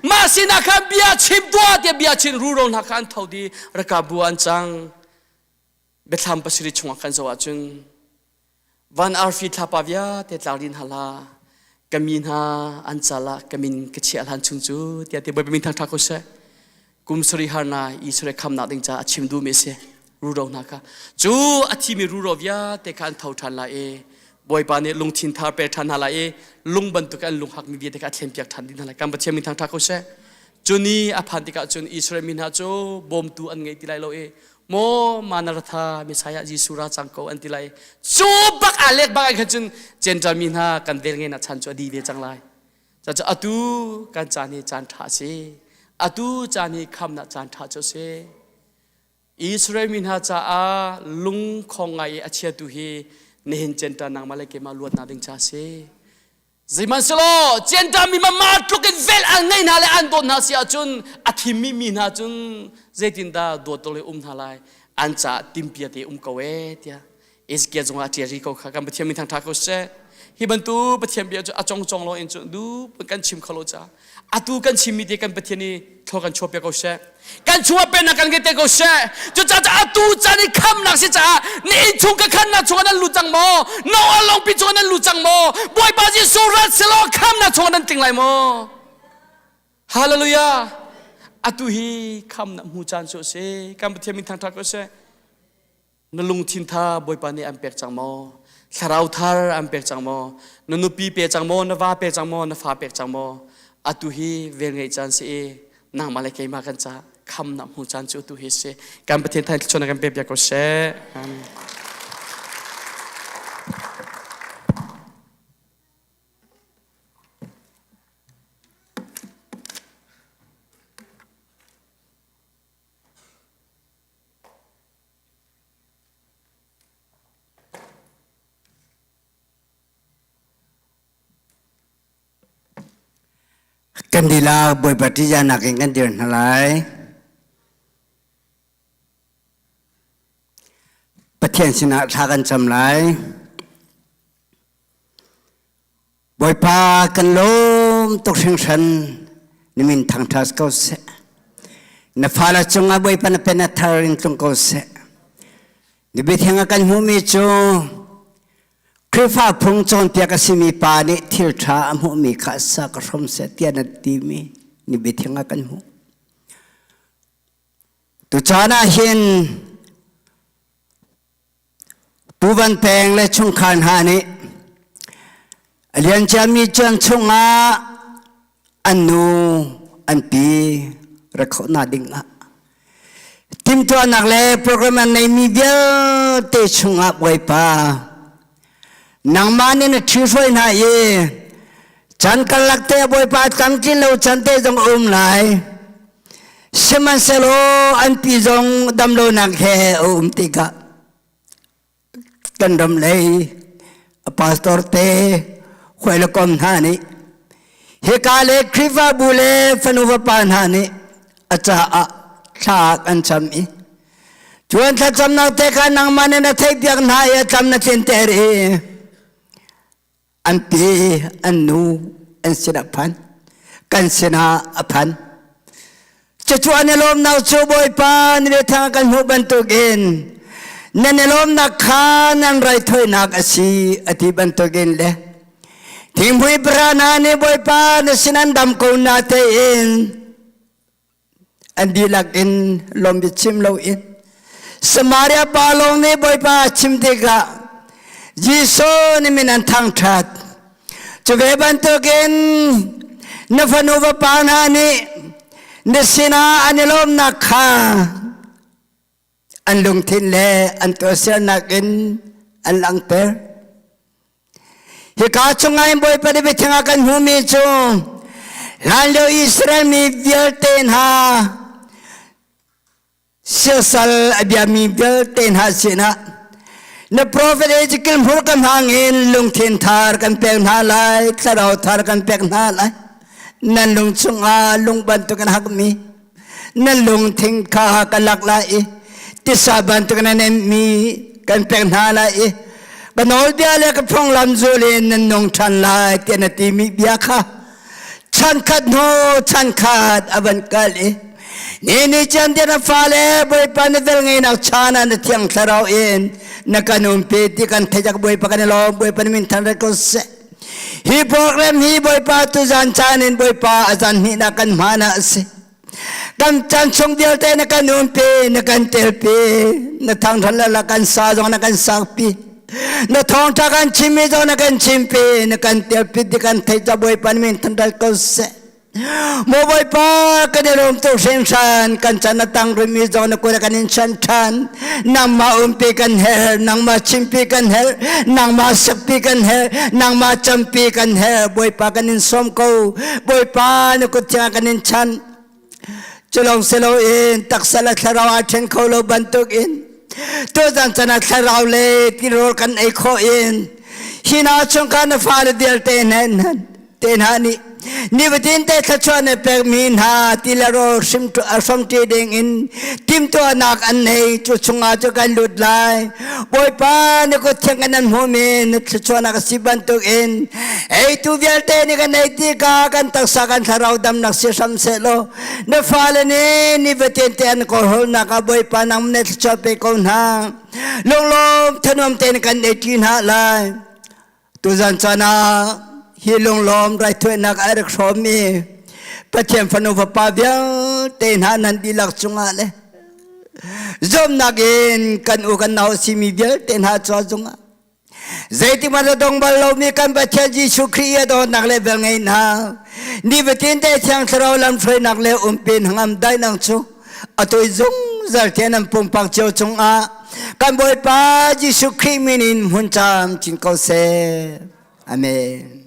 mah sinah khan bia chim tuah tiah bia chin ruro hna kha an tho di rakabu an cang Biathlam pasarih chungah kan zoh ahcun van arfi thlapa vialte tlak din hala ka mi hna an cal ah ka min ka chiah hlan chung cu tiah ti Bawipa min thangṭhat ko seh kum sarih harna Israel khamnak ding caah a chim duhmi a si ruro hna kha cu a thimi ruro vialte kha an tho ṭhan lai i Bawipa nih lungthin thar pe ṭhan hna lai i lung bantuk an lung hakmi vialte kha a thlenpiak ṭhan ding hna lai kan Pathian min thangṭhat ko seh cu ni a phan tikah cun Israel mi hna cu bawmtu an ngei ti lai lo i Maw Manaratha Messiah Jesuh ra cang ko an ti lai. Cu bak aa lek bak khan cun Gentile mi hna kan vel nge na chan cu a di ve cang lai. Cacu atu kan caan hi caan ṭha a si. Atu caan hi khamnak caan ṭha cu a si. Israel mi hna caah lungkhong ngai i a chiatu hi nihin Gentile nangmah le keimah luatnak ding ca a si. Zeihmanhsehlaw Jentail mi mah tluk in vel an ngeih hna le an dawt hna si ahcun a thimmi mi hna cun zeitindah dawt le um hna lai an caah timpia te um ko ee tiah Ezekiel zongah a ṭial rih ko kha kan Pathian min thangṭha ko seh hi bantuk Pathian bia cu a congcong lo in cun du kan chim kho lo ca atu kan chimmi te kan Pathian i thlaw kan chuah piak ko seh kan chungah pennak kan ngei te ko seh cucaah atu caan i khamnak si caah na inn chung ka khannak chungah nan lut cang maw Noah lawngpi chungah nan lut cang maw Bawipa Jesuh rat selaw khamnak chungah nan tling lai maw Hallelujah atu hi khamnak hmu caan cu a si kan Pathian min thangṭhat ko seh Na lungthin tha Bawipa nih an pek cang maw? Thlarau thar an pek cang maw? Na nupi pe cang maw? Na va pe cang maw? Na fa pek cang maw? Atu hi vel ngeih caan si i nangmah le keimah kan ca khamnak hmu caan cu atu hi si. Kan Pathian thain thluachuah kan pek piak ko seh. Amen. Kan dila Bawipa ṭihzahnak in kan dir hna lai. Pathian sinah thla kan cam lai. Bawipa kan lawm tuk hringhran na min thangṭhat ko seh. Na fale cungah Bawipa na pen a thar in tlung ko seh. Na biathiang a kan hmuhmi cu Khrihfa phung cawnpiak a simi pa nih thil ṭha a hmuhmi kha sa ka hrom seh tiah na timi ni biathiang a kan hmuh. Tucaan ah hin Pu Van Peng le chungkhar hna nih a lianciami caan chungah an nu an pi rak khawhnak ding ah timhtuahnak le program an neimi vialte chungah Bawipa nangmah nih na ṭhihruai hna i chan karlak te Bawipa tlamtlin lo chan te zong a um lai sihmanhsehlaw an pi zong damlonak he a um tikah. Kan ram lei a pastor te hawi le kom hna nih hika le Khrihfabu le fanu vapa hna nih a caah thla kan cam i Cuan thlacamnak te kha nangmah nih na theihpiak hna i a tlam na tlinter i an pi an nu an sinah phan kan sinah a phan. Cucu an i lawmnak cu Bawipa na biathang kan hmuh bantukin nan i lawmnak kha nan raithawinak a si a ti bantukin le thinghmui para hna nih Bawipa na sin an dam ko na tein an dihlak in lawm biachim loin Samaria pa lawng nih Bawipa a chim tikah Jesuh nih min an thangṭhat. Cu ve bantukin na fanu vapa hna nih na sinah an i lawmnak kha an lungthin le an tuahsernak in an langhter. Hika chungah in Bawipa nih biathiang ah kan hmuhmi cu hlanlio Israel mi vialte hna siasal a biami vialte hna sinah na profet Ezekiel hmurka hmang in lungthin thar kan pek hna lai, thlarau thar kan pek hna lai. Nan lung chungah lung bantuk in hakmi na lungthin kha ka lak lai i tisa bantuk na nemmi kan pek hna lai i ka nawlbia le ka phunglam zul in nan nung ṭhan lai tiah na timi bia kha chan khat hnu chan khat a van kal i ni ni cian tiah na fale Bawipa na vel ngeinak chan ah na thiang thlarau in na kan umpi ti kan theih Bawipa kan i lawm. Bawipa na min thang ko seh. Hi program hi Bawipa tuzan caan in Bawipa a zan hnihnak kan hmaan ah a si. Kan chan chung vialte na kan umpi, na kan telpi, na thangthat le kan sa zong na kan sakpi. Na thawngtha kan chimmi zong na kan chimpi, na kan telpi ti kan theih ca Bawipa min thandal ko seh. Maw Bawipa, kan i lawm tuk hringhran, kan chan a tang rihmi zong na kut ah kan in chan ṭhan. Nangmah umpi kan herh, nangmah chimpi kan herh, nangmah sakpi kan herh, nangmah campi kan herh. Bawipa kan in sawm ko. Bawipa na kut thiang kan in chan. Culong siloin taksa le thlarau aa ṭhen kho lo bantukin tuzan chan ah thlarau le tirawl kan ei khawh in hi hna chungkhar na fale vialte hnen te hna nih nifatin te thluachuah na pekmi hna ti le rawl hramṭi ding in timhtuahnak an nei. Cu chungah cu kan lut lai. Bawipa, na kut thiang kan an hmumi na thluachuahnak a si bantukin eitu vialte nih kan ei tikah kan taksa kan thlarau damnak si hram seh law na fale nih nifatin te an kawlhawlnak ah Bawipa nang na thluachuah pe ko hna. Lunglawm thanuam tein kan ei ṭi hna lai. Tuzan caan ah hi lunglawm raithuainak a rak hrawmmi Pathian fanu fapa vialte hna nan dihlak cungah le zumnak in kan u kan nau simi vialte hna cua zungah zeitik hmanh a dong bal lomi kan Pathian Jesuh Khrih a dawtnak le velngeihnak nifatin te Thiang Thlarau lamhruainak le umpi hnangam daihnak cu atu zungzal tiang nan pumpak cio cungah kan Bawipa Jesuh Khrih min in hmun camcin ko seh. Amen.